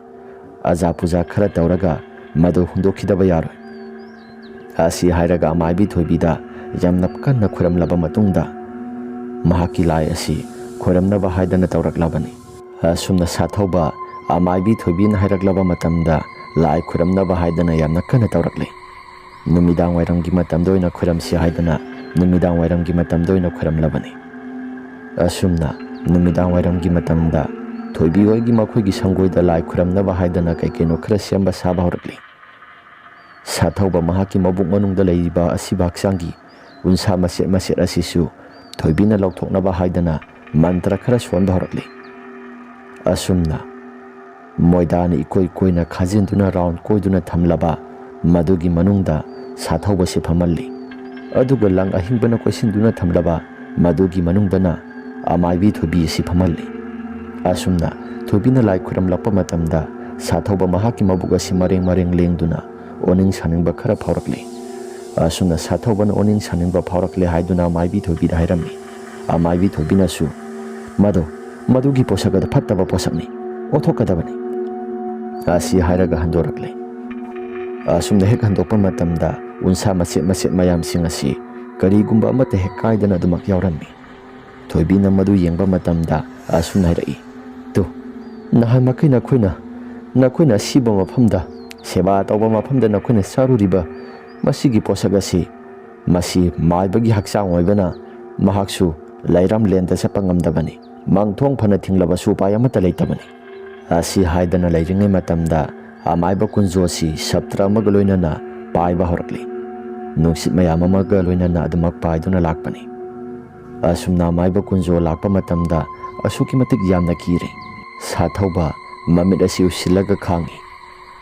ꯑꯖꯥ ꯄꯨꯖꯥ ꯈꯔ ꯇꯧꯔꯒ ꯃꯗꯨ ꯍꯨꯟꯗꯣꯛꯈꯤꯗꯕ ꯌꯥꯔꯣꯏ"꯫ ꯑꯁꯤ ꯍꯥꯏꯔꯒ ꯑꯃꯥꯏꯕꯤ ꯊꯣꯏꯕꯤꯗ ꯌꯥꯝꯅ ꯀꯟꯅ ꯈꯨꯔꯝꯂꯕ ꯃꯇꯨꯡꯗ ꯃꯍꯥꯛꯀꯤ ꯂꯥꯏ ꯑꯁꯤ ꯈꯨꯔꯝꯅꯕ ꯍꯥꯏꯗꯅ ꯇꯧꯔꯛꯂꯕꯅꯤ꯫ ꯑꯁꯨꯝꯅ ꯁꯥꯊꯧꯕ ꯑꯃꯥꯏꯕꯤ ꯊꯣꯏꯕꯤꯅ ꯍꯥꯏꯔꯛꯂꯕ ꯃꯇꯝꯗ ꯂꯥꯏ ꯈꯨꯔꯝꯅꯕ ꯍꯥꯏꯗꯅ ꯌꯥꯝꯅ ꯀꯟꯅ ꯇꯧꯔꯛꯂꯦ꯫ ꯅꯨꯃꯤꯗꯥꯡ ꯋꯥꯏꯔꯝꯒꯤ ꯃꯇꯝꯗ ꯑꯣꯏꯅ ꯈꯨꯔꯝꯁꯤ ꯍꯥꯏꯗꯅ ꯅꯨꯃꯤꯗꯥꯡ ꯋꯥꯏꯔꯝꯒꯤ ꯃꯇꯝꯗ ꯑꯣꯏꯅ ꯈꯨꯔꯝꯂꯕꯅꯤ꯫ ꯑꯁꯨꯝꯅ ꯅꯨꯃꯤꯗꯥꯡ ꯋꯥꯏꯔꯝꯒꯤ ꯃꯇꯝꯗ ꯊꯣꯏꯕꯤ ꯍꯣꯏꯒꯤ ꯃꯈꯣꯏꯒꯤ ꯁꯪꯒꯣꯏꯗ ꯂꯥꯏ ꯈꯨꯔꯝꯅꯕ ꯍꯥꯏꯗꯅ ꯀꯩ ꯀꯩꯅꯣ ꯈꯔ ꯁꯦꯝꯕ ꯁꯥꯕ ꯍꯧꯔꯛꯂꯤ꯫ ꯁꯥꯊꯧꯕ ꯃꯍꯥꯛꯀꯤ ꯃꯕꯨꯛ ꯃꯅꯨꯡꯗ ꯂꯩꯔꯤꯕ ꯑꯁꯤꯕ ꯍꯛꯆꯥꯡꯒꯤ ꯎꯟꯁꯥ ꯃꯆꯦꯠ ꯃꯆꯦꯠ ꯑꯁꯤꯁꯨ ꯊꯣꯏꯕꯤꯅ ꯂꯧꯊꯣꯛꯅꯕ ꯍꯥꯏꯗꯅ ꯃꯟꯇ꯭ꯔ ꯈꯔ ꯁꯣꯟꯕ ꯍꯧꯔꯛꯂꯤ꯫ ꯑꯁꯨꯝꯅ ꯃꯣꯏꯗꯥꯅ ꯏꯀꯣꯏ ꯀꯣꯏꯅ ꯈꯥꯖꯤꯟꯗꯨꯅ ꯔꯥꯎꯟ ꯀꯣꯏꯗꯨꯅ ꯊꯝꯂꯕ ꯃꯗꯨꯒꯤ ꯃꯅꯨꯡꯗ ꯁꯥꯊꯧꯕꯁꯤ ꯐꯝꯍꯜꯂꯤ꯫ ꯑꯗꯨꯒ ꯂꯪ ꯑꯍꯤꯡꯕꯅ ꯀꯣꯏꯁꯤꯟꯗꯨꯅ ꯊꯝꯂꯕ ꯃꯗꯨꯒꯤ ꯃꯅꯨꯡꯗꯅ ꯑꯃꯥꯏꯕꯤ ꯊꯣꯏꯕꯤ ꯑꯁꯤ ꯐꯝꯍꯜꯂꯤ꯫ ꯑꯁꯨꯝꯅ ꯊꯣꯏꯕꯤꯅ ꯂꯥꯏ ꯈꯨꯔꯝꯂꯛꯄ ꯃꯇꯝꯗ ꯁꯥꯊꯧꯕ ꯃꯍꯥꯛꯀꯤ ꯃꯕꯨꯛ ꯑꯁꯤ ꯃꯔꯦꯡ ꯃꯔꯦꯡ ꯂꯦꯡꯗꯨꯅ ꯑꯣꯅꯤꯡ ꯁꯥꯅꯤꯡꯕ ꯈꯔ ꯐꯥꯎꯔꯛꯂꯤ꯫ ꯑꯁꯨꯝꯅ ꯁꯥꯊꯧꯕꯅ ꯑꯣꯅꯤꯡ ꯁꯥꯅꯤꯡꯕ ꯐꯥꯎꯔꯛꯂꯦ ꯍꯥꯏꯗꯨꯅ ꯑꯃꯥꯏꯕꯤ ꯊꯣꯏꯕꯤꯗ ꯍꯥꯏꯔꯝꯃꯤ꯫ ꯑꯃꯥꯏꯕꯤ ꯊꯣꯏꯕꯤꯅꯁꯨ, "ꯃꯗꯣ, ꯃꯗꯨꯒꯤ ꯄꯣꯠꯁꯛ ꯑꯗꯨ ꯐꯠꯇꯕ ꯄꯣꯠꯁꯛꯅꯤ, ꯑꯣꯟꯊꯣꯛꯀꯗꯕꯅꯤ" ꯑꯁꯤ ꯍꯥꯏꯔꯒ ꯍꯟꯗꯣꯔꯛꯂꯦ꯫ ꯑꯁꯨꯝꯅ ꯍꯦꯛ ꯍꯟꯗꯣꯛꯄ ꯃꯇꯝꯗ ꯎꯟꯁꯥ ꯃꯆꯦꯠ ꯃꯆꯦꯠ ꯃꯌꯥꯝꯁꯤꯡ ꯑꯁꯤ ꯀꯔꯤꯒꯨꯝꯕ ꯑꯃꯠꯇ ꯍꯦꯛ ꯀꯥꯏꯗꯅ ꯑꯗꯨꯃꯛ ꯌꯥꯎꯔꯝꯃꯤ꯫ ꯊꯣꯏꯕꯤꯅ ꯃꯗꯨ ꯌꯦꯡꯕ ꯃꯇꯝꯗ ꯑꯁꯨꯝꯅ ꯍꯥꯏꯔꯛꯏ, "ꯇꯨ, ꯅꯍꯥꯟ ꯃꯈꯩ ꯅꯈꯣꯏꯅ, ꯅꯈꯣꯏꯅ ꯑꯁꯤꯕ ꯃꯐꯝꯗ, ꯁꯦꯕꯥ ꯇꯧꯕ ꯃꯐꯝꯗ ꯅꯈꯣꯏꯅ ꯆꯥꯔꯨꯔꯤꯕ ꯃꯁꯤꯒꯤ ꯄꯣꯠꯁꯛ ꯑꯁꯤ, ꯃꯁꯤ ꯃꯥꯏꯕꯒꯤ ꯍꯛꯆꯥꯡ ꯑꯣꯏꯕꯅ ꯃꯍꯥꯛꯁꯨ ꯂꯩꯔꯝꯂꯦꯟꯗ ꯆꯠꯄ ꯉꯝꯗꯕꯅꯤ꯫ ꯃꯪꯊꯣꯡ ꯐꯅ ꯊꯤꯡꯂꯕꯁꯨ ꯎꯄꯥꯏ ꯑꯃꯠꯇ ꯂꯩꯇꯕꯅꯤ" ꯑꯁꯤ ꯍꯥꯏꯗꯅ ꯂꯩꯔꯤꯉꯩ ꯃꯇꯝꯗ ꯑꯃꯥꯏꯕ ꯀꯨꯟꯖꯣ ꯑꯁꯤ ꯁꯞꯇ꯭ꯔ ꯑꯃꯒ ꯂꯣꯏꯅꯅ ꯄꯥꯏꯕ ꯍꯧꯔꯛꯂꯤ꯫ ꯅꯨꯡꯁꯤꯠ ꯃꯌꯥꯝ ꯑꯃꯒ ꯂꯣꯏꯅꯅ ꯑꯗꯨꯃꯛ ꯄꯥꯏꯗꯨꯅ ꯂꯥꯛꯄꯅꯤ꯫ ꯑꯁꯨꯝꯅ ꯑꯃꯥꯏꯕ ꯀꯨꯟꯖꯣ ꯂꯥꯛꯄ ꯃꯇꯝꯗ ꯑꯁꯨꯛꯀꯤ ꯃꯇꯤꯛ ꯌꯥꯝꯅ ꯀꯤꯔꯦ꯫ ꯁꯥꯊꯧꯕ ꯃꯃꯤꯠ ꯑꯁꯤ ꯎꯏꯁꯤꯜꯂꯒ ꯈꯥꯡꯉꯤ꯫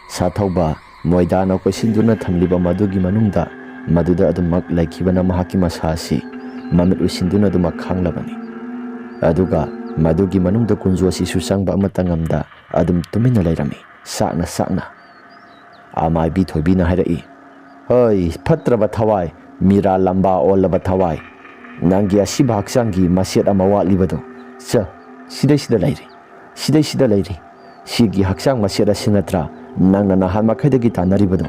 ꯁꯥꯊꯧꯕ ꯃꯣꯏꯗꯥꯅ ꯀꯣꯏꯁꯤꯟꯗꯨꯅ ꯊꯝꯂꯤꯕ ꯃꯗꯨꯒꯤ ꯃꯅꯨꯡꯗ ꯃꯗꯨꯗ ꯑꯗꯨꯃꯛ ꯂꯩꯈꯤꯕꯅ ꯃꯍꯥꯛꯀꯤ ꯃꯁꯥ ꯑꯁꯤ ꯃꯃꯤꯠ ꯎꯏꯁꯤꯟꯗꯨꯅ ꯑꯗꯨꯃꯛ ꯈꯥꯡꯂꯕꯅꯤ꯫ ꯑꯗꯨꯒ ꯃꯗꯨꯒꯤ ꯃꯅꯨꯡꯗ ꯀꯨꯟꯖꯣ ꯑꯁꯤꯁꯨ ꯆꯪꯕ ꯑꯃꯠꯇ ꯉꯝꯗ ꯑꯗꯨꯝ ꯇꯨꯃꯤꯟꯅ ꯂꯩꯔꯝꯃꯤ, ꯆꯥꯛꯅ ꯆꯥꯛꯅ꯫ ꯑꯃꯥꯏꯕꯤ ꯊꯣꯏꯕꯤꯅ ꯍꯥꯏꯔꯛꯏ, "ꯍꯣꯏ, ꯐꯠꯇ꯭ꯔꯕ ꯊꯋꯥꯏ, ꯃꯤꯔꯥ ꯂꯝꯕꯥ ꯑꯣꯜꯂꯕ ꯊꯋꯥꯏ, ꯅꯪꯒꯤ ꯑꯁꯤꯕ ꯍꯛꯆꯥꯡꯒꯤ ꯃꯆꯦꯠ ꯑꯃ ꯋꯥꯠꯂꯤꯕꯗꯣ, ꯆ, ꯁꯤꯗꯩꯁꯤꯗ ꯂꯩꯔꯤ, ꯁꯤꯗꯩꯁꯤꯗ ꯂꯩꯔꯤ꯫ ꯁꯤꯒꯤ ꯍꯛꯆꯥꯡ ꯃꯆꯦꯠ ꯑꯁꯤ ꯅꯠꯇ꯭ꯔꯥ ꯅꯪꯅ ꯅꯍꯥꯟ ꯃꯈꯩꯗꯒꯤ ꯇꯥꯟꯅꯔꯤꯕꯗꯣ?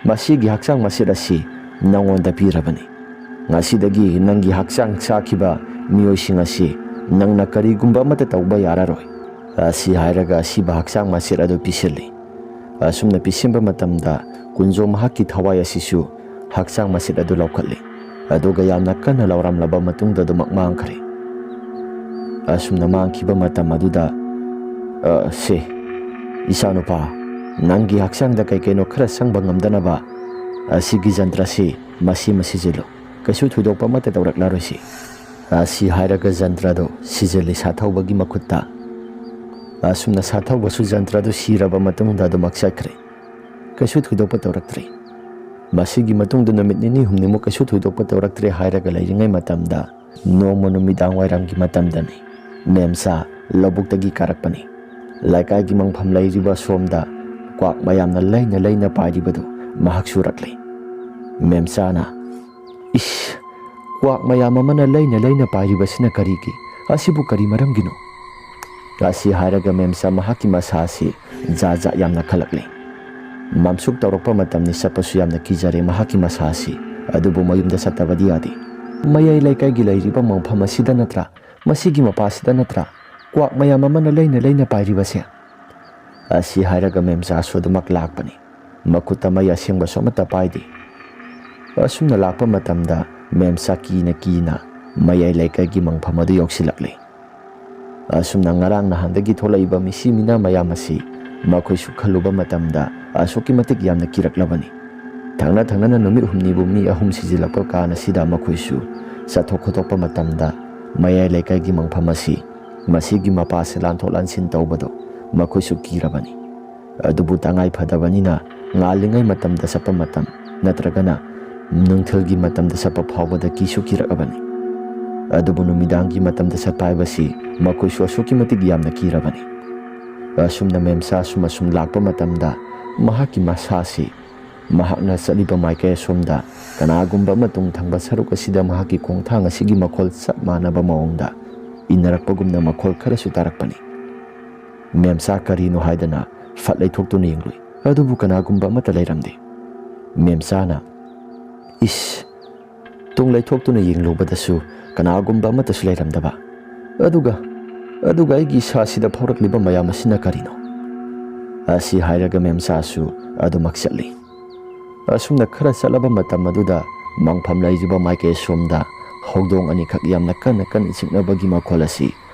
ꯃꯁꯤꯒꯤ ꯍꯛꯆꯥꯡ ꯃꯆꯦꯠ ꯑꯁꯤ ꯅꯪꯉꯣꯟꯗ ꯄꯤꯔꯕꯅꯤ꯫ ꯉꯁꯤꯗꯒꯤ ꯅꯪꯒꯤ ꯍꯛꯆꯥꯡ ꯆꯥꯈꯤꯕ ꯃꯤꯑꯣꯏꯁꯤꯡ ꯑꯁꯤ ꯅꯪꯅ ꯀꯔꯤꯒꯨꯝꯕ ꯑꯃꯠꯇ ꯇꯧꯕ ꯌꯥꯔꯔꯣꯏ" ꯑꯁꯤ ꯍꯥꯏꯔꯒ ꯑꯁꯤꯕ ꯍꯛꯆꯥꯡ ꯃꯆꯦꯠ ꯑꯗꯨ ꯄꯤꯁꯤꯜꯂꯤ꯫ ꯑꯁꯨꯝꯅ ꯄꯤꯁꯤꯟꯕ ꯃꯇꯝꯗ ꯀꯨꯟꯖꯣ ꯃꯍꯥꯛꯀꯤ ꯊꯋꯥꯏ ꯑꯁꯤꯁꯨ ꯍꯛꯆꯥꯡ ꯃꯆꯦꯠ ꯑꯗꯨ ꯂꯧꯈꯠꯂꯤ꯫ ꯑꯗꯨꯒ ꯌꯥꯝꯅ ꯀꯟꯅ ꯂꯥꯎꯔꯝꯂꯕ ꯃꯇꯨꯡꯗ ꯑꯗꯨꯃꯛ ꯃꯥꯡꯈ꯭ꯔꯦ꯫ ꯑꯁꯨꯝꯅ ꯃꯥꯡꯈꯤꯕ ꯃꯇꯝ ꯑꯗꯨꯗ "ꯑ, ꯁꯦ, ꯏꯆꯥꯅꯨꯄꯥ, ꯅꯪꯒꯤ ꯍꯛꯆꯥꯡꯗ ꯀꯩ ꯀꯩꯅꯣ ꯈꯔ ꯆꯪꯕ ꯉꯝꯗꯅꯕ ꯑꯁꯤꯒꯤ ꯖꯟꯇ꯭ꯔꯁꯤ ꯃꯁꯤ ꯃꯁꯤꯖꯤꯜꯂꯨ꯫ ꯀꯩꯁꯨ ꯊꯣꯏꯗꯣꯛꯄ ꯑꯃꯠꯇ ꯇꯧꯔꯛꯂꯔꯣꯏꯁꯤ"꯫ ꯑꯁꯤ ꯍꯥꯏꯔꯒ ꯖꯟꯇ꯭ꯔꯗꯨ ꯁꯤꯖꯤꯜꯂꯤ ꯁꯥꯊꯧꯕꯒꯤ ꯃꯈꯨꯠꯇ꯫ ꯑꯁꯨꯝꯅ ꯁꯥꯊꯧꯕꯁꯨ ꯖꯟꯇ꯭ꯔꯗꯨ ꯁꯤꯔꯕ ꯃꯇꯨꯡꯗ ꯑꯗꯨꯃꯛ ꯆꯠꯈ꯭ꯔꯦ꯫ ꯀꯩꯁꯨ ꯊꯣꯏꯗꯣꯛꯄ ꯇꯧꯔꯛꯇ꯭ꯔꯦ꯫ ꯃꯁꯤꯒꯤ ꯃꯇꯨꯡꯗ ꯅꯨꯃꯤꯠ ꯅꯤꯅꯤ ꯍꯨꯝꯅꯤꯃꯨꯛ ꯀꯩꯁꯨ ꯊꯣꯏꯗꯣꯛꯄ ꯇꯧꯔꯛꯇ꯭ꯔꯦ ꯍꯥꯏꯔꯒ ꯂꯩꯔꯤꯉꯩ ꯃꯇꯝꯗ, ꯅꯣꯡꯃ ꯅꯨꯃꯤꯗꯥꯡ ꯋꯥꯏꯔꯝꯒꯤ ꯃꯇꯝꯗꯅꯤ꯫ ꯃꯦꯝꯆꯥ ꯂꯧꯕꯨꯛꯇꯒꯤ ꯀꯥꯔꯛꯄꯅꯤ꯫ ꯂꯩꯀꯥꯏꯒꯤ ꯃꯪꯐꯝ ꯂꯩꯔꯤꯕ ꯁꯣꯝꯗ ꯀ꯭ꯋꯥꯛ ꯃꯌꯥꯝꯅ ꯂꯩꯅ ꯂꯩꯅ ꯄꯥꯏꯔꯤꯕꯗꯨ ꯃꯍꯥꯛꯁꯨ ꯎꯔꯛꯂꯦ꯫ ꯃꯦꯝꯆꯥꯅ, "ꯏꯁ, ꯀ꯭ꯋꯥꯛ ꯃꯌꯥꯝ ꯑꯃꯅ ꯂꯩꯅ ꯂꯩꯅ ꯄꯥꯏꯔꯤꯕꯁꯤꯅ ꯀꯔꯤꯒꯤ? ꯑꯁꯤꯕꯨ ꯀꯔꯤ ꯃꯔꯝꯒꯤꯅꯣ?" ꯑꯁꯤ ꯍꯥꯏꯔꯒ ꯃꯦꯝꯆꯥ ꯃꯍꯥꯛꯀꯤ ꯃꯁꯥ ꯑꯁꯤ ꯖꯥꯠ ꯖꯥꯠ ꯌꯥꯝꯅ ꯈꯜꯂꯛꯂꯦ꯫ ꯃꯝꯁꯨꯛ ꯇꯧꯔꯛꯄ ꯃꯇꯝꯅꯤ, ꯆꯠꯄꯁꯨ ꯌꯥꯝꯅ ꯀꯤꯖꯔꯦ ꯃꯍꯥꯛꯀꯤ ꯃꯁꯥ ꯑꯁꯤ꯫ ꯑꯗꯨꯕꯨ ꯃꯌꯨꯝꯗ ꯆꯠꯇꯕꯗꯤ ꯌꯥꯗꯦ꯫ ꯃꯌꯥꯏ ꯂꯩꯀꯥꯏꯒꯤ ꯂꯩꯔꯤꯕ ꯃꯪꯐꯝ ꯑꯁꯤꯗ ꯅꯠꯇ꯭ꯔꯥ, ꯃꯁꯤꯒꯤ ꯃꯄꯥꯁꯤꯗ ꯅꯠꯇ꯭ꯔꯥ ꯀ꯭ꯋꯥꯛ ꯃꯌꯥꯝ ꯑꯃꯅ ꯂꯩꯅ ꯂꯩꯅ ꯄꯥꯏꯔꯤꯕꯁꯦ? ꯑꯁꯤ ꯍꯥꯏꯔꯒ ꯃꯦꯝꯆꯥꯁꯨ ꯑꯗꯨꯃꯛ ꯂꯥꯛꯄꯅꯤ꯫ ꯃꯈꯨꯠꯇ ꯃꯩ ꯑꯁꯦꯡꯕꯁꯨ ꯑꯃꯠꯇ ꯄꯥꯏꯗꯦ꯫ ꯑꯁꯨꯝꯅ ꯂꯥꯛꯄ ꯃꯇꯝꯗ ꯃꯦꯝꯆꯥ ꯀꯤꯅ ꯀꯤꯅ ꯃꯌꯥꯏ ꯂꯩꯀꯥꯏꯒꯤ ꯃꯪꯐꯝ ꯑꯗꯨ ꯌꯧꯁꯤꯜꯂꯛꯂꯦ꯫ ꯑꯁꯨꯝꯅ ꯉꯔꯥꯡ ꯅꯍꯥꯟꯗꯒꯤ ꯊꯣꯛꯂꯛꯏꯕ ꯃꯤꯁꯤ ꯃꯤꯅꯥ ꯃꯌꯥꯝ ꯑꯁꯤ ꯃꯈꯣꯏꯁꯨ ꯈꯜꯂꯨꯕ ꯃꯇꯝꯗ ꯑꯁꯨꯛꯀꯤ ꯃꯇꯤꯛ ꯌꯥꯝꯅ ꯀꯤꯔꯛꯂꯕꯅꯤ꯫ ꯊꯪꯅ ꯊꯪꯅꯅ ꯅꯨꯃꯤꯠ ꯍꯨꯝꯅꯤꯕꯨ ꯃꯤ ꯑꯍꯨꯝ ꯁꯤꯖꯤꯜꯂꯛꯄ ꯀꯥꯟ ꯑꯁꯤꯗ ꯃꯈꯣꯏꯁꯨ ꯆꯠꯊꯣꯛ ꯈꯣꯠꯇꯣꯛꯄ ꯃꯇꯝꯗ ꯃꯌꯥꯏ ꯂꯩꯀꯥꯏꯒꯤ ꯃꯪꯐꯝ ꯑꯁꯤ ꯃꯁꯤꯒꯤ ꯃꯄꯥꯁꯦ ꯂꯥꯟꯊꯣꯛ ꯂꯥꯟꯁꯤꯟ ꯇꯧꯕꯗꯣ ꯃꯈꯣꯏꯁꯨ ꯀꯤꯔꯕꯅꯤ꯫ ꯑꯗꯨꯕꯨ ꯇꯉꯥꯏ ꯐꯗꯕꯅꯤꯅ ꯉꯥꯜꯂꯤꯉꯩ ꯃꯇꯝꯗ ꯆꯠꯄ ꯃꯇꯝ ꯅꯠꯇ꯭ꯔꯒꯅ ꯅꯨꯡꯊꯤꯜꯒꯤ ꯃꯇꯝꯗ ꯆꯠꯄ ꯐꯥꯎꯕꯗ ꯀꯤꯁꯨ ꯀꯤꯔꯛꯑꯕꯅꯤ꯫ ꯑꯗꯨꯕꯨ ꯅꯨꯃꯤꯗꯥꯡꯒꯤ ꯃꯇꯝꯗ ꯆꯠꯄ ꯍꯥꯏꯕꯁꯤ ꯃꯈꯣꯏꯁꯨ ꯑꯁꯨꯛꯀꯤ ꯃꯇꯤꯛ ꯌꯥꯝꯅ ꯀꯤꯔꯕꯅꯤ꯫ ꯑꯁꯨꯝꯅ ꯃꯦꯝꯆꯥ ꯑꯁꯨꯝ ꯑꯁꯨꯝ ꯂꯥꯛꯄ ꯃꯇꯝꯗ ꯃꯍꯥꯛꯀꯤ ꯃꯁꯥꯁꯤ ꯃꯍꯥꯛꯅ ꯆꯠꯂꯤꯕ ꯃꯥꯏꯀꯩ ꯑꯁꯣꯝꯗ ꯀꯅꯥꯒꯨꯝꯕ ꯑꯃ ꯇꯨꯡ ꯊꯪꯕ ꯁꯔꯨꯛ ꯑꯁꯤꯗ ꯃꯍꯥꯛꯀꯤ ꯈꯣꯡꯊꯥꯡ ꯑꯁꯤꯒꯤ ꯃꯈꯣꯜ ꯆꯞ ꯃꯥꯟꯅꯕ ꯃꯑꯣꯡꯗ ꯏꯟꯅꯔꯛꯄꯒꯨꯝꯅ ꯃꯈꯣꯜ ꯈꯔꯁꯨ ꯇꯥꯔꯛꯄꯅꯤ꯫ ꯃꯦꯝꯆꯥ ꯀꯔꯤꯅꯣ ꯍꯥꯏꯗꯅ ꯐꯠ ꯂꯩꯊꯣꯛꯇꯨꯅ ꯌꯦꯡꯂꯨꯏ, ꯑꯗꯨꯕꯨ ꯀꯅꯥꯒꯨꯝꯕ ꯑꯃꯠꯇ ꯂꯩꯔꯝꯗꯦ꯫ ꯃꯦꯝꯆꯥꯅ, "ꯏꯁ!" ꯇꯨꯡ ꯂꯩꯊꯣꯛꯇꯨꯅ ꯌꯦꯡꯂꯨꯕꯗꯁꯨ ꯀꯅꯥꯒꯨꯝꯕ ꯑꯃꯠꯇꯁꯨ ꯂꯩꯔꯝꯗꯕ꯫ "ꯑꯗꯨꯒ, ꯑꯗꯨꯒ ꯑꯩꯒꯤ ꯏꯁꯥꯁꯤꯗ ꯐꯥꯎꯔꯛꯂꯤꯕ ꯃꯌꯥꯝ ꯑꯁꯤꯅ ꯀꯔꯤꯅꯣ?" ꯑꯁꯤ ꯍꯥꯏꯔꯒ ꯃꯦꯝꯆꯥꯁꯨ ꯑꯗꯨꯃꯛ ꯆꯠꯂꯤ꯫ ꯑꯁꯨꯝꯅ ꯈꯔ ꯆꯠꯂꯕ ꯃꯇꯝ ꯑꯗꯨꯗ ꯃꯪꯐꯝ ꯂꯩꯔꯤꯕ ꯃꯥꯏꯀꯩ ꯑꯁꯣꯝꯗ ꯍꯧꯗꯣꯡ ꯑꯅꯤꯈꯛ ꯌꯥꯝꯅ ꯀꯟꯅ ꯀꯟꯅ ꯆꯤꯛꯅꯕꯒꯤ ꯃꯈꯣꯜ ꯑꯁꯤ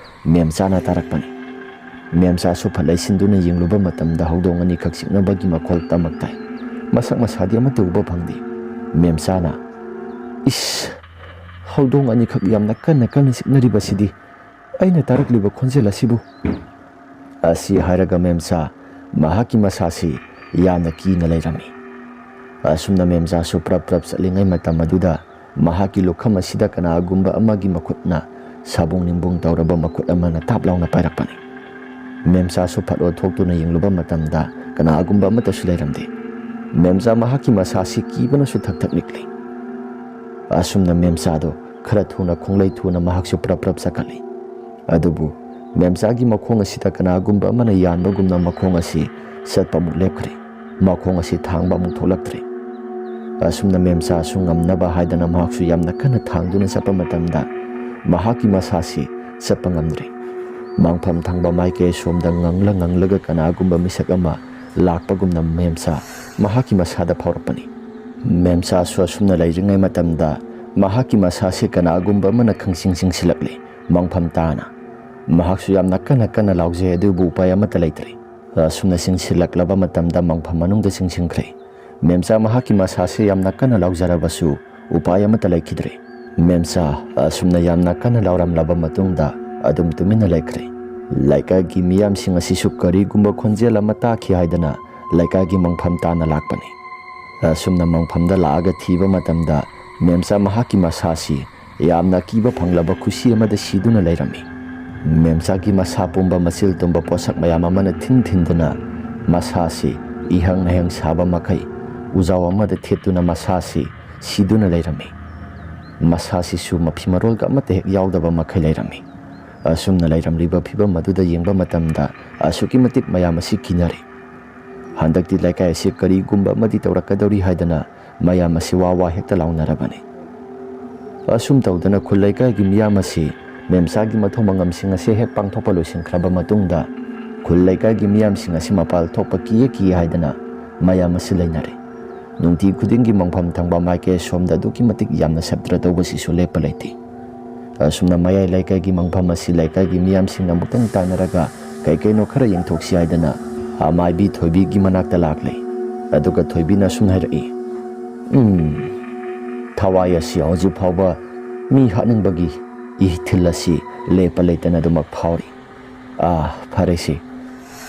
ꯃꯦꯝꯆꯥꯅ ꯇꯥꯔꯛꯄꯅꯤ꯫ ꯃꯦꯝꯆꯥꯁꯨ ꯐꯠ ꯂꯩꯁꯤꯟꯗꯨꯅ ꯌꯦꯡꯂꯨꯕ ꯃꯇꯝꯗ ꯍꯧꯗꯣꯡ ꯑꯅꯤꯈꯛ ꯆꯤꯛꯅꯕꯒꯤ ꯃꯈꯣꯜ ꯇꯃꯛ ꯇꯥꯏ꯫ ꯃꯁꯛ ꯃꯁꯥꯗꯤ ꯑꯃꯠꯇ ꯎꯕ ꯐꯪꯗꯦ꯫ ꯃꯦꯝꯆꯥꯅ, "ꯏꯁ, ꯍꯧꯗꯣꯡ ꯑꯅꯤꯈꯛ ꯌꯥꯝꯅ ꯀꯟꯅ ꯀꯟꯅ ꯆꯤꯛꯅꯔꯤꯕꯁꯤꯗꯤ, ꯑꯩꯅ ꯇꯥꯔꯛꯂꯤꯕ ꯈꯣꯟꯖꯦꯜ ꯑꯁꯤꯕꯨ?" ꯑꯁꯤ ꯍꯥꯏꯔꯒ ꯃꯦꯝꯆꯥ ꯃꯍꯥꯛꯀꯤ ꯃꯁꯥꯁꯤ ꯌꯥꯝꯅ ꯀꯤꯅ ꯂꯩꯔꯝꯃꯤ꯫ ꯑꯁꯨꯝꯅ ꯃꯦꯝꯆꯥꯁꯨ ꯄ꯭ꯔꯞ ꯄ꯭ꯔꯞ ꯆꯠꯂꯤꯉꯩ ꯃꯇꯝ ꯑꯗꯨꯗ ꯃꯍꯥꯛꯀꯤ ꯂꯨꯈꯝ ꯑꯁꯤꯗ ꯀꯅꯥꯒꯨꯝꯕ ꯑꯃꯒꯤ ꯃꯈꯨꯠꯅ ꯁꯥꯕꯨꯡ ꯅꯤꯡꯕꯨꯡ ꯇꯧꯔꯕ ꯃꯈꯨꯠ ꯑꯃꯅ ꯇꯥꯞ ꯂꯥꯎꯅ ꯄꯥꯏꯔꯛꯄꯅꯤ꯫ ꯃꯦꯝꯆꯥꯁꯨ ꯐꯠ ꯑꯣꯟꯊꯣꯛꯇꯨꯅ ꯌꯦꯡꯂꯨꯕ ꯃꯇꯝꯗ ꯀꯅꯥꯒꯨꯝꯕ ꯑꯃꯠꯇꯁꯨ ꯂꯩꯔꯝꯗꯦ꯫ ꯃꯦꯝꯆꯥ ꯃꯍꯥꯛꯀꯤ ꯃꯁꯥꯁꯤ ꯀꯤꯕꯅꯁꯨ ꯊꯛ ꯊꯛ ꯅꯤꯛꯂꯤ꯫ ꯑꯁꯨꯝꯅ ꯃꯦꯝꯆꯥꯗꯣ ꯈꯔ ꯊꯨꯅ ꯈꯣꯡꯂꯩ ꯊꯨꯅ ꯃꯍꯥꯛꯁꯨ ꯄ꯭ꯔꯞ ꯄ꯭ꯔꯞ ꯆꯠꯈꯠꯂꯤ꯫ ꯑꯗꯨꯕꯨ ꯃꯦꯝꯆꯥꯒꯤ ꯃꯈꯣꯡ ꯑꯁꯤꯗ ꯀꯅꯥꯒꯨꯝꯕ ꯑꯃꯅ ꯌꯥꯟꯕꯒꯨꯝꯅ ꯃꯈꯣꯡ ꯑꯁꯤ ꯆꯠꯄ ꯑꯃꯨꯛ ꯂꯦꯞꯈ꯭ꯔꯦ꯫ ꯃꯈꯣꯡ ꯑꯁꯤ ꯊꯥꯡꯕ ꯑꯃꯨꯛ ꯊꯣꯛꯂꯛꯇ꯭ꯔꯦ꯫ ꯑꯁꯨꯝꯅ ꯃꯦꯝꯆꯥꯁꯨ ꯉꯝꯅꯕ ꯍꯥꯏꯗꯅ ꯃꯍꯥꯛꯁꯨ ꯌꯥꯝꯅ ꯀꯟꯅ ꯊꯥꯡꯗꯨꯅ ꯆꯠꯄ ꯃꯇꯝꯗ ꯃꯍꯥꯛꯀꯤ ꯃꯁꯥꯁꯤ ꯆꯠꯄ ꯉꯝꯗ꯭ꯔꯦ꯫ ꯃꯥꯡꯐꯝ ꯊꯪꯕ ꯃꯥꯏꯀꯩ ꯁꯣꯝꯗ ꯉꯪꯂ ꯉꯪꯂꯒ ꯀꯅꯥꯒꯨꯝꯕ ꯃꯤꯁꯛ ꯑꯃ ꯂꯥꯛꯄꯒꯨꯝꯅ ꯃꯦꯝꯆꯥ ꯃꯍꯥꯛꯀꯤ ꯃꯁꯥꯗ ꯐꯥꯎꯔꯛꯄꯅꯤ꯫ ꯃꯦꯝꯆꯥꯁꯨ ꯑꯁꯨꯝꯅ ꯂꯩꯔꯤꯉꯩ ꯃꯇꯝꯗ ꯃꯍꯥꯛꯀꯤ ꯃꯁꯥꯁꯤ ꯀꯅꯥꯒꯨꯝꯕ ꯑꯃꯅ ꯈꯪꯁꯤꯡ ꯁꯤꯡꯁꯤꯜꯂꯛꯂꯦ꯫ ꯃꯪꯐꯝ ꯇꯥꯅ ꯃꯍꯥꯛꯁꯨ ꯌꯥꯝꯅ ꯀꯟꯅ ꯀꯟꯅ ꯂꯥꯎꯖꯩ, ꯑꯗꯨꯕꯨ ꯎꯄꯥꯏ ꯑꯃꯠꯇ ꯂꯩꯇ꯭ꯔꯦ꯫ ꯑꯁꯨꯝꯅ ꯆꯤꯡꯁꯤꯜꯂꯛꯂꯕ ꯃꯇꯝꯗ ꯃꯪꯐꯝ ꯃꯅꯨꯡꯗ ꯆꯤꯡꯁꯤꯟꯈ꯭ꯔꯦ꯫ ꯃꯦꯝꯆꯥ ꯃꯍꯥꯛꯀꯤ ꯃꯁꯥꯁꯦ ꯌꯥꯝꯅ ꯀꯟꯅ ꯂꯥꯎꯖꯔꯕꯁꯨ ꯎꯄꯥꯏ ꯑꯃꯠꯇ ꯂꯩꯈꯤꯗ꯭ꯔꯦ꯫ ꯃꯦꯝꯆꯥ ꯑꯁꯨꯝꯅ ꯌꯥꯝꯅ ꯀꯟꯅ ꯂꯥꯎꯔꯝꯂꯕ ꯃꯇꯨꯡꯗ ꯑꯗꯨꯝ ꯇꯨꯃꯤꯟꯅ ꯂꯩꯈ꯭ꯔꯦ꯫ ꯂꯩꯀꯥꯏꯒꯤ ꯃꯤꯌꯥꯝꯁꯤꯡ ꯑꯁꯤꯁꯨ ꯀꯔꯤꯒꯨꯝꯕ ꯈꯣꯟꯖꯦꯜ ꯑꯃ ꯇꯥꯈꯤ ꯍꯥꯏꯗꯅ ꯂꯩꯀꯥꯏꯒꯤ ꯃꯪꯐꯝ ꯇꯥꯅ ꯂꯥꯛꯄꯅꯤ꯫ ꯑꯁꯨꯝꯅ ꯃꯪꯐꯝꯗ ꯂꯥꯛꯑꯒ ꯊꯤꯕ ꯃꯇꯝꯗ ꯃꯦꯝꯆꯥ ꯃꯍꯥꯛꯀꯤ ꯃꯁꯥꯁꯤ ꯌꯥꯝꯅ ꯑꯀꯤꯕ ꯐꯪꯂꯕ ꯈꯨꯁꯤ ꯑꯃꯗ ꯁꯤꯗꯨꯅ ꯂꯩꯔꯝꯃꯤ꯫ ꯃꯦꯝꯆꯥꯒꯤ ꯃꯁꯥ ꯄꯨꯝꯕ ꯃꯆꯤꯜ ꯇꯨꯝꯕ ꯄꯣꯠꯁꯛ ꯃꯌꯥꯝ ꯑꯃꯅ ꯊꯤꯟ ꯊꯤꯟꯗꯨꯅ ꯃꯁꯥꯁꯤ ꯏꯍꯪ ꯅꯍꯪ ꯁꯥꯕ ꯃꯈꯩ ꯎꯖꯥꯎ ꯑꯃꯗ ꯊꯦꯠꯇꯨꯅ ꯃꯁꯥꯁꯤ ꯁꯤꯗꯨꯅ ꯂꯩꯔꯝꯃꯤ꯫ ꯃꯁꯥꯁꯤꯁꯨ ꯃꯐꯤ ꯃꯔꯣꯜꯒ ꯑꯃꯠꯇ ꯍꯦꯛ ꯌꯥꯎꯗꯕ ꯃꯈꯩ ꯂꯩꯔꯝꯃꯤ꯫ ꯑꯁꯨꯝꯅ ꯂꯩꯔꯝꯂꯤꯕ ꯐꯤꯕꯝ ꯑꯗꯨꯗ ꯌꯦꯡꯕ ꯃꯇꯝꯗ ꯑꯁꯨꯛꯀꯤ ꯃꯇꯤꯛ ꯃꯌꯥꯝ ꯑꯁꯤ ꯀꯤꯅꯔꯦ꯫ ꯍꯟꯗꯛꯇꯤ ꯂꯩꯀꯥꯏ ꯑꯁꯤ ꯀꯔꯤꯒꯨꯝꯕ ꯑꯃꯗꯤ ꯇꯧꯔꯛꯀꯗꯧꯔꯤ ꯍꯥꯏꯗꯅ ꯃꯌꯥꯝ ꯑꯁꯤ ꯋꯥ ꯋꯥ ꯍꯦꯛꯇ ꯂꯥꯎꯅꯔꯕꯅꯤ꯫ ꯑꯁꯨꯝ ꯇꯧꯗꯅ ꯈꯨꯜ ꯂꯩꯀꯥꯏꯒꯤ ꯃꯤꯌꯥꯝ ꯑꯁꯤ ꯃꯦꯝꯆꯥꯒꯤ ꯃꯊꯧ ꯃꯉꯝꯁꯤꯡ ꯑꯁꯤ ꯍꯦꯛ ꯄꯥꯡꯊꯣꯛꯄ ꯂꯣꯏꯁꯤꯟꯈ꯭ꯔꯕ ꯃꯇꯨꯡꯗ ꯈꯨꯜ ꯂꯩꯀꯥꯏꯒꯤ ꯃꯤꯌꯥꯝꯁꯤꯡ ꯑꯁꯤ ꯃꯄꯥꯜ ꯊꯣꯛꯄ ꯀꯤꯌꯦ ꯀꯤꯌꯦ ꯍꯥꯏꯗꯅ ꯃꯌꯥꯝ ꯑꯁꯤ ꯂꯩꯅꯔꯦ꯫ ꯅꯨꯡꯇꯤ ꯈꯨꯗꯤꯡꯒꯤ ꯃꯪꯐꯝ ꯊꯪꯕ ꯃꯥꯏꯀꯩ ꯑꯁꯣꯝꯗ ꯑꯗꯨꯛꯀꯤ ꯃꯇꯤꯛ ꯌꯥꯝꯅ ꯁꯞꯇ꯭ꯔ ꯇꯧꯕꯁꯤꯁꯨ ꯂꯦꯞꯄ ꯂꯩꯇꯦ꯫ ꯑꯁꯨꯝꯅ ꯃꯌꯥꯏ ꯂꯩꯀꯥꯏꯒꯤ ꯃꯪꯐꯝ ꯑꯁꯤ ꯂꯩꯀꯥꯏꯒꯤ ꯃꯤꯌꯥꯝꯁꯤꯡꯅ ꯑꯃꯨꯛꯇꯪ ꯇꯥꯟꯅꯔꯒ ꯀꯩ ꯀꯩꯅꯣ ꯈꯔ ꯌꯦꯡꯊꯣꯛꯁꯤ ꯍꯥꯏꯗꯅ ꯑꯃꯥꯏꯕꯤ ꯊꯣꯏꯕꯤꯒꯤ ꯃꯅꯥꯛꯇ ꯂꯥꯛꯂꯦ꯫ ꯑꯗꯨꯒ ꯊꯣꯏꯕꯤꯅ ꯑꯁꯨꯝ ꯍꯥꯏꯔꯛꯏ, "ꯎꯝ, ꯊꯋꯥꯏ ꯑꯁꯤ ꯍꯧꯖꯤꯛ ꯐꯥꯎꯕ ꯃꯤ ꯍꯥꯠꯅꯤꯡꯕꯒꯤ ꯏꯊꯤꯜ ꯑꯁꯤ ꯂꯦꯞꯄ ꯂꯩꯇꯅ ꯑꯗꯨꯃꯛ ꯐꯥꯎꯔꯤ꯫ ꯑꯥ, ꯐꯔꯦꯁꯦ,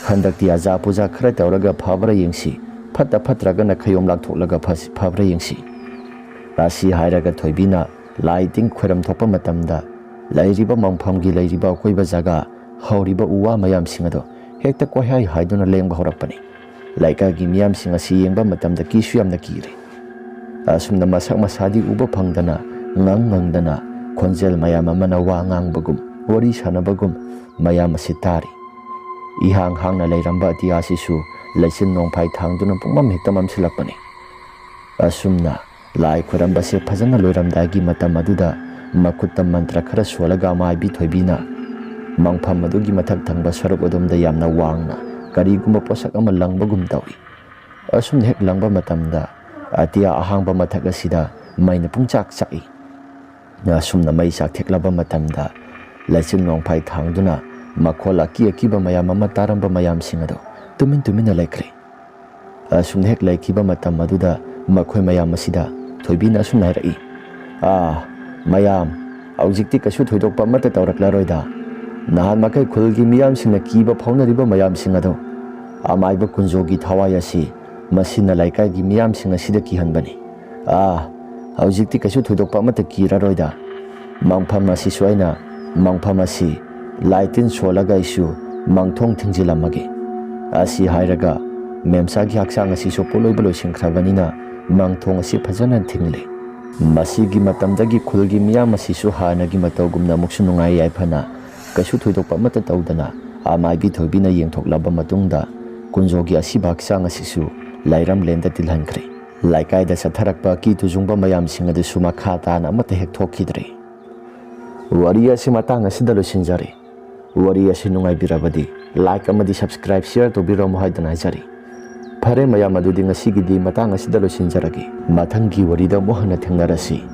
ꯍꯟꯗꯛꯇꯤ ꯑꯖꯥ ꯄꯨꯖꯥ ꯈꯔ ꯇꯧꯔꯒ ꯐꯕ꯭ꯔꯥ ꯌꯦꯡꯁꯤ, ꯐꯠꯇ ꯐꯠꯇ꯭ꯔꯒꯅ ꯈꯌꯣꯝ ꯂꯥꯛꯊꯣꯛꯂꯒ ꯐꯁ-, ꯐꯕ꯭ꯔꯥ ꯌꯦꯡꯁꯤ"꯫ ꯑꯁꯤ ꯍꯥꯏꯔꯒ ꯊꯣꯏꯕꯤꯅ ꯂꯥꯏ ꯇꯤꯟ ꯈꯣꯏꯔꯝ ꯊꯣꯛꯄ ꯃꯇꯝꯗ ꯂꯩꯔꯤꯕ ꯃꯪꯐꯝꯒꯤ ꯂꯩꯔꯤꯕ ꯑꯀꯣꯏꯕ ꯖꯒꯥ, ꯍꯧꯔꯤꯕ ꯎ ꯋꯥ ꯃꯌꯥꯝꯁꯤꯡ ꯑꯗꯣ ꯍꯦꯛꯇ ꯀꯣꯏꯍꯥꯏ ꯍꯥꯏꯗꯨꯅ ꯂꯦꯡꯕ ꯍꯧꯔꯛꯄꯅꯤ꯫ ꯂꯩꯀꯥꯏꯒꯤ ꯃꯤꯌꯥꯝꯁꯤꯡ ꯑꯁꯤ ꯌꯦꯡꯕ ꯃꯇꯝꯗ ꯀꯤꯁꯨ ꯌꯥꯝꯅ ꯀꯤꯔꯦ꯫ ꯑꯁꯨꯝꯅ ꯃꯁꯛ ꯃꯁꯥꯗꯤ ꯎꯕ ꯐꯪꯗꯅ, ꯉꯪ ꯉꯪꯗꯅ, ꯈꯣꯟꯖꯦꯜ ꯃꯌꯥꯝ ꯑꯃꯅ ꯋꯥ ꯉꯥꯡꯕꯒꯨꯝ, ꯋꯥꯔꯤ ꯁꯥꯟꯅꯕꯒꯨꯝ ꯃꯌꯥꯝ ꯑꯁꯤ ꯇꯥꯔꯤ꯫ ꯏꯍꯥꯡ ꯍꯥꯡꯅ ꯂꯩꯔꯝꯕ ꯑꯇꯤꯌꯥꯁꯤꯁꯨ ꯂꯩꯆꯤꯟ ꯅꯣꯡꯐꯥꯏ ꯊꯥꯡꯗꯨꯅ ꯄꯨꯡꯃꯝ ꯍꯦꯛꯇ ꯃꯝꯁꯤꯜꯂꯛꯄꯅꯤ꯫ ꯑꯁꯨꯝꯅ ꯂꯥꯏ ꯈꯣꯏꯔꯝꯕꯁꯦ ꯐꯖꯅ ꯂꯣꯏꯔꯝꯗꯥꯏꯒꯤ ꯃꯇꯝ ꯑꯗꯨꯗ ꯃꯈꯨꯠꯇ ꯃꯟꯇ꯭ꯔ ꯈꯔ ꯁꯣꯜꯂꯒ ꯑꯃꯥꯏꯕꯤ ꯊꯣꯏꯕꯤꯅ ꯃꯪꯐꯝ ꯑꯗꯨꯒꯤ ꯃꯊꯛ ꯊꯪꯕ ꯁꯔꯨꯛ ꯑꯗꯣꯝꯗ ꯌꯥꯝꯅ ꯋꯥꯡꯅ ꯀꯔꯤꯒꯨꯝꯕ ꯄꯣꯠꯁꯛ ꯑꯃ ꯂꯪꯕꯒꯨꯝ ꯇꯧꯏ꯫ ꯑꯁꯨꯝꯅ ꯍꯦꯛ ꯂꯪꯕ ꯃꯇꯝꯗ ꯑꯇꯤꯌꯥ ꯑꯍꯥꯡꯕ ꯃꯊꯛ ꯑꯁꯤꯗ ꯃꯩꯅ ꯄꯨꯡꯆꯥꯛ ꯆꯥꯛꯏ꯫ ꯑꯁꯨꯝꯅ ꯃꯩ ꯆꯥꯛꯊꯦꯛꯂꯕ ꯃꯇꯝꯗ ꯂꯩꯆꯤꯟ ꯅꯣꯡꯐꯥꯏ ꯊꯥꯡꯗꯨꯅ ꯃꯈꯣꯜ ꯑꯀꯤ ꯑꯀꯤꯕ ꯃꯌꯥꯝ ꯑꯃ ꯇꯥꯔꯝꯕ ꯃꯌꯥꯝꯁꯤꯡ ꯑꯗꯨ ꯇꯨꯃꯤꯟ ꯇꯨꯃꯤꯟꯅ ꯂꯩꯈ꯭ꯔꯦ꯫ ꯑꯁꯨꯝꯅ ꯍꯦꯛ ꯂꯩꯈꯤꯕ ꯃꯇꯝ ꯑꯗꯨꯗ ꯃꯈꯣꯏ ꯃꯌꯥꯝ ꯑꯁꯤꯗ ꯊꯣꯏꯕꯤꯅ ꯑꯁꯨꯝꯅ ꯍꯥꯏꯔꯛꯏ, "ꯑꯥ, ꯃꯌꯥꯝ, ꯍꯧꯖꯤꯛꯇꯤ ꯀꯩꯁꯨ ꯊꯣꯏꯗꯣꯛꯄ ꯑꯃꯠꯇ ꯇꯧꯔꯛꯂꯔꯣꯏꯗ꯫ ꯅꯍꯥꯟ ꯃꯈꯩ ꯈꯨꯜꯒꯤ ꯃꯤꯌꯥꯝꯁꯤꯡꯅ ꯀꯤꯕ ꯐꯥꯎꯅꯔꯤꯕ ꯃꯌꯥꯝꯁꯤꯡ ꯑꯗꯣ ꯑꯃꯥꯏꯕ ꯀꯨꯟꯖꯣꯒꯤ ꯊꯋꯥꯏ ꯑꯁꯤ ꯃꯁꯤꯅ ꯂꯩꯀꯥꯏꯒꯤ ꯃꯤꯌꯥꯝꯁꯤꯡ ꯑꯁꯤꯗ ꯀꯤꯍꯟꯕꯅꯤ꯫ ꯑꯥ, ꯍꯧꯖꯤꯛꯇꯤ ꯀꯩꯁꯨ ꯊꯣꯏꯗꯣꯛꯄ ꯑꯃꯠꯇ ꯀꯤꯔꯔꯣꯏꯗ꯫ ꯃꯪꯐꯝ ꯑꯁꯤꯁꯨ ꯑꯩꯅ, ꯃꯪꯐꯝ ꯑꯁꯤ ꯂꯥꯏ ꯇꯤꯟ ꯁꯣꯜꯂꯒ ꯑꯩꯁꯨ ꯃꯪꯊꯣꯡ ꯊꯤꯡꯖꯤꯜꯂꯝꯃꯒꯦ"꯫ ꯑꯁꯤ ꯍꯥꯏꯔꯒ ꯃꯦꯝꯆꯥꯒꯤ ꯍꯛꯆꯥꯡ ꯑꯁꯤꯁꯨ ꯄꯣꯠꯂꯣꯏꯕ ꯂꯣꯏꯁꯤꯟꯈ꯭ꯔꯕꯅꯤꯅ ꯃꯪꯊꯣꯡ ꯑꯁꯤ ꯐꯖꯅ ꯊꯤꯡꯂꯦ꯫ ꯃꯁꯤꯒꯤ ꯃꯇꯝꯗꯒꯤ ꯈꯨꯜꯒꯤ ꯃꯤꯌꯥꯝ ꯑꯁꯤꯁꯨ ꯍꯥꯟꯅꯒꯤ ꯃꯇꯧꯒꯨꯝꯅ ꯑꯃꯨꯛꯁꯨ ꯅꯨꯡꯉꯥꯏ ꯌꯥꯏꯐꯅ ꯀꯩꯁꯨ ꯊꯣꯏꯗꯣꯛꯄ ꯑꯃꯠꯇ ꯇꯧꯗꯅ ꯑꯃꯥꯏꯕꯤ ꯊꯣꯏꯕꯤꯅ ꯌꯦꯡꯊꯣꯛꯂꯕ ꯃꯇꯨꯡꯗ ꯀꯨꯟꯖꯣꯒꯤ ꯑꯁꯤꯕ ꯍꯛꯆꯥꯡ ꯑꯁꯤꯁꯨ ꯂꯥꯏꯔꯝꯂꯦꯟꯗ ꯇꯤꯜꯍꯟꯈ꯭ꯔꯦ꯫ ꯂꯩꯀꯥꯏꯗ ꯆꯠꯊꯔꯛꯄ ꯑꯀꯤ ꯇꯨꯖꯨꯡꯕ ꯃꯌꯥꯝꯁꯤꯡ ꯑꯗꯨꯁꯨ ꯃꯈꯥ ꯇꯥꯅ ꯑꯃꯠꯇ ꯍꯦꯛ ꯊꯣꯛꯈꯤꯗ꯭ꯔꯦ꯫ ꯋꯥꯔꯤ ꯑꯁꯤ ꯃꯇꯥꯡ ꯑꯁꯤꯗ ꯂꯣꯏꯁꯤꯟꯖꯔꯦ꯫ ꯋꯥꯔꯤ ꯑꯁꯤ ꯅꯨꯡꯉꯥꯏꯕꯤꯔꯕꯗꯤ like ꯑꯃꯗꯤ subscribe, share ꯇꯧꯕꯤꯔꯝꯃꯨ ꯍꯥꯏꯗꯨꯅ ꯍꯥꯏꯖꯔꯤ꯫ ꯐꯔꯦ ꯃꯌꯥꯝ, ꯑꯗꯨꯗꯤ ꯉꯁꯤꯒꯤꯗꯤ ꯃꯇꯥꯡ ꯑꯁꯤꯗ ꯂꯣꯏꯁꯤꯟꯖꯔꯒꯦ꯫ ꯃꯊꯪꯒꯤ ꯋꯥꯔꯤꯗ ꯑꯃꯨꯛ ꯍꯟꯅ ꯊꯦꯡꯅꯔꯁꯤ꯫